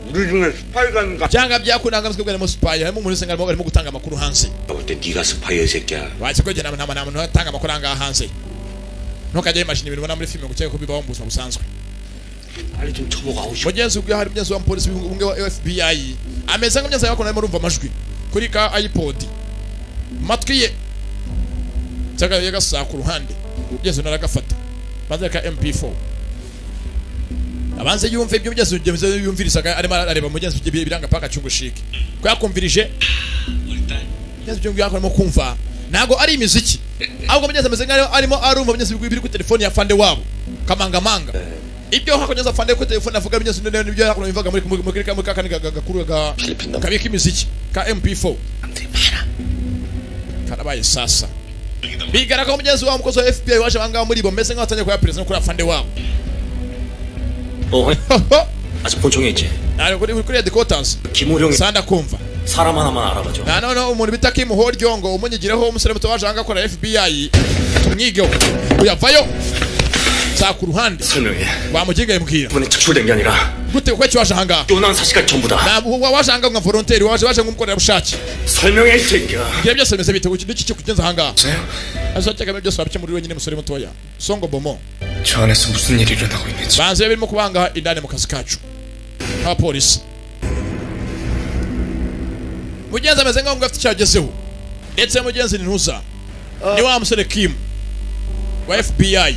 우리 중에 스파이가 Byanga byakunanga mutwe bwa spy harimo umuntu usenga arimo gutanga amakuru hanze. 볼 때 네가 스파이야 이 새끼야. Wakiko jye nta muntu atanga amakuru ahangaha hanze. Ntukajye imashini ibintu ubona muri filime ngo ukeke ko bibaho mu buzima busanzwe. 빨리 좀 쳐보고 아웃. Mugenzi ubwe hari mugenzi wa polisi umwe wa FBI ameze nka mugenzi yakona arimo urumva amajwi kuri ka iPod matwi ye cyangwa yagasa ku ruhande mugenzi naragafata banze ka MP4 abanze yumve ibyo mugenzi yumvirisaga arimo areba mugenzi biranga paka cyungushike ko yakumvirije mugenzi byo yakora arimo kumva ntago ari imiziki ahubwo mugenzi ameze nkaho arimo arumva mugenzi biri ku telefone ya fande wabo kamangamanga ibyo hakonyeza fande ku telefone avuga mugenzi nibyo yakora bivaga muri muri kakani gakuru ga kabika imiziki ka MP4 karabaye sasa bigaragara ko mugenzi wa mukozi wa FBI waje banga muri bo meze nkaho atangiye kuya president kuri afande wabo. 아직 본청에 있지. Ari kuri kuri headquarters. 김호령이 Sanda kumva. 사람 하나만 알아봐줘. Na none umuntu bita Kim Horyongo umunyigireho umusore muto waje anga akora FBI tumwigeho uyavayo za ku ruhande. 설명해. Wamuginga mbwira. 이번에 착출된 게 아니라 Gute uko waje ahangaha? 쫓난 사실까지 전부 다. Ntabwo waje ahangaha nka volontaire waje nk'umukorerabushake. 설명해 이 새끼야. Ibyo byose bimeze bite n'iki cyo kugenza ahangaha? Azateka byose wabikemura wenyine musore mutoya. Songo bomo. 저 안에서 무슨 일이 일어나고 있는지. Banze birimo kubanga indani mu kazi kacu. Abapolisi. Mugenzi ameze nkaho afite icyagezeho. Ndetse mugenzi ni ntuza. Ni wa musore Kim wa FBI.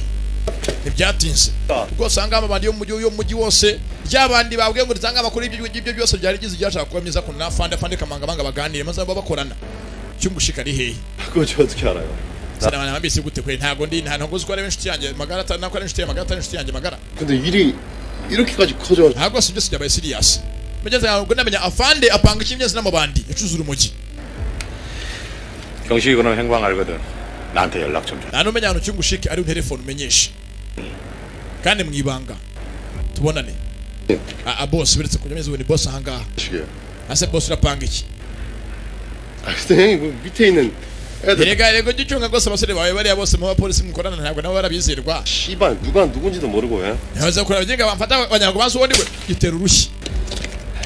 Ntibyatinze. Rwose ahangaha amabandi yo mu mujyi wose byabandi babwiye ngo ritanga amakuru y'ibyo byose byari gize ibyashaka kuba myiza kuntu na fande kamanga baganire maze bakorana. Cyungushika ari hehe? 그거 저 어떻게 알아요? Sinabana bambise gute kwe ntago ndi nta ntago uziko ari inshuti yanjye magara nako ari inshuti yanjye magara atari inshuti yanjye magara. 근데 일이 이렇게까지 커져. Ntago si byose byabaye serious. Mugenzi ntabwo ndamenya afande apanga ikimyezi n'amabandi yacuzura umugi. 경식이 그런 행방 알거든. 나한테 연락 좀 줘. Nta numenya ahantu cyungushike ari telefone umenyeshe. Kandi mwibanga. Tubonane. A boss biretse kujya meze ni boss ahangaha. Ase boss urapanga iki? 아, 근데 형이 그 밑에 있는 Erega rego gicyunga rwose abasore bawe bariya bose mu bapolisi mukorana ntabwo nabo barabizirwa. 씨발 누가 누군지도 모르고 예. Ntibaza kureba abagenga bamfata abanyago bazi uwo ndiwe gitera urushyi.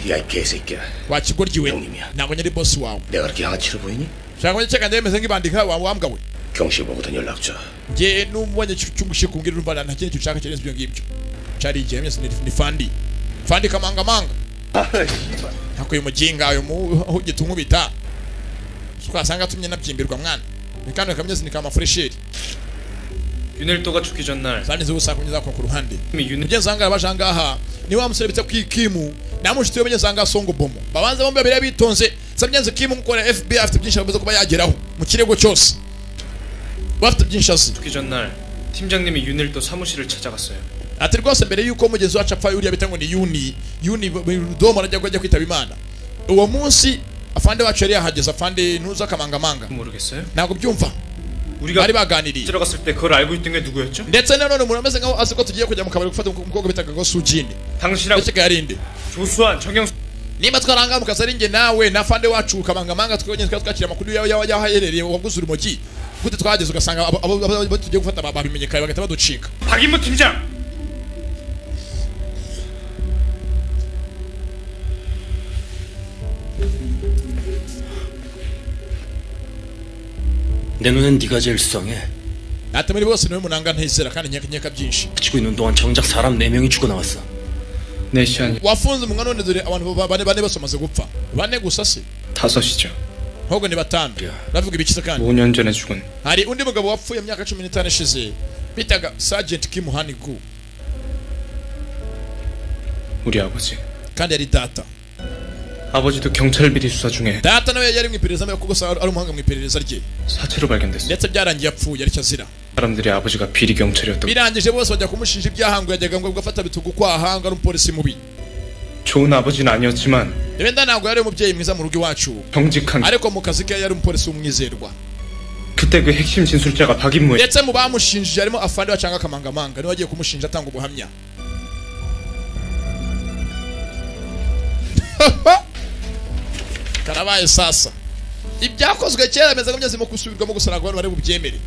야, 이 개새끼야. Wa kigoryi we. Ntabwo nyiri boss wawe. 내가 그렇게 양아치로 보이니? Shaka kunyeceka ndemeze nk'ibandika wa wambwa we. 경식 보고든 연락 줘. Nge n'ubonye cyungushye kumbwira urumva nta kintu ushaka kirenze ibyo ngibyo. Cari igihe mwese ni fandi. Fandi kamangamanga. Ntako uyu muginga uyu muhugita unkubita. Twasanga tumye nabyimbirwa mwana. Nikano kamyezi ni kama fresheri. 윤일도가 죽기 전날 Sanze gusa kunyuza ku ruhande. Mugenzi wanjye arabaje ahangaha ni wa musore bita Kimu na mushiti we mugenzi wanjye Songo Bomo. Babanza bombi babiri bitonze. Sabyenze Kimu nkora FBI afite byinshi abaza kuba yageraho mu kirego cyose. Bafite byinshi azi. 죽기 전날 팀장님이 윤일도 사무실을 찾아갔어요. Ati rwose mbere yuko mugenzi wacu apfa uriya bita ngo ni Yuni Domo arajya kujya kwitaba Imana. Uwo munsi afande wacu yari yahageze, afande ntuza kamangamanga. 모르겠어요? Ntabwo byumva. 우리가 bari baganiriye. 들어갔을 때 그걸 알고 있던 게 누구였죠? Ndetse nanone umuntu ameze nkaho azi ko tugiye kujya mu kabari gufata umukobwa bitaga ngo Sujini. 당신하고 Ndetse yarinde. 조수한 정영수 Niba twaranga mu kazi ari njye nawe na afande wacu kamangamanga twonyine twari twakira amakuru yawe yaherereye waguze urumogi. Gute twahageze ugasanga abo tugiye gufata babimenye kare bagahita baducika. 박인무 팀장! 내 눈엔 네가 제일 수상해. Ati muri bose niwe munanga ntizera kandi nkeka byinshi. 치고 있는 동안 정작 사람 4명이 죽어 나왔어. 4시 아니 Wafunze umunwa none dore abantu bane bose bamaze gupfa. Bane gusa se? 5이죠. Ahubwo ni batanu. Navuga ibiki se kandi? 5년 전에 죽은 Hari undi mugabo wapfuye mu myaka 15 ishize bitaga Sergeant Kim Hanigu 우리 아버지. kandi yari data. 아버지도 경찰 비리 수사 중에 Data nawe yari mu iperereza mbere kuko ari umuhanga mu iperereza rye. 사체로 발견됐어. Ndetse byarangiye apfuye aricyo azira. 사람들이 아버지가 비리 경찰이었다고. Birangije bose bajya kumushinja ibyaha ngo yajyaga ngo gafata bitugu kwaha ngo ari umupolisi mubi. 좋은 아버지는 아니었지만 Wenda ntabwo yari umubyeyi mwiza mu rugo iwacu. 정직한 Ariko mu kazi ke yari umupolisi w'umwizerwa. 그때 그 핵심 진술자가 박인무의 Ndetse mu bamushinjije harimo afande bacanga akamangamanga niwe wagiye kumushinja atanga ubuhamya. Karabaye sasa. Ibyakozwe kera bimeze nk'imyezi mu gusubirwamo gusa ntabwo abantu bari bubyemere.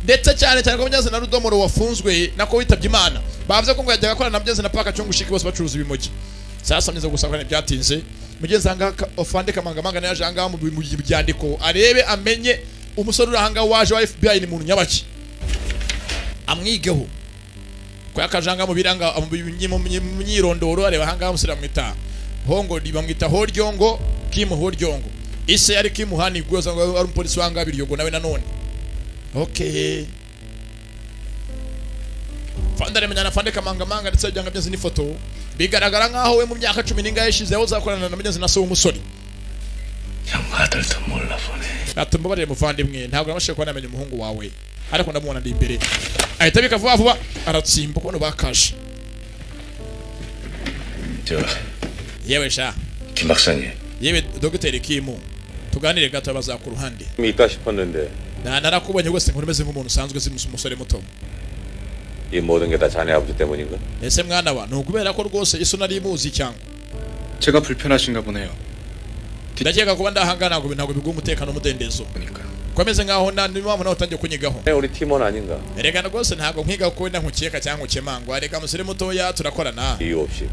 Ndetse cyane cyane ko Mugenzi na Rudomoro wafunzwe nako witabye Imana. Bavuze ko ngo yajyaga akorana na Mugenzi na Paka Cyungushiki bose bacuruza ibimogi. Sasa mugeze gusa kandi byatinze. Mugenzi anga afande kamangamanga naje anga mu byandiko arebe amenye umusore uri ahanga waje wa FBI ni muntu nyabaki. Amwigeho. Ko yakajanga mu biranga mu myirondoro areba ahanga umusore amwita. Hongo bamwita Horyongo Kim Horyongo. Ise yari Kim Hani gwoza ngo ari umupolisi wanga biryogo nawe nanone. Okay. Fanda remenya na fande kamangamanga ndetse byanga byose ni foto. Bigaragara nkaho we mu myaka 10 n'ingahe ishize aho uzakorana na mugenzi na so w'umusore. 형아들도 몰라보네. Ati mbabarire muvandimwe ntabwo nabashije kuba namenya umuhungu wawe. Ariko ndamubona ndi imbere. Ahita bika vuba vuba aratsimba kubona bakaje. 저 Yewe sha. 김 박사님. Yewe Dr. Kimu. Tuganire gato abaza ku ruhande. 있다 싶었는데 Na narakubonye rwose nkuru meze nk'umuntu usanzwe si umusore muto. 이 모든 게 다 자네 아버지 때문인가? Ese mwana wa nukubera ko rwose iso nari muzi cyangwa 제가 불편하신가 보네요. ndakeka kuba ndahangana ngo ntabwo biguha umutekano n'umudendezo. Komeze nkaho nta niba nawe utangiye kunyigaho. 우리 팀원 아닌가? Erega rwose ntabwo nkwiga ko wenda nkukeka cyangwa nkukemangwa. Reka musore mutoya turakorana. 이유 없이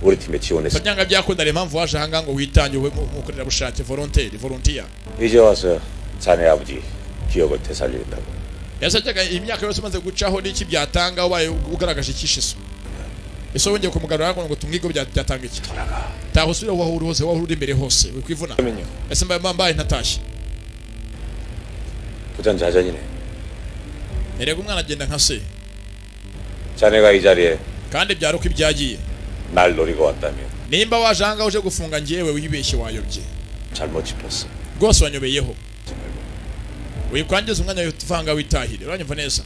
우리 팀에 지원했어. Byanga byakunda impamvu waje ahanga ngo witange ube umukorerabushake volontaire volunteer. 이제 와서 자네 아버지 기억을 되살리겠다고. Yasajyaga imyaka yose umaze gucaho n'iki byatanga ubaye ugaragaje ikishiso. Ese wongeye kumugarura ngo tumwigo byatanga iki? Taho usubire aho uri hose, aho uri imbere hose wikwivuna. Ese mbaye ntatashye. 부전자전이네. Erega umwana agenda nka se. 자네가 이 자리에 kandi byari uko ibyagiye. 날 노리고 왔다면 Nimba waje ahangaha uje gufunga njyewe wibeshye wayobye. 잘못 짚었어. Rwose wanyobeyeho. Wikwangiza umwanya uvanga witahire. Uranyumva neza?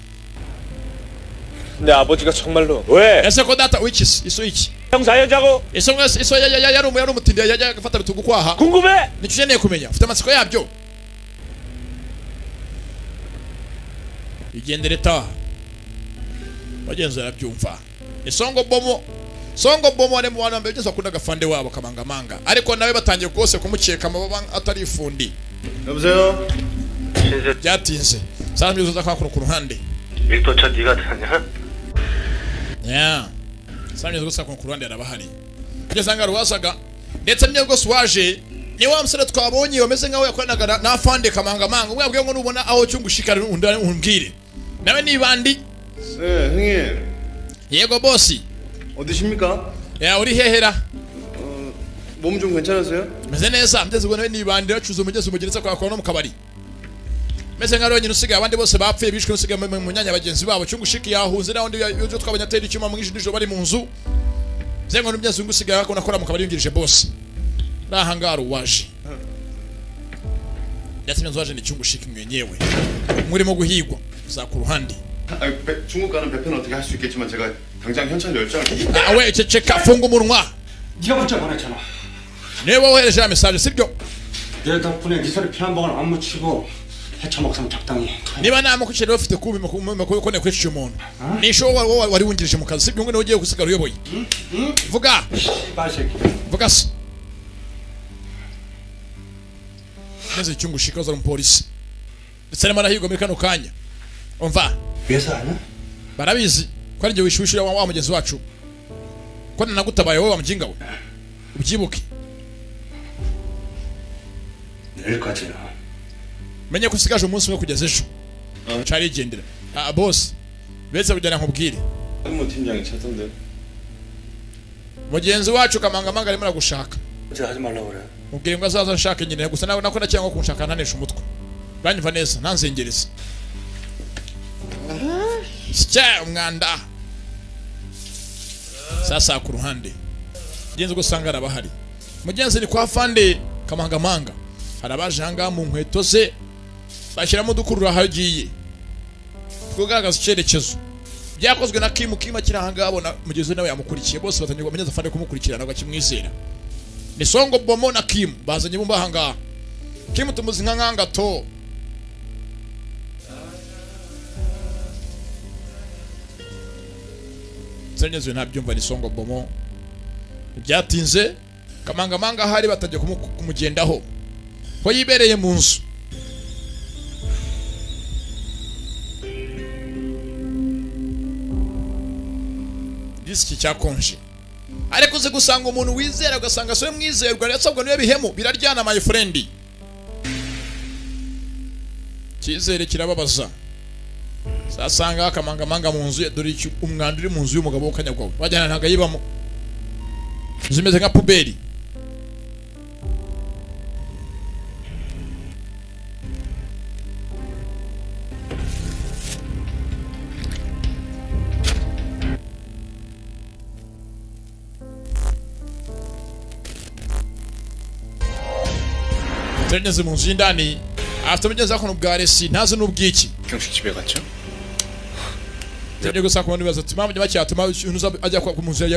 내 아버지가 정말로 왜? Ese ko data wikisi iso iki? 형사연자고 Iso mwese iso yari umutindi yajyaga gufata bitugu kwaha. 궁금해? Nicyo ukeneye kumenya. Ufite amatsiko yabyo. Igendere taha. Bagenzi arabyumva. Isongo bomo Songo bomo ari mu bantu mbere byose bakundaga fande wabo kamangamanga. Ariko nawe batangiye kose kumukeka amababa atari ifundi. 여보세요. Byatinze. Sasa mbyuzuza kwa ku ruhande. 일도차 네가 타냐? Yeah. Sasa mbyuzuza kwa ku ruhande arabahari. Kugeza ngaro wasaga ndetse mye rwose waje ni wa musore twabonye wameze nkaho yakoranaga na fande kamangamanga. Umwe abwiye ngo nubona aho cyungushikara umbwire. Nawe nibandi? 네, 형님. Yego bosi. 어디십니까? Ya uri hehera? 몸 좀 괜찮으세요? Meze neza, mugeze ubwo nawe nibandi bacuza umugezi umugeretse kwa kwa no mu kabari. Meze nka wenyine usigaye, abandi bose bapfuye bishwe, usigaye mu myanya bagenzi babo. Cyungushiki yahunze naho ndi yo twabonye atera icyuma mu nijoro bari mu nzu. Zengo n'umbyazungu usigaye akona akora mu kabari yungirije boss. Rahangara uwaje. Ndetse waje ni Cyungushiki mwenyewe. Murimo guhigwa za ku ruhande. 아, 중국 가는 배표는 어떻게 할 수 있겠지만 제가 당장 현찰 10장을 Ah we ceceka funga umunwa. 네가 문자 보냈잖아. Niba wohereje ya message sibyo? 내 덕분에 네 손에 피 한 방울 안 묻히고 해쳐먹으면 적당히. Niba nta makuru ufite kubi makuru ko nekwishyuye umuntu. Nisho wari wungirije mu kazi sibyo ngo ugiye gusigara uyoboye. Vuga. Vuga se. Neze Cyungushiki azara umupolisi. Ndetse arimo arahigwa muri kano kanya. Umva. 회사 아니야? Barabizi ko ari njye wishyushye wa mugenzi wacu. Ko nagutabaye wowe wa mujinga we. Ubyibuke. 내일까지나. Menye ko usigaje umunsi umwe kugeza ejo. Carigendera. Ah boss. Betse kujyana nkubwire. 뭐 팀장이 찾던데. Mugenzi wacu Kamangamanga arimo aragushaka. 하지 말라고 그래. Mubwire ngo azaza nshake nyine gusa nawe nako nacyangwa kunshaka ntanesha umutwe. Uranyumva neza ntanzengereza. Sya umwanda. Sasa ku ruhande. Mugenzi gusanga arabahari. Mugenzi ni kwa Fande Kamangamanga. Harabaje hanga mu nkweto ze bashyiramo dukurura hagiye. Kugaragaza icyerekezo. Byakozwe na Kim Kim akiri hanga abona mugenzi nawe yamukurikiye bose batangiye mugenzi Fande kumukurikirana agakimwizera. Ni Songo Bomo na Kim bazanye bumba hanga. Kim tumuzi nka nkanga to. Senyezwe ntabyumva ni Songo Bomo. Byatinze Kamangamanga hari batangiye kumugendaho. Ko yibereye mu nzu. Disiki cyakonje. Ariko uzi gusanga umuntu wizera ugasanga so mwizerwa yasabwa niwe bihemu biraryana my friend. Cyizere kirababaza. Sasanga Kamangamanga mu nzu dore umwanda uri mu nzu y'umugabo w'akanyagwa. Bajyana ntaga yibamo. Zimeze nka puberi. Tugeze mu nzu y'indani afite mugenzi wako n'ubwa resi ntazi n'ubwiki. 경식 집에 갔죠? Tujye gusa kubona ibibazo ati mpamvu bacyatuma ajya ku nzu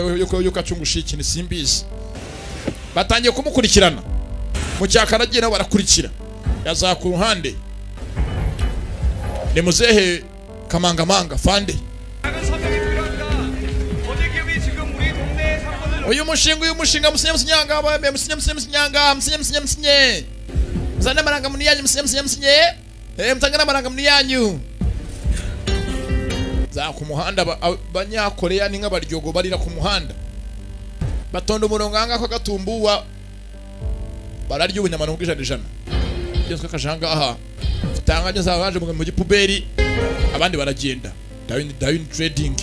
yo kacungushiki ni simbizi. Batangiye kumukurikirana. Mu cyakaragiye nabo barakurikira. Yaza ku ruhande. Ni muzehe Kamangamanga Fande. Uyu mushinga musinye musinyanga abaye musinye musinye musinyanga musinye musinye musinye. Muzane amarangamuntu yanyu musinye musinye musinye. Mutanga amarangamuntu yanyu. Za ku muhanda abanyakoreya ni nk'abaryogo barira ku muhanda. Batonda umurongo anga ko gatumbuwa bararya ubunyamano bw'ijana ijana. Byose kajanga aha. Tanganye zabaje mu gipuberi abandi baragenda. Dawin trading.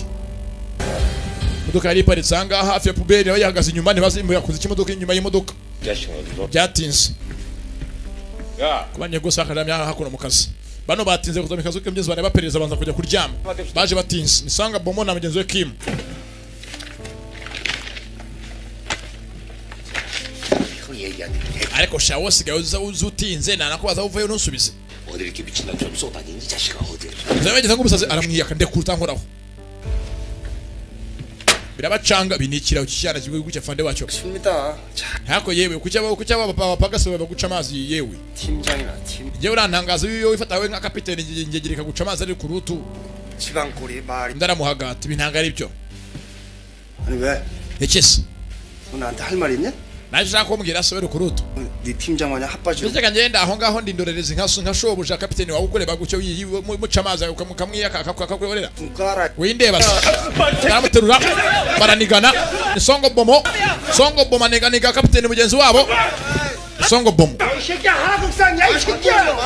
Imodoka yari iparitse aha ngaha hafi ya puberi aho yahagaze inyuma ntibazi yakoze ikimodoka inyuma y'imodoka. Byatinze. Kubanye gusa akaramya hakuno mu kazi. Bano batinze kuza mu kazi k'imbyezi bane bapereza banza kujya kuryama. Baje batinze. Nisanga Bomo na mugenzi we Kim. Ariko shawo sigaye uzutinze nanakubaza uvuye ntusubize. 어디 이렇게 미친 남처럼 쏘다니 이 자식아 어디. Zabageza nk'umusazi aramwiyaka ndekuruta nkoraho. Birabacanga binikira ucyana kimwe gucya Fande wacyo. Ntako yewe kucya bapagase baguca amazi yewe. 팀장이나 팀. Yewe urantangaza iyo wifata we nka kapiteni ngegereka guca amazi ari ku rutu. 지방꼬리 말이. Ndaramuhagata ibintanga ari byo. 아니 왜? Ekese. 너 나한테 할 말 있냐? Naje ushaka kumbwira asubire ku rutu. 네 팀장 마냥 핫바지로. Ndetse ngenda aho ngaho ndindorereza nka shobuja kapiteni wawe ukureba gucyo muca amazi ukamwiyaka akakukorera. Windeba. Baramuterura baranigana. Songo Bomo. Songo Bomo aniganiga kapiteni mugenzi wabo. Songo Bomo. 이 새끼야 하라국산이야 이 새끼야.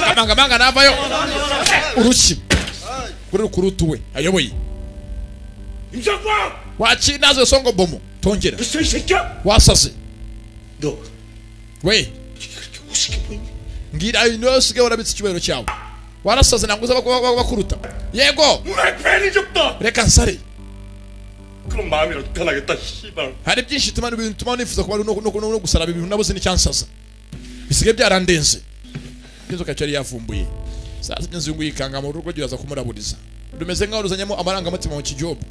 Kamangamanga navayo. Urushyi. Kuri kurutu we ayoboye. 임상광! Wachinazo Songo Bomo. Tongera. 이 새끼야. Wasaze. 너 We. 그렇게 우습게 보이니? Ngira niwe usigaye warabitse icyubahiro cyawe. Warasaze ntabwo uza bakuruta. Yego. Reka nsare. 그런 마음이라도 편하겠다 씨발. Hari byinshi bituma bituma nifuza kuba no gusaraba ibintu nabuze n'icyansaza. Bisigaye byarandenze. Inzoka cyari yavumbuye. Sasa inzungu yikanga mu rugo giraza kumuraburiza. Rumeze nkaho ruzanyemo amarangamutima mu kijobo.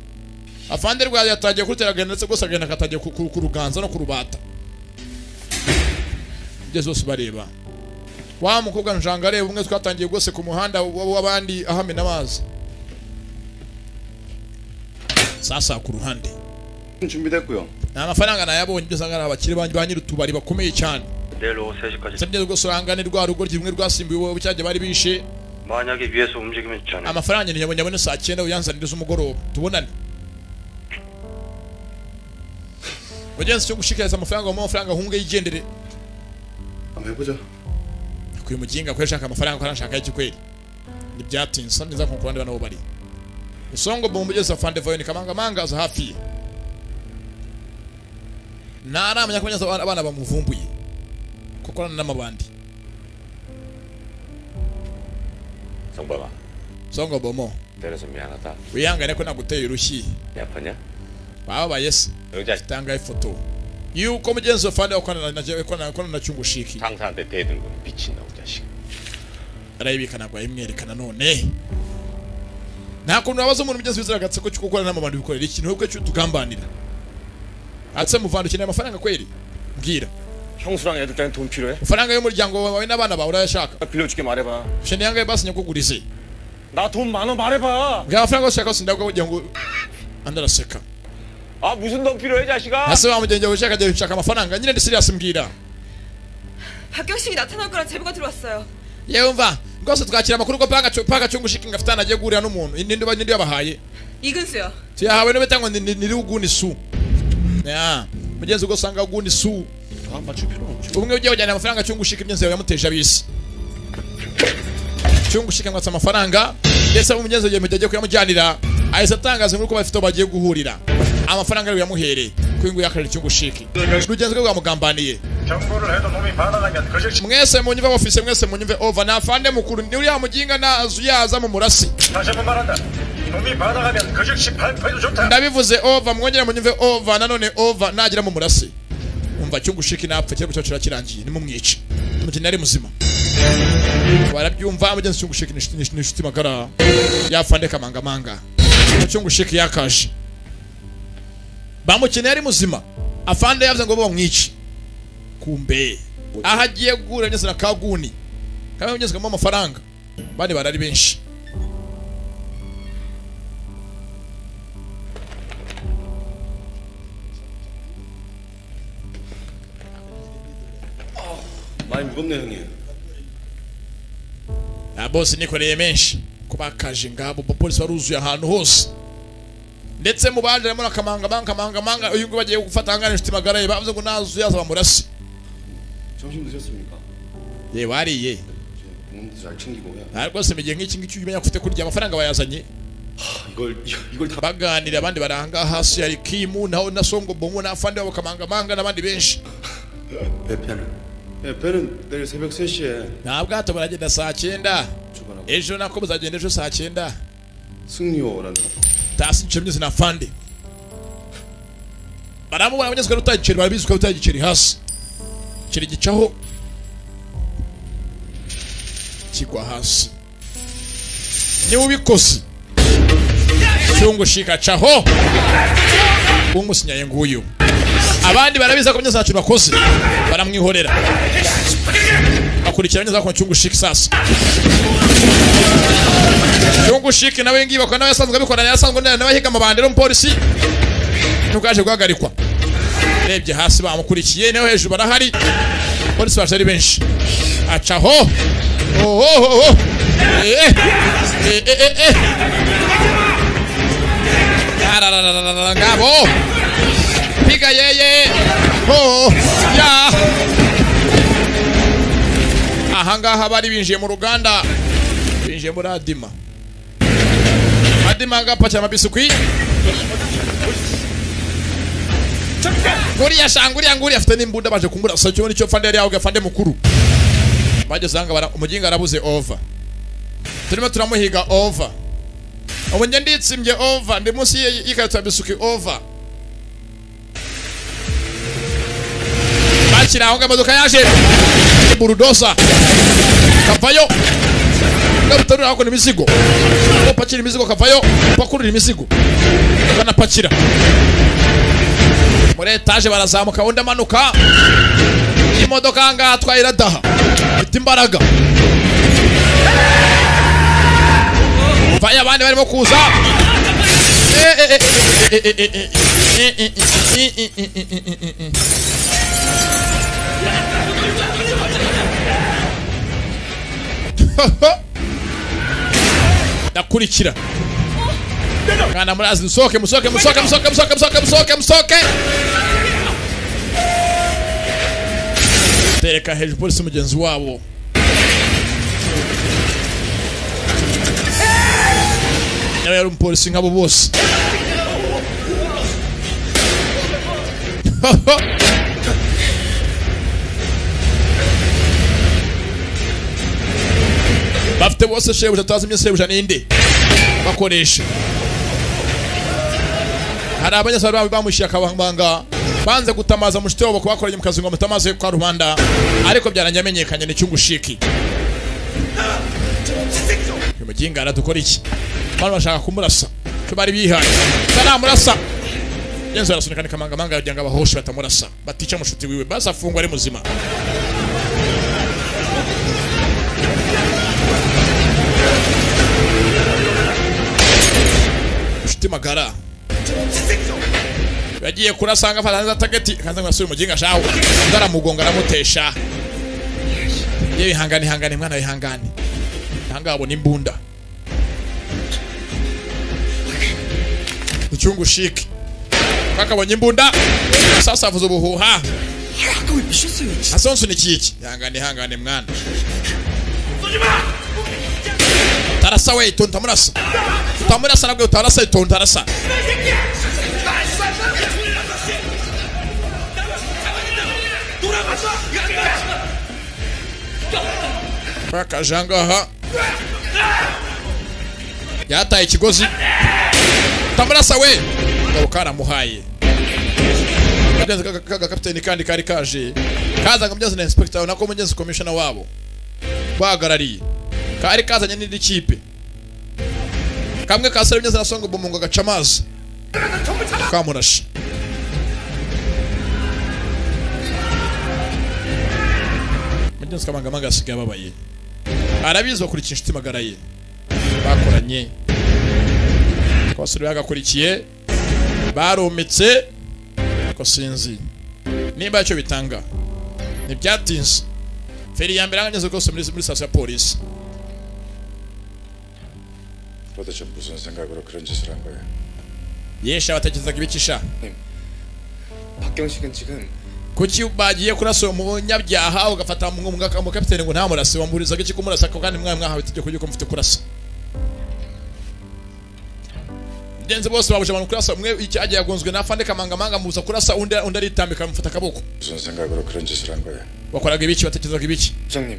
Afande rwa yatangiye kurutera ndetse rwose agenda akatangiye kuruganza no kurubata. Ibyo zose bareba. Wa mukobwa njanga areba umwe twatangiye rwose ku muhanda w'abandi ahamena amazi. Sasa ku ruhande. 준비됐고요. Nta mafaranga nayabonye ibyo sanga abakire banyu ba nyirutubari bakomeye cyane. 내일 오후 3시까지. Sabye rwose urangane rwa rugo rumwe rwasimbuye cyajye bari bishe. 만약에 위에서 움직이면 있잖아요. Amafaranga nyabonye abone saa 9 uyanzanire z'umugoroba. Tubonane. Mugenzi cyo gushikiriza amafaranga mu mafaranga hunge yigendere. Ameboja. Kuyu mujinga kweshaka amafaranga ko arashaka iki kweli. Ni byatinze nza ko kubandi bana bo bari. Usongo bombo afande voyoni kamanga manga za hafi. Naramenya ko nyaza abana bamuvumbuye. Kuko n'amabandi. 성범아. Songo bomo. 때려서 미안하다. Wihangane ko naguteye urushyi. 아파냐? Baba yes. Tanga ifoto. Yuko mugenzi afande wakwana na cyungushiki. 상사한테 대들고 미친놈 자식. Arayibika ntabwo ayimwerekana none. Nta kuntu wabaza umuntu mugenzi wizera agatsiko cyo gukora n'amabandi bikorera ikintu ubwo cyo tugambanira. Atse muvando ukeneye amafaranga kweli? Mbwira. 형수랑 애들 때문에 돈 필요해? Amafaranga y'umuryango wawe n'abana bawe urayashaka? 빌려줄게 말해봐. Ukeneye angahe basi nyakugurize? 나 돈 많아 말해봐. Mbwira amafaranga ushaka yose ndaguha ngo andaraseka. 아 무슨 돈 필요해 자식아? Ase wa mugenzi wawe ushaka ushaka amafaranga nyine ndi serious mbwira. 박경식이 나타날 거란 제보가 들어왔어요. Yumva rwose twakira amakuru ko paka cyungushiki ngafitana agiye guhurira n'umuntu nindi nindi yabahaye. 이근수요. Tuyahawe n'ubeta ngo ni ruguni su. Ya mugenzi ubwo usanga guni su. Umwe ugiye kujyana amafaranga cyungushika imyenzi yawe yamuteje abisi. Cyungushika ngo atse amafaranga ndetse umugenzi ugiye mujye kuyamujyanira ahise atangaza inkuru ko bafite bagiye guhurira. Amafaranga ari yamuhereye kwingu yakarira cyungushiki. Rugenzi rwe rwamugambaniye. Mwese munyumve office mwese munyumve over na afande mukuru ni uriya muginga na azuyaza mu murasi. Ndabivuze over mwongera munyumve over nanone over nagira mu murasi. Umva cyungushiki napfa kirego cyacu kirangiye nimumwice. Umukino ari muzima. Barabyumva mugenzi cyungushiki ni inshuti magara yafande kamanga manga. Cyungushiki yakaje. Bamukene ari muzima. Afande yavuze ngo bamwice. Kumbe ahagiye gura neza na kaguni. Kamwe mugenzi kamo amafaranga. Bane barari benshi. 많이 무겁네 형님. Na boss nikoreye menshi kubakaje ngabo polisi baruzuye ahantu hose. Ndetse mu baje harimo nakamanga manga manga manga uyu ngo bagiye gufata ngana inshuti magara ye bavuze ngo nazu yaza bamurase. 점심 드셨습니까? 예 wariye. 몸도 잘 챙기고요. Rwose migiye nk'iki ngiki umenya kufite kurya amafaranga bayazanye. 이걸 다 baganira abandi baranga hasi yari Kimu naho na Songo Bomo na afande babo kamanga manga n'abandi benshi. 배편은 예, 배는 내일 새벽 3시에. Nta bwato baragenda saa 9. Ejo nako bazagenda ejo saa 9. 승리호라는. Tasi nchemye na afande. Baramubona abanyezi ko rutagiceri barabizi ko rutagiceri hasi. Kiri gicaho kigwa hasi. Ni ubikoze. Cyungushika caho. Umusinyaye nguyu. Abandi barabiza ko abanyezi ntacyo bakoze. Baramwihorera. Akurikira neza ko cyungushika sasa. Cyungushiki nawe ngiye bakora nawe yasanzwe abikora yasanzwe nawe ahiga amabandero umupolisi ntukaje guhagarikwa. Rebye hasi bamukurikiye nawe hejuru barahari. Polisi baje ari benshi. Acaho. Oh oh oh. Eh eh eh eh. Ngabo. Piga yeye. Oh ya. Ahangaha bari binjiye mu ruganda. Binjiye muri Adima. Adima ngapakira amabisukwi. Nguriya shanguriya nguriya afite n'imbunda baje kumurasa cyo nicyo fande yari yawe fande mukuru. Bageze ahangaha umuginga arabuze over. Turimo turamuhiga over. Ubu njye nditsimbye over, ndi munsi y'ikarito ya bisuki over. Bakira aho imodoka yaje. Burudosa. Kavayo. Gabutarura hako imizigo. Upakira imizigo kavayo, upakurura imizigo. Kanapakira. Muri etaje barazamuka undi amanuka. Imodoka ngaha twayiradaha. Ifite imbaraga. Vaya abandi barimo kuza. Ndakurikira. Mwana murazi musoke musoke musoke musoke musoke musoke musoke musoke. Tereka hejuru polisi mugenzi wabo. Nawe yari umupolisi nk'abo bose. Bafite bose shebuja tazimye shebuja ninde bakoresha. Hari abanyasabari bamushyira akabanga banze gutamaza mushite wabo kubakoranye mu kazi ngo mutamaze kwa rubanda, ariko byarangiye amenyekanye ni cyungushiki. Umuginga aradukora iki? Bano bashaka kumurasa. Cyo bari bihaye. Taramurasa. Yenzo arasunika kamanga manga kugira ngo abahoshe batamurasa. Batica mushuti wiwe basafungwa ari muzima. Mushuti magara. Yagiye kurasanga afata tageti kanza ngo asubire umuginga shawo. Ndaramugonga aramutesha. Ye bihangane hangane mwana bihangane. Hangabo n'imbunda. Icyungu shiki. Kakabonye imbunda. Sasa avuze ubuhuha. Asonsu ni kiki? Ihangane hangane mwana. Tarasa we itonta murasa. Utamurasa nabwo utarasa itonta arasa. Kakajangaha. Yataye ikigozi. Tamurasa we. Ngabo karamuhaye. Mugenzi kaga kapiteni kandi kari kaje. Kazaga mugenzi na inspector nako mugenzi commissioner wabo. Bahagarariye. Kari kazanye n'indi kipe. Kamwe kasara mugenzi na songo bomungo gaca amazi. Kamurashe. Mugenzi kamanga manga asigaye ababaye. Arabizi bakurikira inshuti magara ye. Bakoranye. Abasore bagakurikiye barometse ko sinzi nimba cyo bitanga ntibyatinze. Feri ya mbere angeze rwose muri station ya polisi. 도대체 무슨 생각으로 그런 짓을 한 거야? Yesha batekerezaga ibikisha. 박경식은 지금 kuki bagiye kurasa umunyabyaha ugafata umukapiteni ngo ntamurase wamburizaga iki kumurasa kandi mwa mwahawe itegeko ry'uko mufite kurasa. Genze bose babuje abantu kurasa umwe icyagiye yagonzwe na afande kamanga manga muza kurasa undi aritambika amufata akaboko. 무슨 생각으로 그런 짓을 한 거야? Wakoraga ibiki batekerezaga ibiki? 부장님.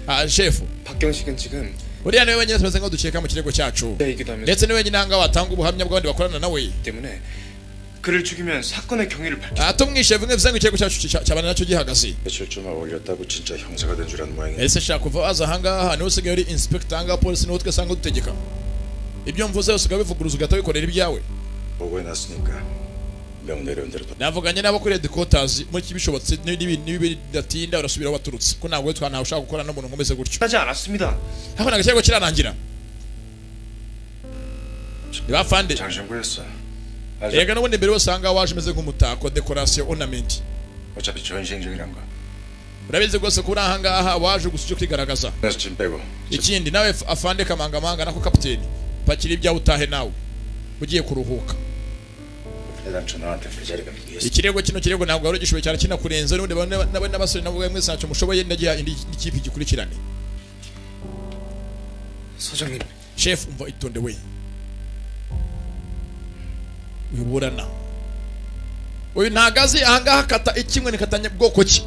Ah chef. 박경식은 지금 uriya niwe wenyine tumeze ngo dukeka mu kirego cyacu. ndetse niwe wenyine hanga watanga ubuhamya bw'abandi bakorana nawe. 때문에 그를 죽이면 사건의 경위를 밝혀. Atumwishe bimwe bivuze ngo ikirego cyacu cyabana nacyo gihagaze. 며칠쯤 올렸다고 진짜 형사가 된 줄 아는 모양이야. Ese shaka kuva waza ahangaha niwe usigaye uri inspector ahangaha polisi niwe twese dutegeka. Ibyo mvuze usigaye bivuguruza ugahita wikorera ibyawe. 보고해놨으니까 명 내려온 대로. Navuganye nabo kuri headquarters muri kibishobotse n'ibidatinda urasubira aho baturutse ko ntabwo twa ntawe ushaka gukora n'umuntu nkomeze gutyo. 하지 않았습니다. Hako ntabwo ikirego kirarangira. Ni bafande. 장신구였어. Yega n'ubundi mbere usanga waje umeze nk'umutako decoration ornament. 어차피 전시행정이란 거. Urabizi rwose ko uri ahangaha waje gusa icyo kwigaragaza. 그래서 짐 빼고. Ikindi nawe afande kamangamanga nako kapiteni pakira ibyawe utahe nawe ugiye kuruhuka. 애당초 너한테 그 자리가 미겼어. Ikirego kino kirego ntabwo wari ugishoboye cyane kinakurenze n'ubundi nawe n'abasore nabo mwese ntacyo mushoboye ndagiha indi kipe igikurikirane. 소장님. Chef umva itonde we. Uburana. Uyu ntagazi ahangaha kata ikimwe nikatanye bwoko ki.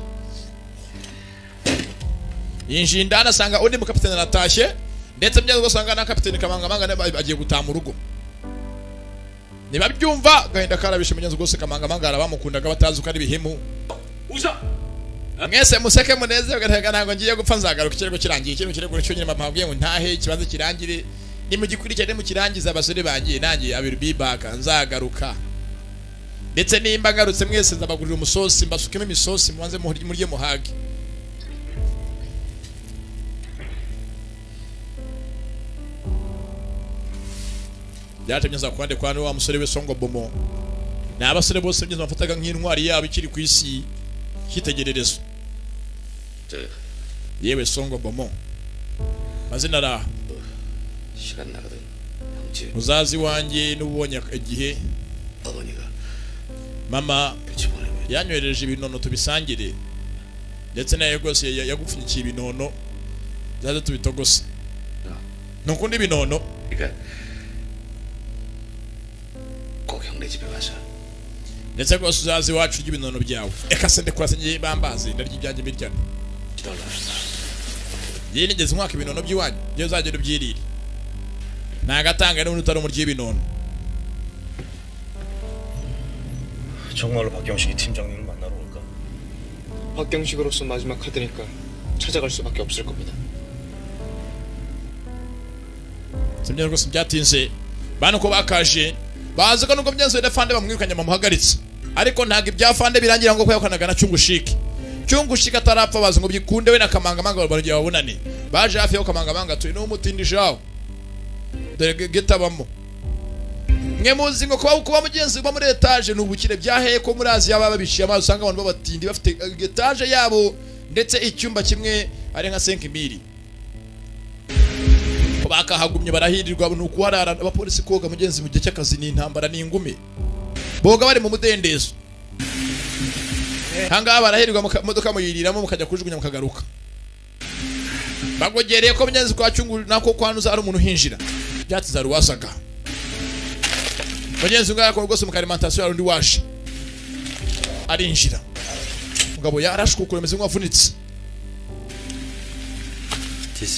Yinjiye indani asanga undi mukapiteni aratashye, ndetse byaza ugasanga na kapiteni Kamangamanga agiye gutaha mu rugo. Nibabyumva gahinda karabishe munyanzo rwose. Kamangamanga arabamukundaga batazi uko ari bihemu. Mwese museke munezerwe, ntabwo ngiye gupfa, nzagaruka ikirego kirangiye. Ikirego kirego cyo nyine mama abwiye ngo ntahe ikibanza kirangire, nimugikurikirane mukirangiza abasore bangiye, nanjye I will be back, nzagaruka. Ndetse nimba ngarutse mwese nzabagurira umusosi, mbasukemo imisosi mubanze murye muhage. Byatemye za kwande kwa wa musore we Songo Bomo. Ni abasore bose mugeze bafataga nk'intwari yabo ikiri ku isi cyitegererezo. Yewe Songo Bomo, mazina ra muzazi wanjye n'ubonye igihe mama yanyohereje ibinono tubisangire, ndetse nayo rwose yagupfunyikiye ibinono zaze tubitogose. Ntukunda ibinono? Ndetse rwose uzazi iwacu urya ibinono byawe. Eka se ndekura ngiye bambazi ndarya ibyanjye biryana. Ngiye nigeze umwaka ibinono by'iwanyu, ngiye uzagenda ubyirire. Ntagatanga n'umuntu utari umuryi w'ibinono. 정말로 박경식이 팀장님을 만나러 올까? 박경식으로서 마지막 카드니까 찾아갈 수밖에 없을 겁니다. Sibyo rwose byatinze. Bano ko bakaje bazi ko nubwo byanze da fande bamwirukanye bamuhagaritse, ariko ntabwo ibya fande birangira ngo kwayokanaga na Cyungushiki. Cyungushiki atarapfa bazi ngo byikunde we na Kamangamanga barugiye babonane. Baje hafi yo Kamangamanga tuyi n'umutindishaho dore getabamo. Mwe muzi ngo kuba mugenzi uba muri etage n'ubukire byaheye ko muri Aziya baba babishiye amazi, usanga abantu babatindi bafite etage yabo ndetse icyumba kimwe ari nka 5000. Bakahagumye barahirirwa nuko harara abapolisi koga mugenzi mu gihe cy'akazi ni intambara ni ingume. Boga bari mu mudendezo. Hanga barahirirwa mu modoka muyiriramo mukajya kujugunya mukagaruka. Bagogereye ko mugenzi kwa Cyungu nako kwanuza ari umuntu hinjira. Byatiza ruwasaga. Mugenzi ngara ko rwose mu alimentation ari undi waje. Arinjira. Mugabo yarashwe kuremeze nk'uwavunitse.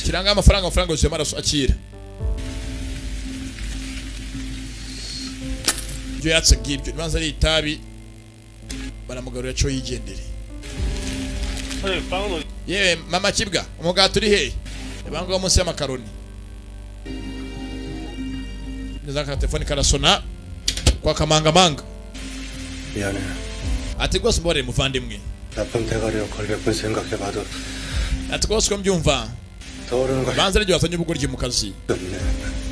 Kiranga amafaranga yuzuye amaraso akira. Ibyo yatse ngibyo nibanza ari itabi baramugarura cyo yigendere. Yewe mama kibwa umugati uri hehe? Banga munsi y'amakaroni. Nizaka telefone karasona kwa Kamangamanga. 미안해. Ati rwose mbore muvandimwe. 나쁜 대가리로 걸몇 번 생각해봐도 Ati rwose ko mbyumva. Banza ryo wasanye ubugoryi mu kazi.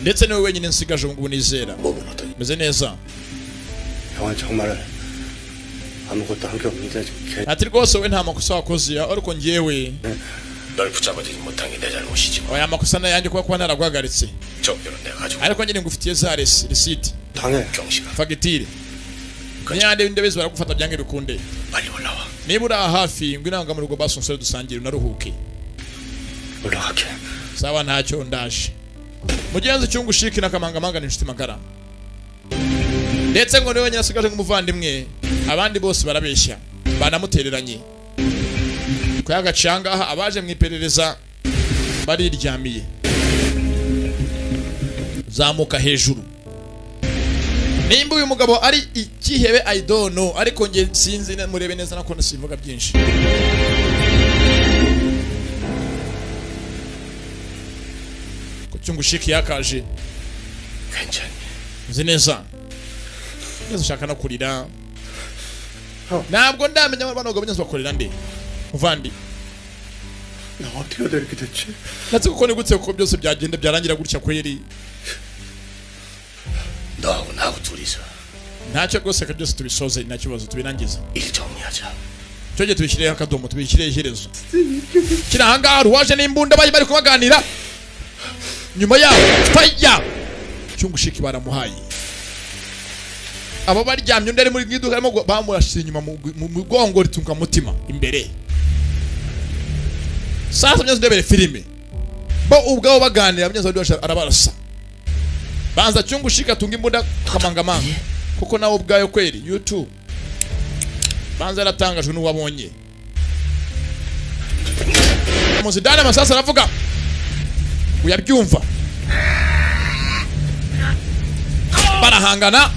Ndetse niwe wenyine nsigaje ubu nizera. Meze neza. 형은 정말 아무것도 한 게 없는데 Ati rwose we nta makosa wakoze ariko ngewe 널 붙잡아주지 못한 게 내 잘못이지. Oya makosa nayanjye kuba naraguhagaritse. 적별은 내가 가지고. Ariko nyine ngufitiye za receipt. 당해. 경식아. Fagitire. Nyande ndebezi baragufata byange bikunde. 빨리 올라와. Niba uri hafi ngwino nga mu rugo basunsore dusangire unaruhuke. 올라갈게. Sawa ntacyo ndaje. Mugenzi Cyungushiki na Kamangamanga ni inshuti magara. Ndetse ngo niwe nyasigaje nk'umuvandimwe, abandi bose barabeshya, banamutereranye. Kuyagacanga aha abaje mu iperereza bariryamiye. Zamuka hejuru. Nimba uyu mugabo ari ikihebe I don't know, ariko nge sinzi murebe neza nako nsivuga byinshi. Cyungushiki yakaje. Nzi neza. Neza ushaka no kurira. Ntabwo ndamenya abantu bagabo bakorera nde. Muvandi. 나 어떻게 이렇게 됐지? Natse kuko nigutse kuko byose byagenda byarangira gutya kweri. 너하고 나하고 둘이서. Ntacyo rwose ka byose tubisoze nta kibazo tubirangiza. 일 정리하자. Cyoge tubishyireho akadomo tubishyireho iherezo. Kira ahangaha ruwaje n'imbunda bari bari kubaganira. Nyuma yaho faya Cyungushiki baramuhaye. Abo baryamye undi ari muri iduka arimo bamurashira inyuma mu mugongo ritunga mutima imbere. Sasa mnyazo ndebere filime. Bo ubwabo baganira mnyazo ndosha arabarasa. Banza Cyungushiki atunga imbunda Kamangamanga kuko nawe ubwayo kweri YouTube. Banza aratangajwe n'uwabonye. Muzi ndani amasasu aravuga uyabyumva barahangana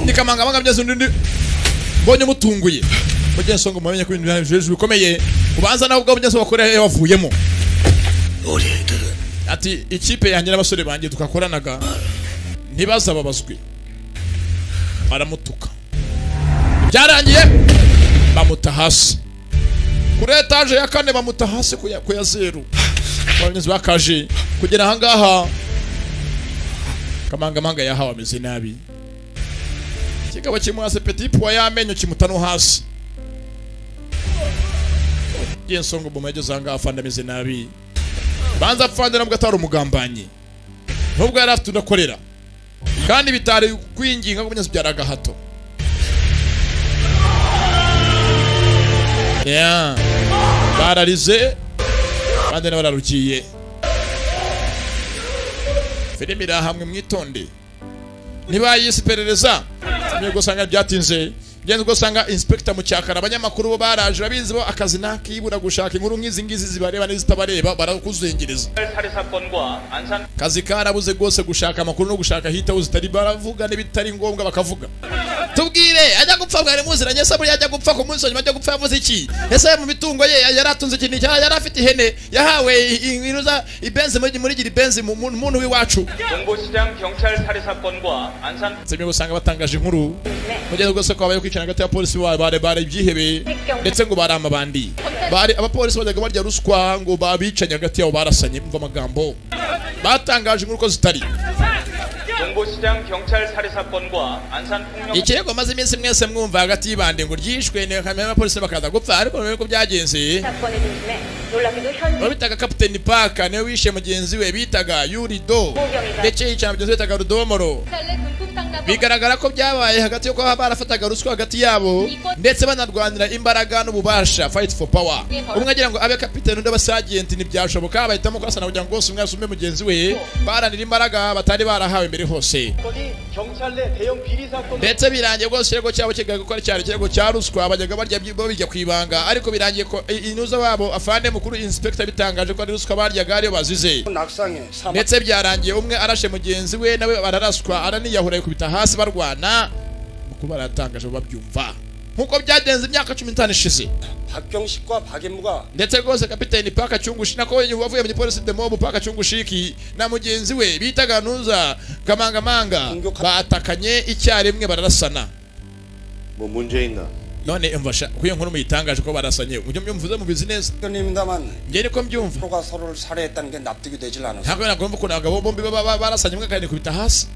nikamangamanga byose undi mbonye mutunguye mugenzi songo mumenye ko ibintu bikomeye ubanza nawe ubwo mugenzi wakoreye wavuyemo. Ati ikipe yanjye n'abasore banjye tukakoranaga ntibazababazwe. Baramutuka byarangiye bamuta hasi kuri etage ya kane, bamuta hasi ku ya zero. Abagenzi bakaje kugera aha ngaha Kamangamanga yahawe ameze nabi, kikaba kimuhase petit pois y'amenyo kimuta no hasi. Gensongo boma yageze aha ngaha afande ameze nabi. Banza afande nabwo atari umugambanyi, nubwo yari afite udakorera kandi bitari kwinginga ko munyazi byari agahato. Bararize bande bararukiye. Filimi iri hamwe mwitonde ntibayise iperereza mwe gusanga byatinze. Genze gusanga inspector mu cyakara abanyamakuru bo baraje babizi bo akazi nakibura gushaka inkuru nk'izi ngizi zibareba n'izitabareba barakuzengereza. Kazi karabuze gose gushaka amakuru no gushaka hita uzitari baravuga n'ibitari ngombwa bakavuga. Tubwire ajya gupfa bwari muziranye se buri ajya gupfa ku munsi nyuma ajya gupfa yavuze iki? Ese mu mitungo ye yaratunze ikintu cya yari afite ihene yahawe inuza ibenzi muri gira ibenzi mu muntu w'iwacu. Semye gusanga batangaje inkuru mugeze rwose ko abaye kwicana hagati ya polisi bare bare ibyihebe ndetse ngo bari amabandi bari abapolisi bajyaga barya ruswa ngo babicanye hagati yabo barasanye. Mva amagambo batangaje inkuru ko zitari. Ikirego maze iminsi mwese mwumva hagati y'ibande ngo ryishwe n'abapolisi bakaza gupfa, ariko none ko byagenze bitaga Captain Parker niwe wishe mugenzi we bitaga Yurido ndetse yica mugenzi we bitaga Rudomoro. Bigaragara ko byabaye hagati yo kuba barafataga ruswa hagati yabo ndetse banarwanira imbaraga n'ububasha, fight for power. Umwe agira ngo abe captain undi abasagent ntibyashoboka, bahitamo kurasana kugira ngo bose umwe asume mugenzi we, baranira imbaraga batari barahawe imbere hose. Ndetse birangiye rwose ikirego cyabo kigaga gukora cyari ikirego cya ruswa bajyaga barya bijya kwibanga, ariko birangiye ko inuza wabo afande mukuru inspector bitangaje ko ari ruswa baryaga ariyo bazize. Ndetse byarangiye umwe arashe mugenzi we nawe bararaswa araniyahura yikubita hasi barwana. Mukuru baratangaje babyumva nkuko byagenze imyaka 15 ishize. 박경식과 박인무가 ndetse rwose kapiteni Paka Chungushi nako wavuye mu gipolisi de mob Paka Chungushiki na mugenzi we bitaga Ntuza Kamangamanga batakanye icyarimwe bararasana. 뭐 문제 있나? None umva kuyo nkuru muyitangaje ko barasanye mujye mbyumvuze mubizi neza. Nge niko mbyumva. 서로가 서로를 살해했다는 게 납득이 되질 않아서. Ntabwo nagomba ko nagabo bombi barasanye umwe kandi kubita hasi.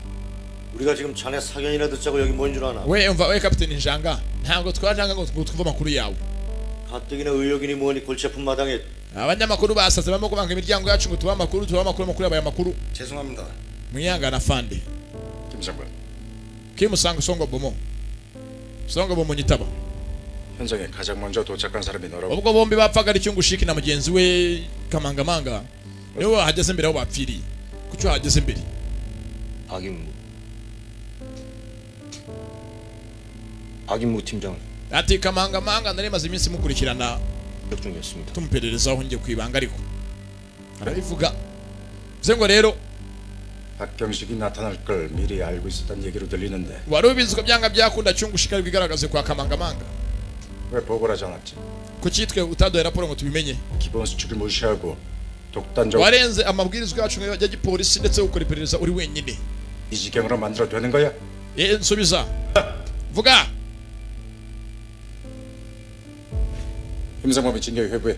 우리가 지금 자네 사견이나 듣자고 여기 뭔 줄 아나? We umva we kapiteni Njanga ntabwo twajanga ngo twumve amakuru yawe. 가뜩이나 의혹이니 뭐니 골치 아픈 마당에 abanyamakuru basaze barimo kubanga imiryango yacu ngo tubahe amakuru tubahe amakuru amakuru yabaye amakuru. 죄송합니다. Mwihangana afande. 김상관. Kimusanga songo bomo. Songo bomo nyitaba. 현장에 가장 먼저 도착한 사람이 너라고. Ubwo bombi bapfaga ari Cyungushiki na mugenzi we Kamangamanga. Niwe wahageze mbere aho bapfiriye. Kuki wahageze mbere? 박인무. 박인무 팀장. Ati Kamangamanga nari maze iminsi mukurikirana tumupererezaho ngiye kwibanga ariko arabivuga. Bivuze ngo rero 박경식이 나타날 걸 미리 알고 있었단 얘기로 들리는데. wari ubizi ko byanga byakunda Cyungushiki ari bwigaragaze kwa Kamangamanga. 왜 보고를 하지 않았지? Kuki twe utaduhaye raporo ngo tubimenye? 기본 수칙을 무시하고 독단적 warenze amabwirizwa yacu ya gipolisi ndetse ukora iperereza uri wenyine. 이 지경으로 만들어 되는 거야? 예, nsubiza. vuga. 임상범이 징계 회부해.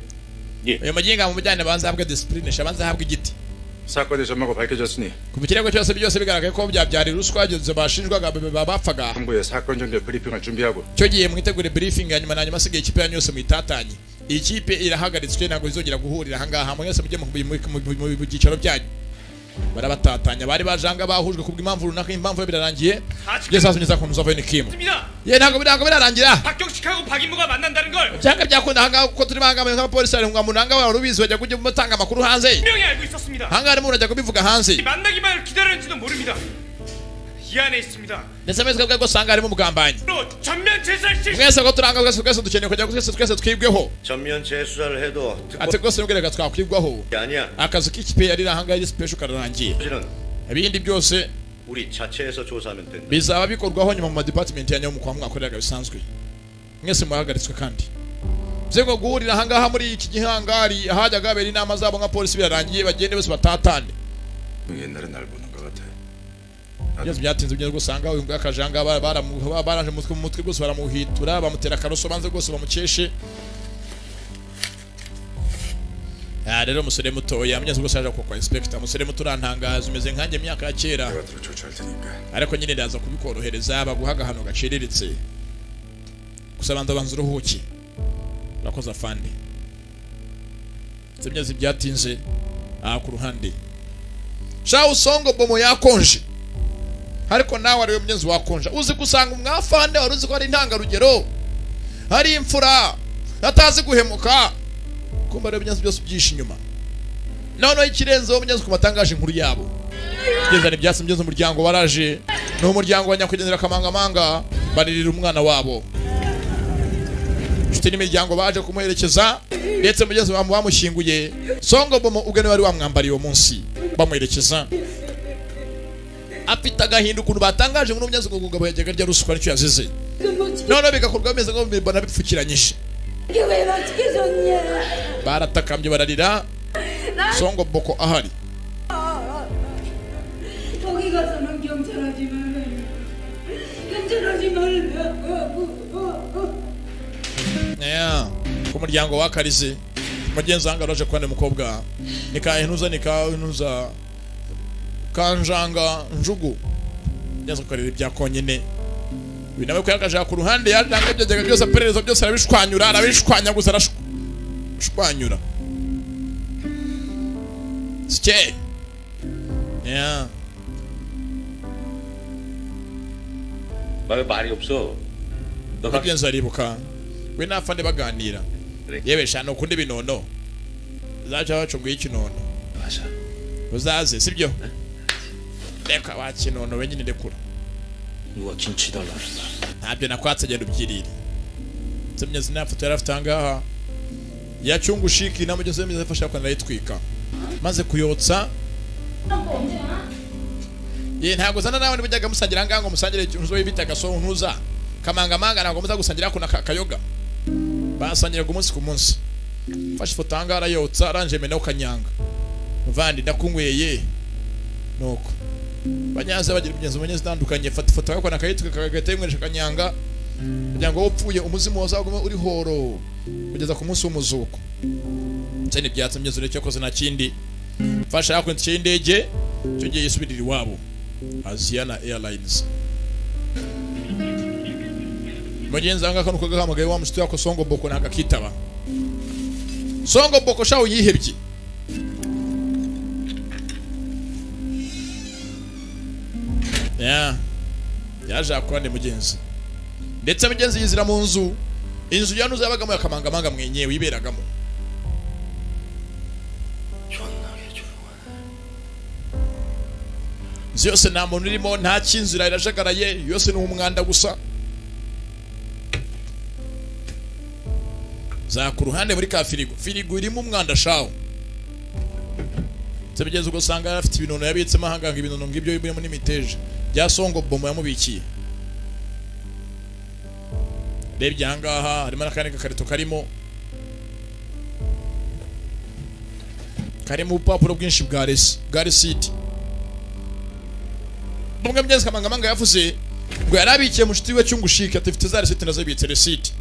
예. Uyu muginga mumujyane banza ahabwe discipline, abanza ahabwe igiti. 사건의 전모가 밝혀졌으니. Kuva ikirego cyose byose bigaragaye ko byabyara ruswa bashinjwaga bapfaga. 정부의 사건 종결 브리핑을 준비하고. Cyo gihe mwitegure briefing ya nyuma na nyuma asigaye ikipe yanyu yose muyitatanye. Iyi kipe irahagaritswe ntabwo izongera guhurira aha ngaha mwese mujye mu byicaro byanyu. Barabatatanya bari bajanga bahujwe kubw'impamvu runaka impamvu birarangiye. Byose azumye kuntu uzavayo ni Kim. Ye ntabwo birarangira. 박경식하고 박인무가 만난다는 걸. Cyangwa byakunda aha kuko turi banga nk'abapolisi ari munanga wa rubizi bajya kujya mutanga amakuru hanze. 분명히 알고 있었습니다. Hanga harimo urajya kubivuga hanze. 만나기만을 기다렸는지도 모릅니다. 이 안에 있습니다. Ndetse ameze bwe usanga harimo umugambanyi. 전면 재살 실 Mwese ko turanga, twese twese dukeneye kugira ngo twese twese twibweho. 전면 재수사를 해도 Ati rwose nubwo reka twakwibwaho, 특검이 아니야. akazi k'ikipe yari ahangaha ari special kararangiye, 사실은 ibindi byose 우리 자체에서 조사하면 된다. bizaba bikorwaho nyuma mu madepartment ya nyuma kwa mwakoreraga bisanzwe. Mwese muhagaritswe kandi bivuze ngo guhurira ahangaha muri iki gihangari ahajyaga habera inama zabo nka polisi birarangiye, bagende bose batatane. 옛날에 날 보는 것 같아. Byose byatinze byo gusanga uyu nguyu akajanga baraje mu mutwe rwose baramuhitura, bamutera akaroso banze rwose bamukeshe. Ah, rero umusore mutoya mugenzi rwose yaje kwa inspector. Umusore muto urantangaza, umeze nkanjye mu myaka ya kera, 내가 조처할 테니까. ariko nyine ndaza kubikorohereza, baguha agahano gaciriritse gusa banza banza uruhuke. Urakoze afande. Ndetse byatinze aha ku ruhande sha usongo bomo yakonje, ariko nawe ariwe mugenzi wakonja. Uzi gusanga umwafande wari uzi ko ari intangarugero, ari imfura, atazi guhemuka, kumva rero ibinyazi byose byishe inyuma. Noneho ikirenzeho mugenzi ku matangaje inkuru yabo kugeza ibyatsi mugenzi umuryango waraje, ni umuryango wa nyakwigendera Kamangamanga, baririra umwana wabo. Inshuti n'imiryango baje kumuherekeza, ndetse mugenzi bamushyinguye Songo Bomo ubwe niwe wari wamwambariye uwo munsi bamuherekeza afite agahinda ukuntu batangaje ngo n'umugenzi ngo ngabo yajyaga arya ruswa nicyo yazize, noneho bigakorwa bimeze ngo mbona bipfukiranyije. 이게 왜 어떻게 줬냐? Baratakambye bararira Songo Boko ahari. 거기 가서는 경찰하지 말라. 경찰하지 말라고. Yeah. Ku muryango wa Karize mugenzi wanjye araje kubana umukobwa nikahintuza nikahintuza kanjanga njugu ngenzi kukarira ibya konyine uyu nawe kuyagaje ku ruhande yaranga ibyo byose aperereza byose arabishwanyura arabishwanyaguza arashwanyura Sike. Yeah. 왜 말이 없어? 너가 mugenzi aribuka we n'afande baganira yewe shana ukunde ibinono zaca bacunguye ikinono 맞아. uzaze sibyo reka wakinono wenyine rekura 누가 김치 달라. ntabyo nakwatse genda ubyirire nsemye sinafoto yari afite ahangaha yacungushiki na mugenzi we mwiza afasha kwanda arayitwika maze kuyotsa. Ye ntabwo zana nawe nibujyaga musangira ahangaha ngo musangire ikintu bitaga so ntuza kamangamanga ntabwo muza gusangira kuna kayoga basangiraga umunsi ku munsi. Mfashe ifoto ahangaha arayotsa aranje menaho kanyanga muvandi ndakunyweye ye nuko banyaze bagira imigenzo mwenye zitandukanye. Fata ifoto yako nakayitwika kagahita yimweresha kanyanga kugira ngo upfuye umuzimu wazagume uri horo kugeza ku munsi w'umuzuko. Ndetse n'ibyatsi myezo rero cyakoze nta kindi. Mfasha yako itike y'indege icyo gihe yisubirira iwabo Asiana Airlines. Mugenzi wanjye nuko gahamagaye wa mushuti wako Songo Boko ntabwo akitaba. Songo Boko shawo yihebye. Yeah. Yaje akorane mugenzi. Ndetse mugenzi yizira mu nzu, inzu yanuze yabagamo yakamangamanga mwenyewe yiberagamo. Inzu yose nta muntu urimo, nta kinzira irajagaraye, yose ni umwanda gusa. Za ku ruhande muri ka firigo, firigo irimo umwanda shawo. Ndetse mugenzi ugasanga yari afite ibinono yabitsemo ahanganga ibinono ngibyo birimo n'imiteja bya Songo Bomo yamubikiye. Rebye ahangaha harimo n'akandi gakarito karimo ubupapuro bwinshi bwa resi bwa resiti. Bumwe mugenzi Kamangamanga yavuze ngo yarabikiye mushuti we cyungushike ati mfite za resiti nazibitse resiti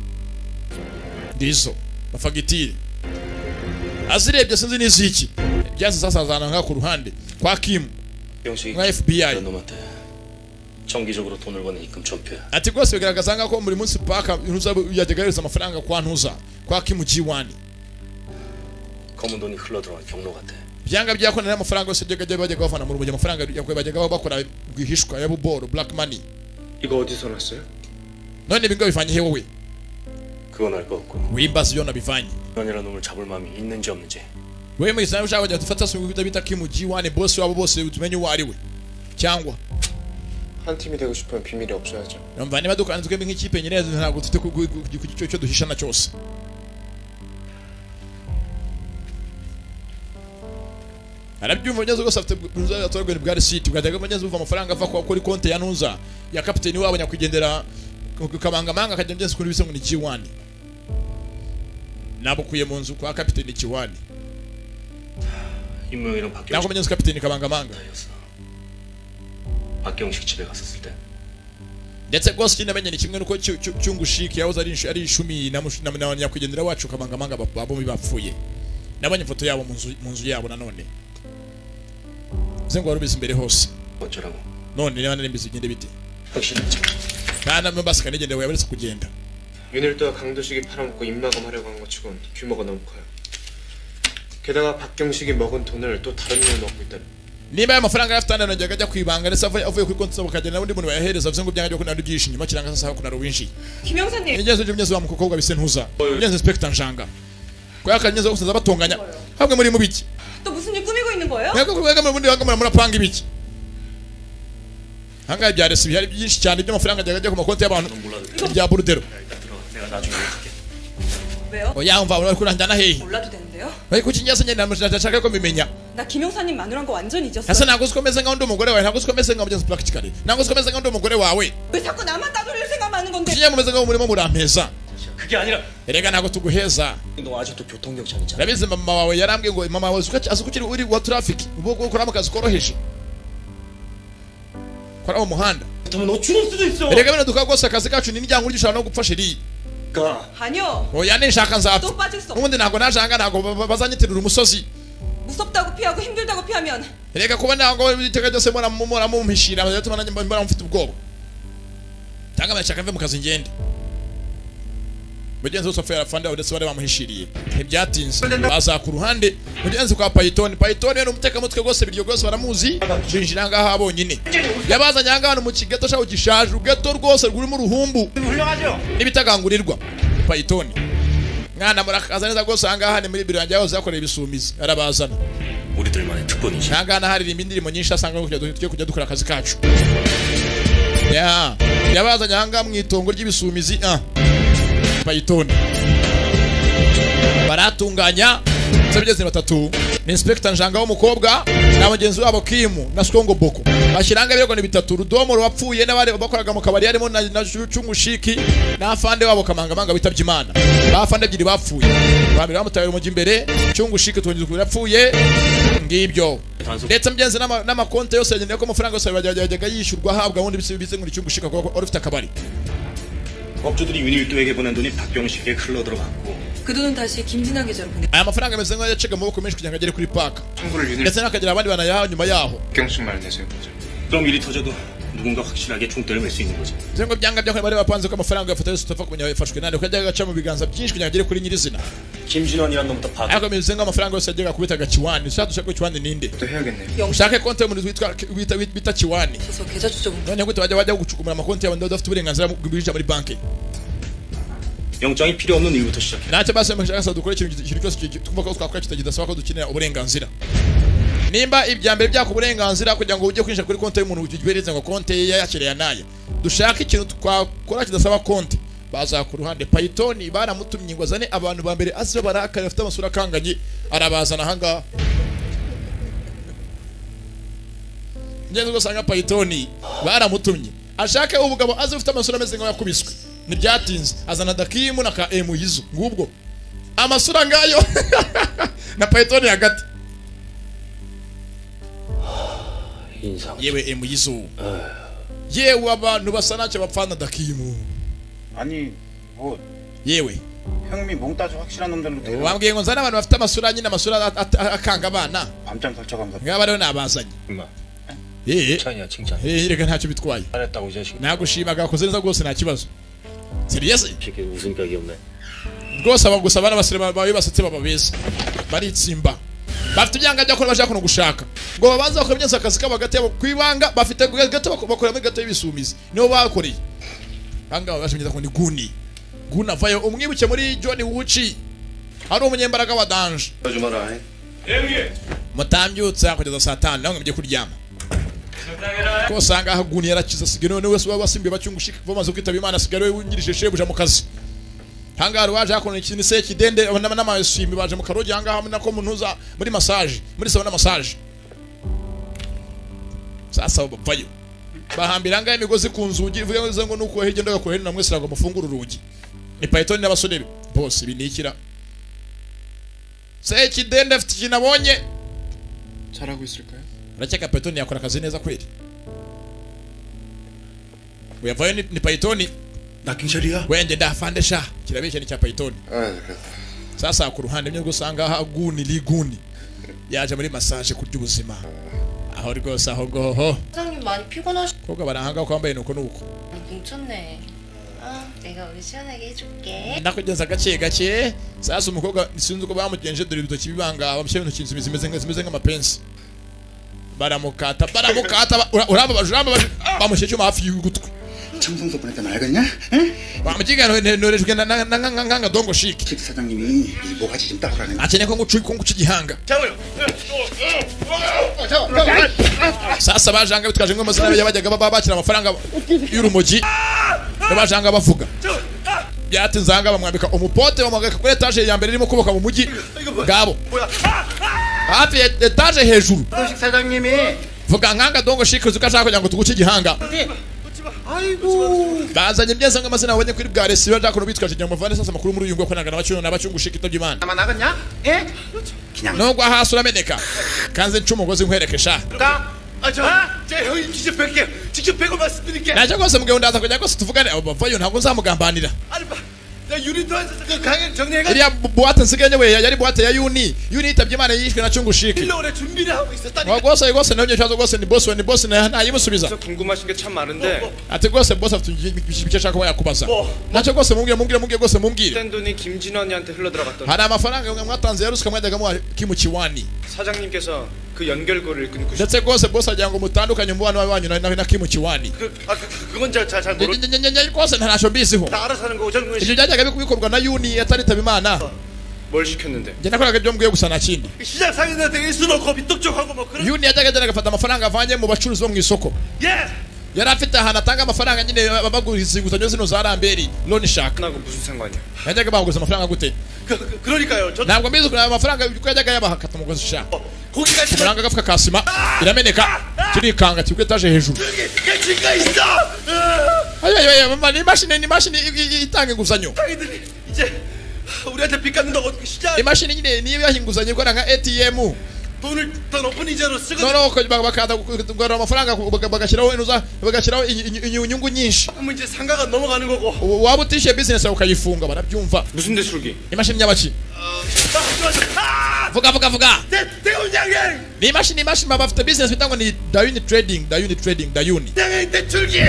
ndizo mafagitire azirebye sinzi n'iziki byase sasazana nka ku ruhande kwa Kim 영식이 nka FBI. 놈한테 정기적으로 돈을 버는 입금 전표야. Ati rwose bigaragaza nkaho buri munsi paka ntuza yajyaga yohereza amafaranga kwa ntuza kwa Kim G1. 검은 돈이 흘러들어간 경로 같아. Byanga byakona n'amafaranga yose yajyaga bajyaga bavana mu rumogi, amafaranga bajyaga bakora rwihishwa ya buboro black money. 이거 어디서 났어요? None ibi ngo bivanye he wowe? 그건 알 거 없고. Wimbaza ibyo nabivanye. 이라는 놈을 잡을 마음이 있는지 없는지. Wewe mu islam ushaka kujya dufata se bita Kim G1 boss wabo bose tumenye uwo ari we cyangwa 한 팀이 되고 싶으면 비밀이 없어야죠. Umva, niba dukanze twembi nk'ikipe nyine, ntabwo dufite icyo duhishana cyose. Arabyumva neza rwose, afite atorwa bwa receipt bwajyaga neza buva amafaranga ava kuri konti ya Ntuza ya kapiteni wabo nyakwigendera Kamangamanga, akajya neza kuri bise ngo ni G1 nabukuye mu nzu kwa kapiteni G1. 임모형이랑 박경식 Ntabwo neza kapiteni Kamangamanga. 박경식 집에 갔었을 때 Ndetse rwose ikindi namenye ni kimwe nuko Cyungushiki yahoze ari ishumi na nyakwigendera wacu Kamangamanga bombi bapfuye. Nabonye ifoto yabo mu nzu yabo nanone. Bivuze ngo wari ubizi imbere hose. 어쩌라고? None niba nari mbizi bigende bite? 당신 Kandi mbasika nigende yabaretse kugenda. 윤일도와 강도식이 팔아먹고 입마감 하려고 한 것 치곤 규모가 너무 커요. 게다가 박경식이 먹은 돈을 또 다른 놈이 먹고 있다는. Niba aya mafaranga afite andi ajyaga ajya kwibanga ndetse avuye kuri konti zabo akagenda n'undi muntu bayahereza, bivuze ngo byanga byo kunara byinshi inyuma kiranga sasa kunara winjiye. 김 형사님. Ingenzi by'umugezi wa mukobwa bise Ntuza ingenzi inspector Njanga ko yakanyeze gusaza batonganya hamwe muri mu biki. 또 무슨 일 꾸미고 있는 거예요? Mwebwe mwebwe muri bundi banga murapanga ibiki ahangaha? Ibya resi bihari byinshi cyane by'amafaranga ajyaga ajya ku makonti y'abantu bya burudero. 일단 들어가. 내가 나중에 얘기할게. 왜요? Oya, umva, uri kuranjyana hehe? 몰라도 되는데요? Bari kuki njye se ndashaka ko mbimenya. 나 김 형사님 마누란 거 완전 Ese 잊었어요. ntabwo uzi ko meze nkaho ndi umugore wawe? Ntabwo uzi ko meze nkaho mugenzi practically? Ntabwo uzi ko meze nkaho ndi umugore wawe? 왜 자꾸 나만 따돌릴 생각만 하는 건데? Kuki njye mumeze nkaho murimo murampeza? 그게 아니라 Erega ntabwo tuguheza. 너 아직도 교통경찰이잖아. Urabizi, mama wawe yarambwiye ngo mama wawe azi ko ukiri uri wa traffic, ubu ukora mu kazi koroheje, kora mu muhanda. 그렇다면 너 죽을 수도 있어. Erega bino dukora rwose, akazi kacu ni imiryango urya ushobora no gupfa, chérie. 그러니까 아니요. Oya, ninshaka nzapfa. 또 빠질 수 없. N'ubundi ntabwo najanga, ntabwo bazanyitirira umusozi. 무섭다고 피하고 힘들다고 피하면 Erega kuba ntabwo iteka ryose mpora mumpishira biratuma nanjye mbora mfite ubwoba, cyangwa ndashaka mve mu kazi ngende. Mugenzi wose apfuye arafanda, ndetse bari bamuhishiriye. Ntibyatinze baza ku ruhande mugenzi kwa Python. Python ni umutekamutwe rwose, biryo rwose baramuzi. Binjira ngaha bonyine, yabazanye aha ngaha mu kigeto shaho gishaje, ugeto rwose rurimo uruhumbu 훌륭하죠? n'ibitagangurirwa. Python mwana murakaza neza rwose. Aha ngaha ni muri biro yanjye yahoze yakoreye ibisumizi, arabazana. 우리들만의 특권이지. Aha ngaha haririmba indirimbo nyinshi, asanga tujye kujya dukora akazi kacu. Ya yabazanye aha ngaha mu itongo ry'ibisumizi. Ah, Python baratunganya ndetse bigeze batatu ni inspector Njanga w'umukobwa na mugenzi wabo Kimu na Skongo Boko, bashyiranga ibirego ni bitatu: Rudomo wapfuye n'abari bakoraga mu kabari harimo na Cyungushiki n'afande wabo Kamangamanga witabye Imana. Bafande ebyiri bapfuye, babiri bamutaye umujyi imbere, Cyungushiki tongeza yapfuye, ngibyo. Ndetse mugenzi n'amakonti yose yagendeye ko amafaranga yose yajyaga yishyurwa ahabwa ubundi bise ngo ni Cyungushiki kuko wari ufite akabari. 업주들이 윤일도에게 보낸 돈이 박경식에게 흘러 들어갔고 그 돈은 다시 김진아 계좌로 보내. Aya mafaranga ameze nk'ayo yaciga amaboko menshi kugira ngo agere kuri paka 청구를 윤일 ndetse n'akagira abandi banayaha nyuma yaho. 박경식 말 내세워보자. 그럼 일이 터져도 누군가 확실하게 총대를 맬 수 있는 거지. Bivuze ngo byanga byakora bari bapanze ko amafaranga yafata yose utapfa kumenya yafashwe nande, kuko yajyaga agaca mu biganza byinshi kugira ngo agere kuri nyirizina. 김진환이란 놈부터 파. Ariko bivuze ngo amafaranga yose yajyaga kubitaga Kiwani. Ushaka dushake Kiwani ninde? 또 해야겠네. Ushake konti y'umuntu witwa bita Kiwani. 그래서 계좌 추적은 Noneho gute bajya gucukumura amakonti y'abantu badafite uburenganzira bwo kwinjira muri banki? 영장이 필요 없는 일부터 시작해. Ntacyo basi mushaka dukora ikintu cyose twumva ko twakora kitadasaba ko dukenera uburenganzira. Nimba ibya mbere byaka uburenganzira kugira ngo ujye kwinjira kuri konti y'umuntu ubereze ngo konti ye yakiriye naye, dushaka ikintu twakora kidasaba konti. Baza ku ruhande, Python baramutumye ngo azane abantu ba mbere azi barakare bafite amasura akanganye, arabazana ahangaha. Ngenzi ugasanga Python baramutumye ashake ubugabo azi ufite amasura ameze nk'aho yakubiswe. Ntibyatinze azana Dakimu na ka Emuyizo, ngubwo amasura ngayo na Python hagati. 인상. Yewe Emuyizo, yewe, abantu basa ntacyo bapfana Dakimu. 아니 뭐 Yewe, 형님이 몽따주 확실한 놈들로 데려 wambwiye ngo nzane abantu bafite amasura nyine, amasura akanga abana. 밤잠 설쳐가면서 Ngaba rero nabazanye. 임마. Eh. 칭찬이야 칭찬. Eh, reka ntacyo bitwaye. 잘했다고 이 자식. Nagushimaga, wakoze neza rwose, nta kibazo, serious. 새끼 웃으니까 귀엽네. Rwose aba gusa abana basore bawe basetse baba beza, baritsimba, bafite ibyanga byakora bashaka no gushaka ngo babanze bakora imyenda akazi kabo hagati yabo ku ibanga. Bafite gato bakorera muri gato y'ibisumizi, nibo bakoreye ahangaha. Babasha ngo ni Guni. Guni avayo, umwibuke muri John Wuchi ari umunyembaraga wa danger. 하지 마라. Mutambyutsa kugeza saa 5 namwe mujye kuryama. Ko usanga haguni yarakiza asigaye none wese wabasimbiye bacyungushika bamaze kwitaba Imana asigaye wungirije shebuja mu kazi. Hangara waje akona ikintu se kidende n'amaswimi baje mu karogi hangaha nako muntuza muri massage muri sauna massage. Sasa bavayo bahambira ngaye imigozi ku nzugi ivuga ngo nuko hirya ndagakora hino namwe sirago mufungura urugi. Ni Python n'abasore be bose binikira. Se kidende afite ikintu abonye. 잘하고 있을까요? Urakeka Python yakora akazi neza kweli? Uyavayo ni Python. 나 경찰이야. Wende ndafandesha kirabeshya ni cya Python. Sasa ku ruhande mwe gusanga haguni liguni yaje muri massage kurya ubuzima. Aho rwose aho goho. 사장님 많이 피곤하시. Koga barahanga ko bambaye nuko nuko. 뭉쳤네. 아, 내가 오늘 시원하게 해줄게. Ndakugenza gake gake. Sasa umukobwa sinzi uko bamugenje dore ibitoki bibanga bamushyira ibintu zimeze nk'amapensi. Baramukata baramukata urababaje urababaje bamushyira icyuma hafi y'ugutwi. 청송서 보냈다면 알겠냐? 응? Bamukiga norejwe na dongo shiki. 식 사장님이 이 모가지 좀 따오라는. Akeneye ko ngucu ko nguca igihanga. Sasa bajanga bitwaje ngo amazina yabajyaga bakira amafaranga y'urumogi. Bajanga bavuga. Byatinze hanga bamwambika umupote bamwambika kuri etage ya mbere irimo kubaka mu mujyi gabo. Hafi ya etage hejuru. 식 사장님이 Vuga nkanga dongo shiki uzuka ashaka kugira ngo tuguce igihanga. Bazanye byeza ngo amazina abonye kuri bwa resiba jakono bitwaje kugira ngo muvane sasa makuru muri uyu ngo konanga n'abacyungu n'abacyungushika itabye Imana. 아마 나갔냐? 예? Nubwo hasi urameneka kanze nca umugozi nkwerekesha. 아, 저, 제 형님 직접 뵐게요. 직접 뵈고 말씀드릴게요. Nacyo rwose mugabo ndaza kugira ngo tuvugane abo bavayo ntabwo nzamugambanira. 아니, 봐. 내가 유리도에서 그 강연 정리해가 Iriya buwate nsigaye we yari buwate ya Yuni. Yuni yitabye Imana yishwe na cyungushike. 오래 준비를 하고 있었다니까. Rwose rwose nabyo cyazo rwose ni boss we ni boss ntayimusubiza. 저 궁금하신 게 참 많은데 Ati rwose boss afite icyo ashaka kuba yakubaza. Nacyo rwose mumbwire mumbwire mumbwire rwose mumbwire. 뗀 돈이 김진원이한테 흘러들어갔던 Hari amafaranga mwatanze ya ruswa mwajyaga muha Kimukiwani. 사장님께서 그 연결고리를 끊고 싶 Ndetse rwose boss agira ngo mutandukanye umubano wanyu na Kimukiwani. 아, 그건 잘 모르. Rwose ntacyo mbiziho. 다 알아서 하는 거고 저는 Ibyo byajyaga bikorwa na Yuni ataritaba Imana. 뭘 시켰는데? Njye nakoraga ibyo mbwiye gusa nta kindi. 시장 상인들한테 일수 넣고 빚독촉하고 뭐 그런. Yuni yajyaga agenda agafata amafaranga avanye mu bacuruzi bo mu isoko. 예. Yari afite ahantu atanga amafaranga nyine baguriza inguzanyo zino za Ramberi loan shark. 나하고 무슨 상관이야? Yajyaga baguza amafaranga gute? 그러니까요. 저 Ntabwo mbizi ukuntu ayo mafaranga uko yajyaga yabaha akata umugozi sha. 고기가 Amafaranga agafuka ka sima irameneka kirikanga kiri kuri etaje hejuru. 개치가 있어. Ayo ayo ayo mama, ni imashini ni imashini itanga inguzanyo. 상인들이 이제 우리한테 빚 갚는다고 어떻게 시장 Imashini nyine niyo yaha inguzanyo ikora nka ATM. 돈을 더 높은 이자로 쓰거든. Noneho bakaza kugarura amafaranga bagashyiraho inuza bagashyiraho inyungu nyinshi. 그러면 이제 상가가 넘어가는 거고. Waba utishyuye business yawe ukayifunga barabyumva. 무슨 대출기? Imashini nyabaki. Vuga vuga vuga. 대훈장님 Ni imashini imashini baba bafite business bita ngo ni Dayuni Trading Dayuni Trading Dayuni. 대훈 대출기.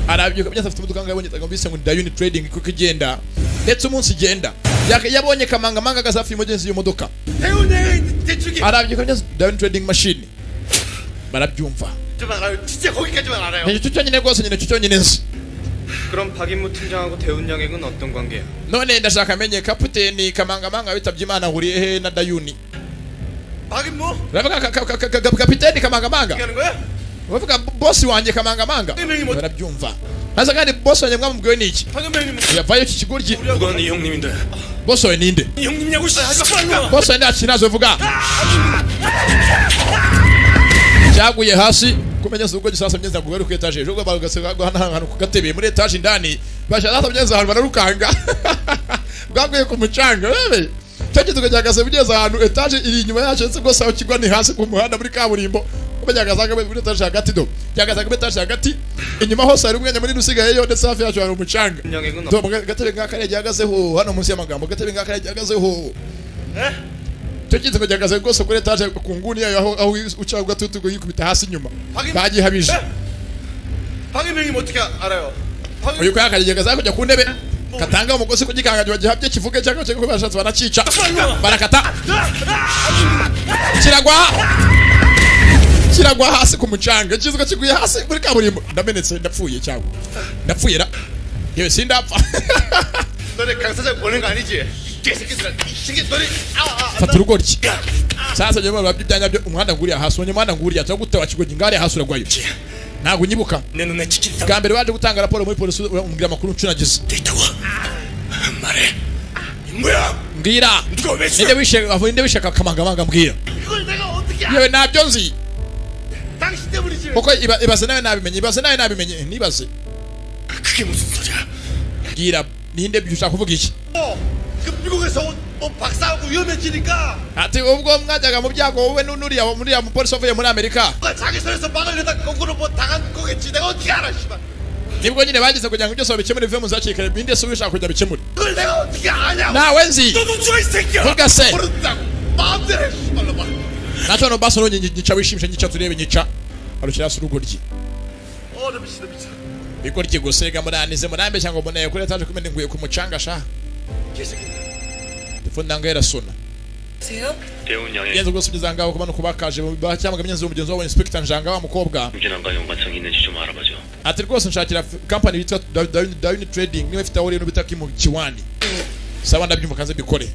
Arabyuka byose afite imodoka yabonye ngo bise ngo ni Dayuni Trading kuko igenda ndetse umunsi igenda yabonye kamangamanga gazafi mugenzi y'iyo modoka. 대훈 대출기. Arabyuka byose Dayuni Trading machine barabyumva. 좀 알아요. 진짜 거기까지만 알아요. Ni icyo cyonyine rwose nyine icyo cyonyine nzi. 그럼 박인무 팀장하고 대운양액은 어떤 관계야? None ndashaka amenye kapiteni kamangamanga witabye Imana ahuriye he na Dayuni. 박인무? Uravuga kapiteni kamangamanga? 얘기하는 거야? Uravuga boss wanjye kamangamanga? Barabyumva. Maze kandi boss wanjye mwamubwiwe n'iki? 황현명님 Yavayo iki kigoryi. 누가 네 형님인데? Boss wawe ninde? 네 형님이냐고 씨. Boss wawe nta kintu vuga. Cyaguye hasi kumenya ubwo gisasa myenza ngo ku etage hejuru bagasega ahantu ku gatebe muri etage indani bashaka myenza ahantu bararukanga bwaguye ku mucanga wewe cyo kizuga cyagase bigeze ahantu etage iri inyuma yacu ndetse rwose aho kigwa ni hasi ku muhanda muri kaburimbo kumenya muri etage hagati do cyagasaga muri etage hagati inyuma hose hari umwanya munini usigayeyo ndetse hafi yacu hari umucanga do gatebe ngaka gihagazeho hano munsi y'amagambo gatebe ngaka gihagazeho cyo kizuga cyagase rwose kuri etage ku nguni yayo aho uca ugatutu yikubita hasi inyuma bagihabije 박인명님 어떻게 알아요? uyu ko yakageza kujya ku ntebe katanga umugozi kugikanga gihabye kivuge cyangwa cyo bashatse baracica barakata kiragwa hasi ku mucanga kizuka kiguye hasi muri kaburimbo ndamenetse ndapfuye cyangwa ndapfuye ra yewe sindapfa 너네 강 사장 보는 거 아니지? 이 개새끼들아 이 새끼 너네 fata urugoryi sasa nyuma babyibya nyabyo umuhanda nguriya hasi umuhanda nguriya cyangwa gute wakigogi ngari hasi uragwayo Ntabwo unyibuka. Bwa mbere waje gutanga raporo muri polisi umbwira amakuru ncunagize. Mbwira. Ninde wishe ninde wishe Kamangamanga mbwira. Yewe ntabyo nzi. Koko ibaze nawe nabimenye, ibaze nawe nabimenye, nibaze. Mbwira ninde ushaka kuvuga iki? Ati ubwo mwajyaga mu byago wowe n'uriya muri mupolisi wavuye muri Amerika. Nibwo nyine bagize kugira ngo byose babikemure bive mu zakikare binde se ushaka kujya bikemure. Nawe nzi. Vuga se. Nacho no baso nyica wishimisha nyica turebe nyica. Arukira se urugoryi. Bigoryi gusega muranize murambe cyangwa mboneye kuri etaje kumene nguye ku mucanga sha. Telefone nanga irasona. Yenze gusubiza ngaho kubano kubakaje bacyamaga myenze umugenzi wabo inspector Njanga wa mukobwa. Ati rwose nshakira company bitwa Dawini Trading niwe ifite aho rero bita Kim Kiwani. Sawa ndabyumva kanze bikore.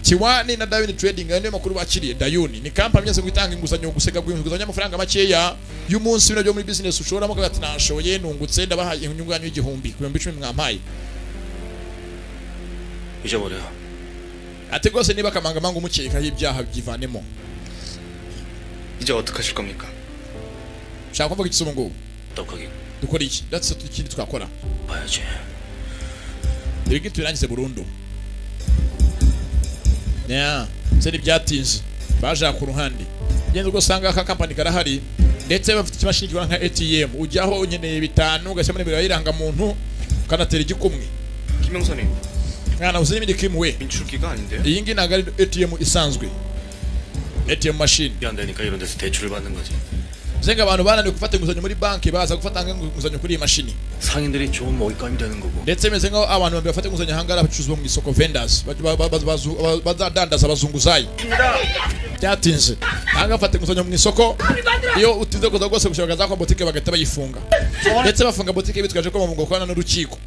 Kiwani na Dawini Trading ayo niyo makuru bakiriye. Dayuni ni company myenze gutanga inguzanyo gusega gwinguzanyo amafaranga makeya y'umunsi bino byo muri business ushoramo kagati nashoye nungutse ndabahaye inyungu yanyu 1000 ku 10,000 mwampaye. 잊어버려. Ati rwose niba Kamangamanga umukeka y'ibyaha byivanemo. 이제 어떡하실 겁니까? Shaka kuvuga iki ngo? 떡하기. Dukora iki? That's ikindi twakora. 봐야지. Ibiki turangize burundu. Yeah, seri byatinze. Baje ku ruhande. Genze ubwo sanga aka company karahari ndetse bafite ikimashini gikora nka ATM. Ujyaho unyeneye 5 ugashyira muri iranga muntu kanatera igikumwe. 김영선님. Mwana uzi n'ibindi kimwe. 인출기가 아닌데요? Iyi ngi ntabwo ari ATM isanzwe. ATM machine. 안 되니까 이런 데서 대출을 받는 거지. Zenga abantu bananiwe gufata inguzanyo muri banki baza gufata inguzanyo kuri iyi mashini. 상인들이 좋은 먹잇감이 되는 거고. Ndetse meze nkaho abantu bafata inguzanyo hangara abacuruzi bo mu isoko vendors badandaza abazunguzayi. Byatinze. Hanga bafata inguzanyo mu isoko iyo utinze kuza rwose gushaka za kwa botike bagahita bayifunga. Ndetse bafunga botike bitwaje ko mu gukorana n'urukiko.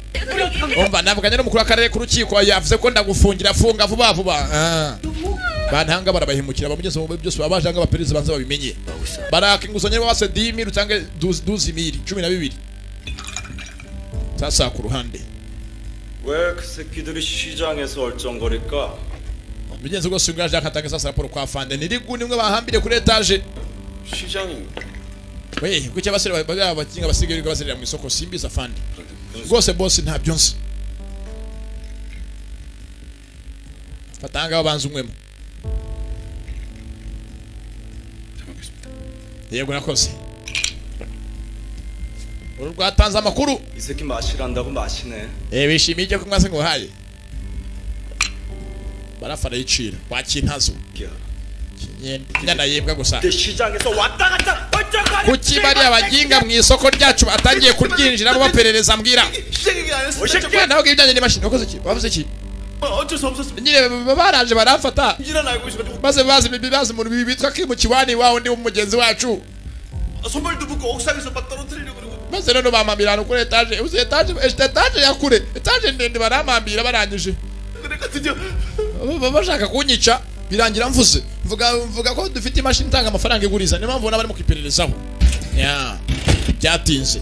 Umva navuganye n'umukuru w'akarere k'urukiko yavuze ko ndagufungira funga vuba vuba. Bantanga barabahimukira bamugeze mu byose babaje anga abaperezida banza babimenye. Baraka inguzanyo base 10000 utange 12000 12. Sasa ku ruhande. 왜 그 새끼들이 시장에서 얼쩡거릴까? Bigenze rwose ungaje akatanga sasa raporo kwa fande nirigu nimwe bahambire kuri etage. 시장이 We kuki abasore bakinga basigaye baserera mu isoko simbiza fande. Rwose boss ntabyo nzi. Fatanga banza umwemo. Yego nakoze. Uru rwatanze amakuru. 이 새끼 마시란다고 마시네. Bishimiye icyo kunywa se ngo haye. Barafara yicira wakintazo. Nyana yebwa gusa. 시장에서 왔다 갔다 얼쩡거리. Kuki bari abaginga mu isoko ryacu batangiye kuryinjiramo baperereza mbwira. Nawe ibyanjye n'imashini wakoze iki? Wavuze iki? 어쩔 수 없었습니다. Nyine baraje baramfata. Maze bazi bibaza umuntu bitwa Kim Kiwani wawo ndi umugenzi wacu. 선발도 붙고 옥상에서 막 떨어뜨리려고 그러고. Maze none bamambira ahantu kuri etaje, uzi etaje, etaje ya kure, etaje ndende baramambira barangije. 그러니까 드디어 bashaka kunyica birangira mvuze. Mvuga ko dufite imashini itanga amafaranga iguriza, niyo mpamvu barimo kwipererezaho. Ya, byatinze.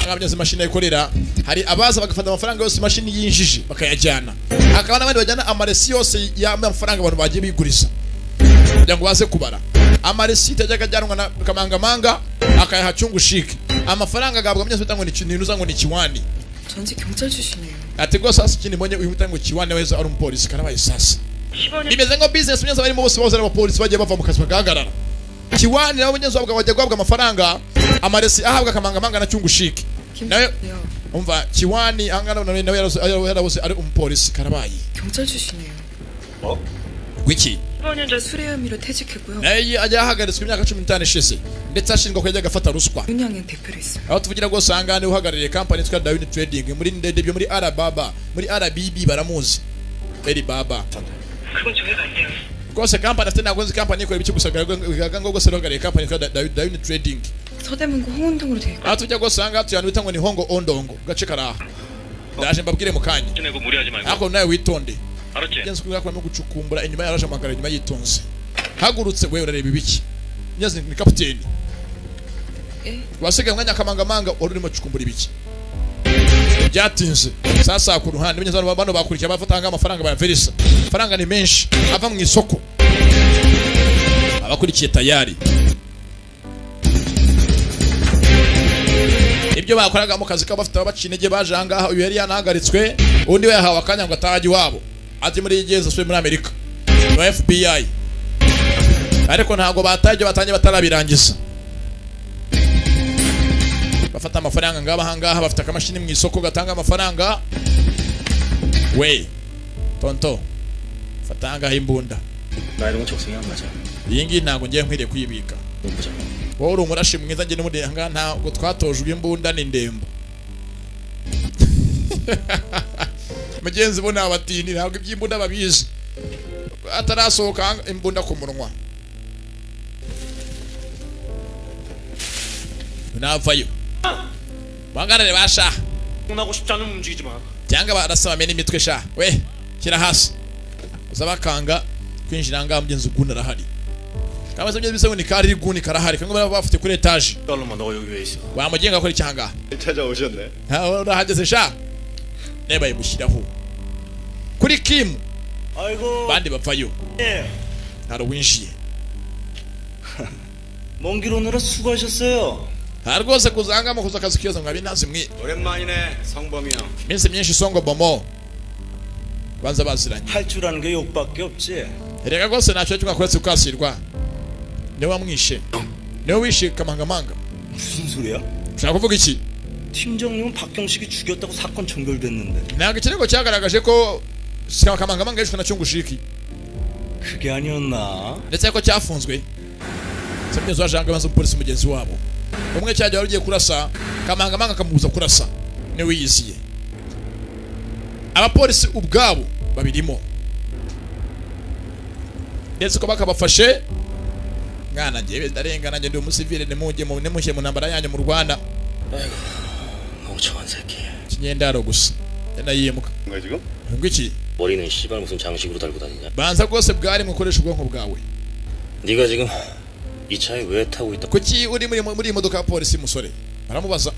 Ababyaza imashini ayikorera hari abaza bagafata amafaranga yose imashini yinjije bakayajyana. Hakaba n'abandi bajyana amaresi yose y'amafaranga abantu bagiye biguriza kugira ngo baze kubara. Amaresi tajyaga ajyanwa na Kamangamanga akayaha Cyungushike. Amafaranga agabwa myenze bitangwa ni kintu ngo ni Kiwani. 전직 경찰 출신이에요. Ati rwose hasi ikindi mbonye uyu mutango Kiwani wese ari umupolisi karabaye sasa. Bimeze ngo business myenze barimo bose baza abapolisi bagiye bava mu kazi bagahagarara. Kiwani nabo myenze babwa bajya guhabwa amafaranga amaresi ahabwa Kamangamanga na Cyungushike. Nawe umva Kiwani angana nawe yarabose ari umupolisi karabaye. 경찰 출신이에요. 뭐? Gwiki? 15년 전 술의 혐의로 퇴직했고요. Nawe ajya ahagaritswe imyaka 15 ishize ndetse ashinjwa ko yajyaga afata ruswa. 윤양의 대표로 있어요. Aho tuvugira rwose aha ngaha niwe uhagarariye company yitwa Dawini Trading muri ndende byo muri Arababa muri RBB baramuzi. Alibaba. 그건 조회가 안 돼요. Rwose company afite ntabwo nzi company ikora ibiki gusa garagaza ngo rwose uhagarariye company yitwa Dawini Trading. 서대문구 홍은동으로 돼 있고. Aho tujya rwose aha ngaha tuyantu bita ngo ni Hongo Ondongo gace karaha. Ndaje mbabwire mu kanya. 내고 무리하지 말고. Ariko nawe witonde. 알았지? Genze kugira gucukumbura inyuma yaraje amagara inyuma yitonze. Hagurutse we urareba ibiki. Nyazi ni kapiteni. Wasigaye umwanya kamangamanga wari urimo cukumbura ibiki byatinze. Sasa ku ruhande binyuze bano bakurikiye abafatanga amafaranga bayaverisa. Amafaranga ni menshi ava mu isoko. Abakurikiye tayari. Ibyo bakoraga mu kazi kabo bafite abaciye intege baje ahangaha, uyu yari yanahagaritswe, undi we yahawe akanya ngo atajya iwabo. Ati muri igeze asubiye muri Amerika. No FBI. Ariko ntago batajya batangiye batarabirangiza. Bafata amafaranga ngaba ahangaha, bafite akamashini mu isoko gatanga amafaranga. We tonto fatanga imbunda. 나 이런 거 적성이 안 맞아. Iyi ngiyi ntago ngiye nkwiriye kuyibika. Wowe uri umurashi mwiza, njye n'ubundi ahangaha ntabwo twatojwe imbunda ni ndembo. Mugenzi bo nabatindi ntabwo iby'imbunda babizi. Atarasohoka imbunda ku munwa. Navayo. Bangarare basha. 나고 싶지 않으면 움직이지 마. Cyangwa barasaba mene imitwe sha. We shyira hasi. Uzabakanga kwinjira ngaha mugenzi uguna arahari. Kama se bisa ngo ni kari guni karahari kango bafite kuri etage. 딸로만 너 여기 왜 있어? Wamugenga akora icyanga. 찾아오셨네. Ha urahageze sha. Neba yimushyiraho. Kuri Kim. 아이고. Bandi bapfayo. 예. Hari winjiye. 먼 길 오느라 수고하셨어요. Ha rwose kuzanga mukoze akazi kiyoza mwabi ntazi mwe. 오랜만이네 성범이 형. Minsi myinshi songo bomo. Banza baziranye. 할 줄 아는 게 욕밖에 없지. Erega rwose ntacyo cy'umwakuretse ukasirwa. Niwe wamwishe. Niwe wishe kamangamanga. 무슨 소리야? Ushaka kuvuga iki? 팀장님은 박경식이 죽였다고 사건 종결됐는데. Ntabwo ikirego cyagaragaje ko kamangamanga yishwe na Cyungushiki. 그게 아니었나? Ndetse ko cyafunzwe. Mugenzi wa Janga banza umupolisi mugenzi wabo. Umwe cyajya wari ugiye kurasa, kamangamanga akamubuza kurasa. Niwe yiziye. Abapolisi ubwabo babirimo. Ndetse ko bakabafashe mwana ngiye ndarengana ngiye ndi umusivile nimujye mu nimushye mu ntambara yanyu mu Rwanda. 아이고, 멍청한 새끼. Kinyendaro gusa. Ndayimuka. 뭔가 지금? Ngwiki 머리는 씨발 무슨 장식으로 달고 다니냐? banza rwose bwari mukoresha ubwonko bwawe. 네가 지금 이 차에 왜 타고 있다? Kuki uri muri iyi modoka ya polisi musore? Baramubaza.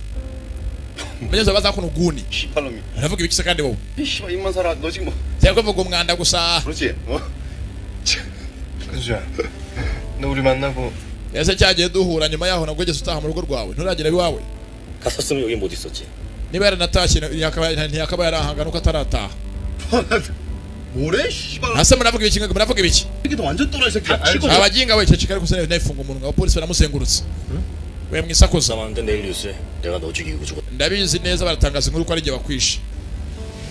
Mugenzi baza kuno guni. 씨발놈이. Aravuga ibiki se kandi wowe? 이 씨발 입만 살아. 너 지금 뭐? Cyangwa kuvuga umwanda gusa. 그렇지? 어? 근수야. 너 우리 만나고 Ese cyagiye duhura nyuma yaho nabwo ugeze utaha mu rugo rwawe nturagera iwawe. 갔었으면 여기 못 있었지. Niba yaranatashye ntiyakaba yarahanga nuko atarataha. 뭐래? 씨발. Ase muravuga ibiki muravuga ibiki? 새끼도 완전 또라이 새끼야. Abaginga we ceceka ariko sinari nayifunga umunwa abapolisi baramusengurutse. We mwisakuza. 남았는데 내일 뉴스에 내가 너 죽이고 죽었. Ndabizi neza baratangaza inkuru ko ari igihe bakwishe.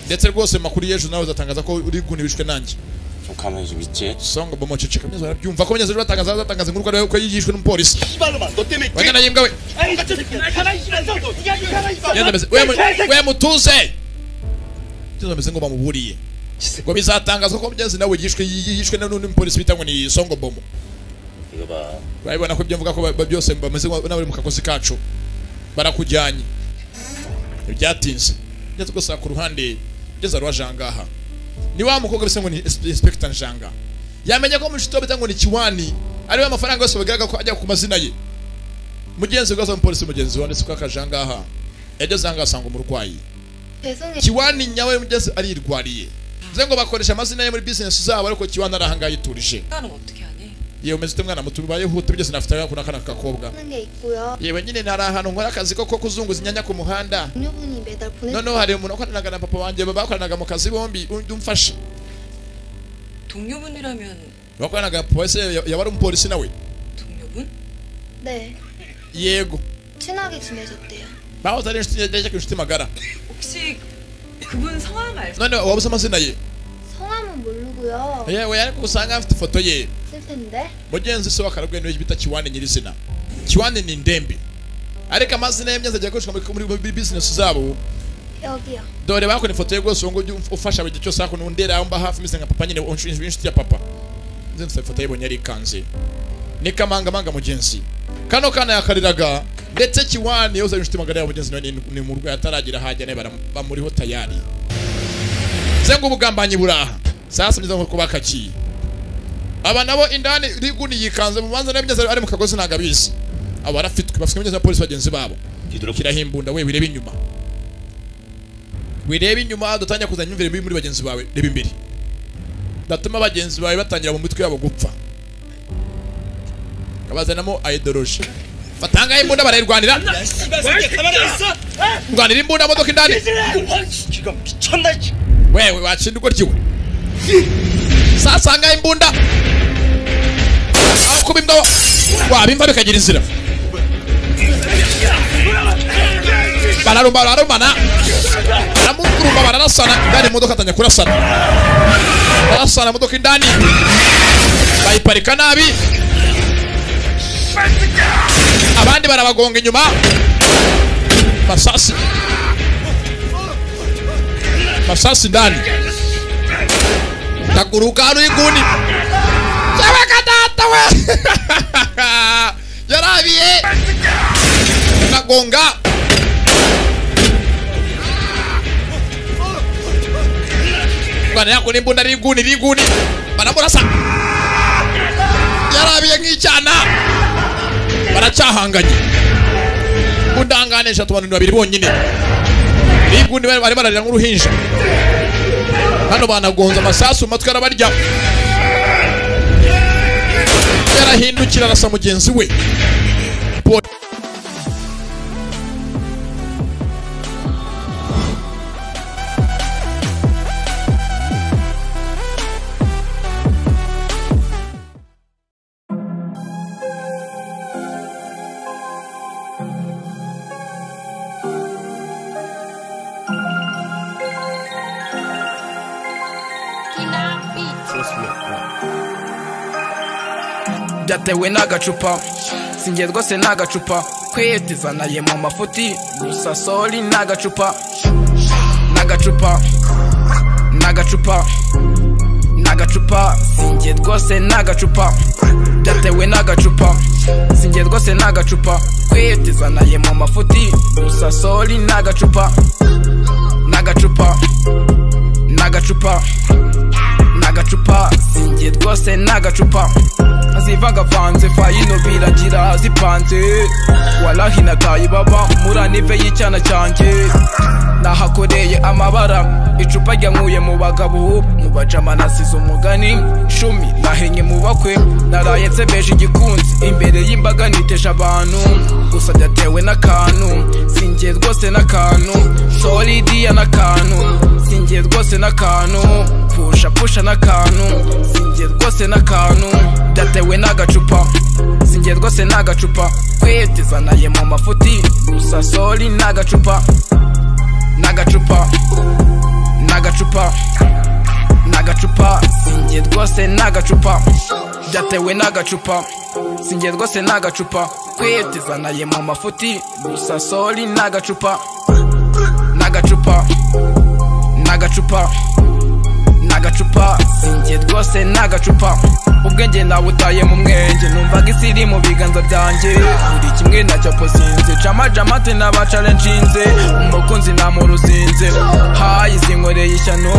Ndetse rwose makuru y'ejo nawe uzatangaza ko uri guni wishwe nanjye. 좀 가만히 좀 있지. Songo bomo ceceka mwiza barabyumva ko mugenzi batangaza inkuru ko ari ko yigishwe n'umupolisi. 씨발놈아. 너 때문에 Wagana yimbwa we. 아이 같은 새끼야. 가만히 있어. 야, 가만히 있어. Genda we mutuze. Tuzo meze ngo bamuburiye. Ngo bizatangazwa ko mugenzi nawe yishwe n'undi mupolisi bita ngo ni Songo bomo. 이거 봐. Urabibona ko ibyo mvuga ko byose bameze n'abari mu kakozi kacu barakujyanye. Ibyatinze ndetse gusa ku ruhande ugeze rwa jangaha ni wa mukobwa bisa ngo ni Inspector Njanga yamenye ko mushito bita ngo ni Kiwani ariwe amafaranga yose bagaragaza ko ajya ku mazina ye. Mugenzi rwose umupolisi mugenzi wa ndetse ko akajangaha yageze ahangaha asanga umurwayi 죄송해요. Kiwani nyawe mugenzi arirwariye bivuze ngo bakoresha amazina ye muri business zabo ariko Kiwani arahanga yiturije. 나는 어떻게 하니? Yewe umeze ute mwana muto ubayeho ute byose nafite akana kana kakobwa. 하는 게 있고요. Yewe nyine ntari ahantu nkora akazi ko kuzunguza inyanya ku muhanda. 동료분이 매달 보내 Noneho hari umuntu wakoranaga na papa wanjye bakoranaga mu kazi bombi undi umfasha. 동료분이라면 Bakoranaga papa wese yaba ari umupolisi nawe. 동료분? 네. Yego. 친하게 지내셨대요. Bahoze ari inshuti yajyaga inshuti magara. 혹시 그분 성함 알 None wabuze amazina ye? 성함은 모르고요. Yewe ariko usanga afite ifoto ye. 쓸 텐데. Mugenzi se w'akaragwe niwe bita Kiwani nyirizina. Kiwani ni ndembe. Ariko amazina ye myanza agiye akoreshwa muri business zabo. 여기요. Dore bakora ifoto ye rwose uwo nguwo ufasha buri gihe cyose hakuno undera aho mba hafi meze nka papa nyine inshuti ya papa. Nzi mfite ifoto yibonye arikanze. Ni kamangamanga mugenzi. Kano kana yakariraga ndetse Kiwani yoza inshuti magara ya mugenzi nawe ni murwayi ataragira hajya ne bamuriho tayari. Zengo ubugambanyi buraha. Sasa mwiza nko bakakiye. Aba nabo indani riguni yikanze mu banza n'abigeze ari mu kagozi nagabizi. Abo barafitwe bafite imyenda ya polisi bagenzi babo. Kirahimbunda we wirebe inyuma. Wirebe inyuma dutangira kuzana imyumvire mibi muri bagenzi bawe, reba imbere. Datuma bagenzi bawe batangira mu mitwe yabo gupfa. Kabazanamo ideology. Batanga imbunda barayirwanira. Rwanira imbunda modoka indani. Wewe wacinda uko ryiwe. Sasanga imbunda. Akuba imbwa wabimva bikagira inzira. Bararumba bararumana. Baramukurumba bararasana indani modoka atanya kurasana. Barasana modoka indani. Bayiparika nabi. Abandi barabagonga inyuma. Masasi. Masasi ndani. Takuruka hano iguni. Cyabaka data we. Yarabiye. Nagonga. Bana yako nimbunda riguni riguni. Banamurasa. Yarabiye nk'icyana. Baracyahanganye. Undanganisha abantu babiri bonyine. Riguni bari bararira nk'uruhinja. Hano banagonza amasasu matwi arabarya. Yarahindukira arasa mugenzi we. Byatewe n'agacupa sinjye rwose n'agacupa kwiyetizanaye mu mafuti gusa sori n'agacupa n'agacupa n'agacupa n'agacupa sinjye rwose n'agacupa byatewe n'agacupa sinjye rwose n'agacupa kwiyetizanaye mu mafuti gusa sori n'agacupa n'agacupa n'agacupa n'agacupa sinjye rwose n'agacupa zivagavanze fayino biragira zipanze walahi nataye baba muranive y'icyana cyanjye nahakoreye amabara icupa ryankuye mu bagabo mu bajama nasize umugani shumi nahenye mu bakwe naraye nsebeje igikunzi imbere y'imbaga niteje abantu gusa byatewe n'akantu sinjye rwose n'akantu solidiya n'akantu sinjye rwose n'akantu pusha pusha n'akantu sinjye rwose n'akantu byatewe n'agacupa sinjye rwose n'agacupa kwiyetizanaye mu mafuti gusa sori n'agacupa n'agacupa n'agacupa n'agacupa sinjye rwose n'agacupa byatewe n'agacupa sinjye rwose n'agacupa kwiyetizanaye mu mafuti gusa sori n'agacupa n'agacupa n'agacupa n'agacupa sinjye rwose n'agacupa ubwenge nabutaye mu mwenge numvaga isi iri mu biganza byanjye buri kimwe nacyo posinze camajamate n'abacalenjinze umukunzi namuruzinze hayi zinkoreye ishyano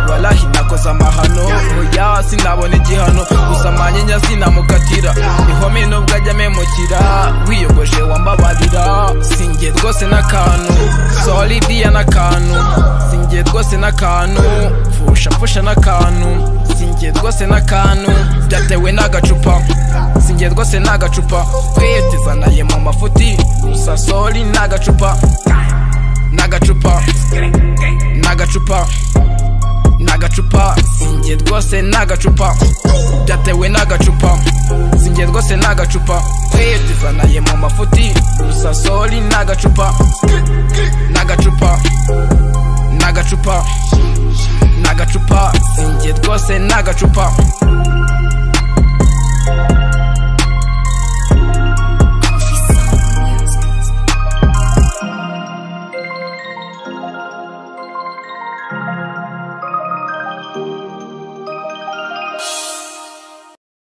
walahi nakoze amahano oya sinabona igihano gusa manyinya sinamukatira ihome nubwo ajya amemukira wiyogoje wambabarira sinjye rwose n'akantu solidiya n'akantu sinjye rwose n'akantu pfusha pfusha n'akantu sinjye rwose n'akantu byatewe n'agacupa sinjye rwose n'agacupa kwiyetizanaye mu mafuti gusa sori n'agacupa n'agacupa n'agacupa n'agacupa sinjye rwose n'agacupa byatewe n'agacupa sinjye rwose n'agacupa kwiyetizanaye mu mafuti gusa sori n'agacupa n'agacupa n'agacupa n'agacupa sinjye rwose n'agacupa.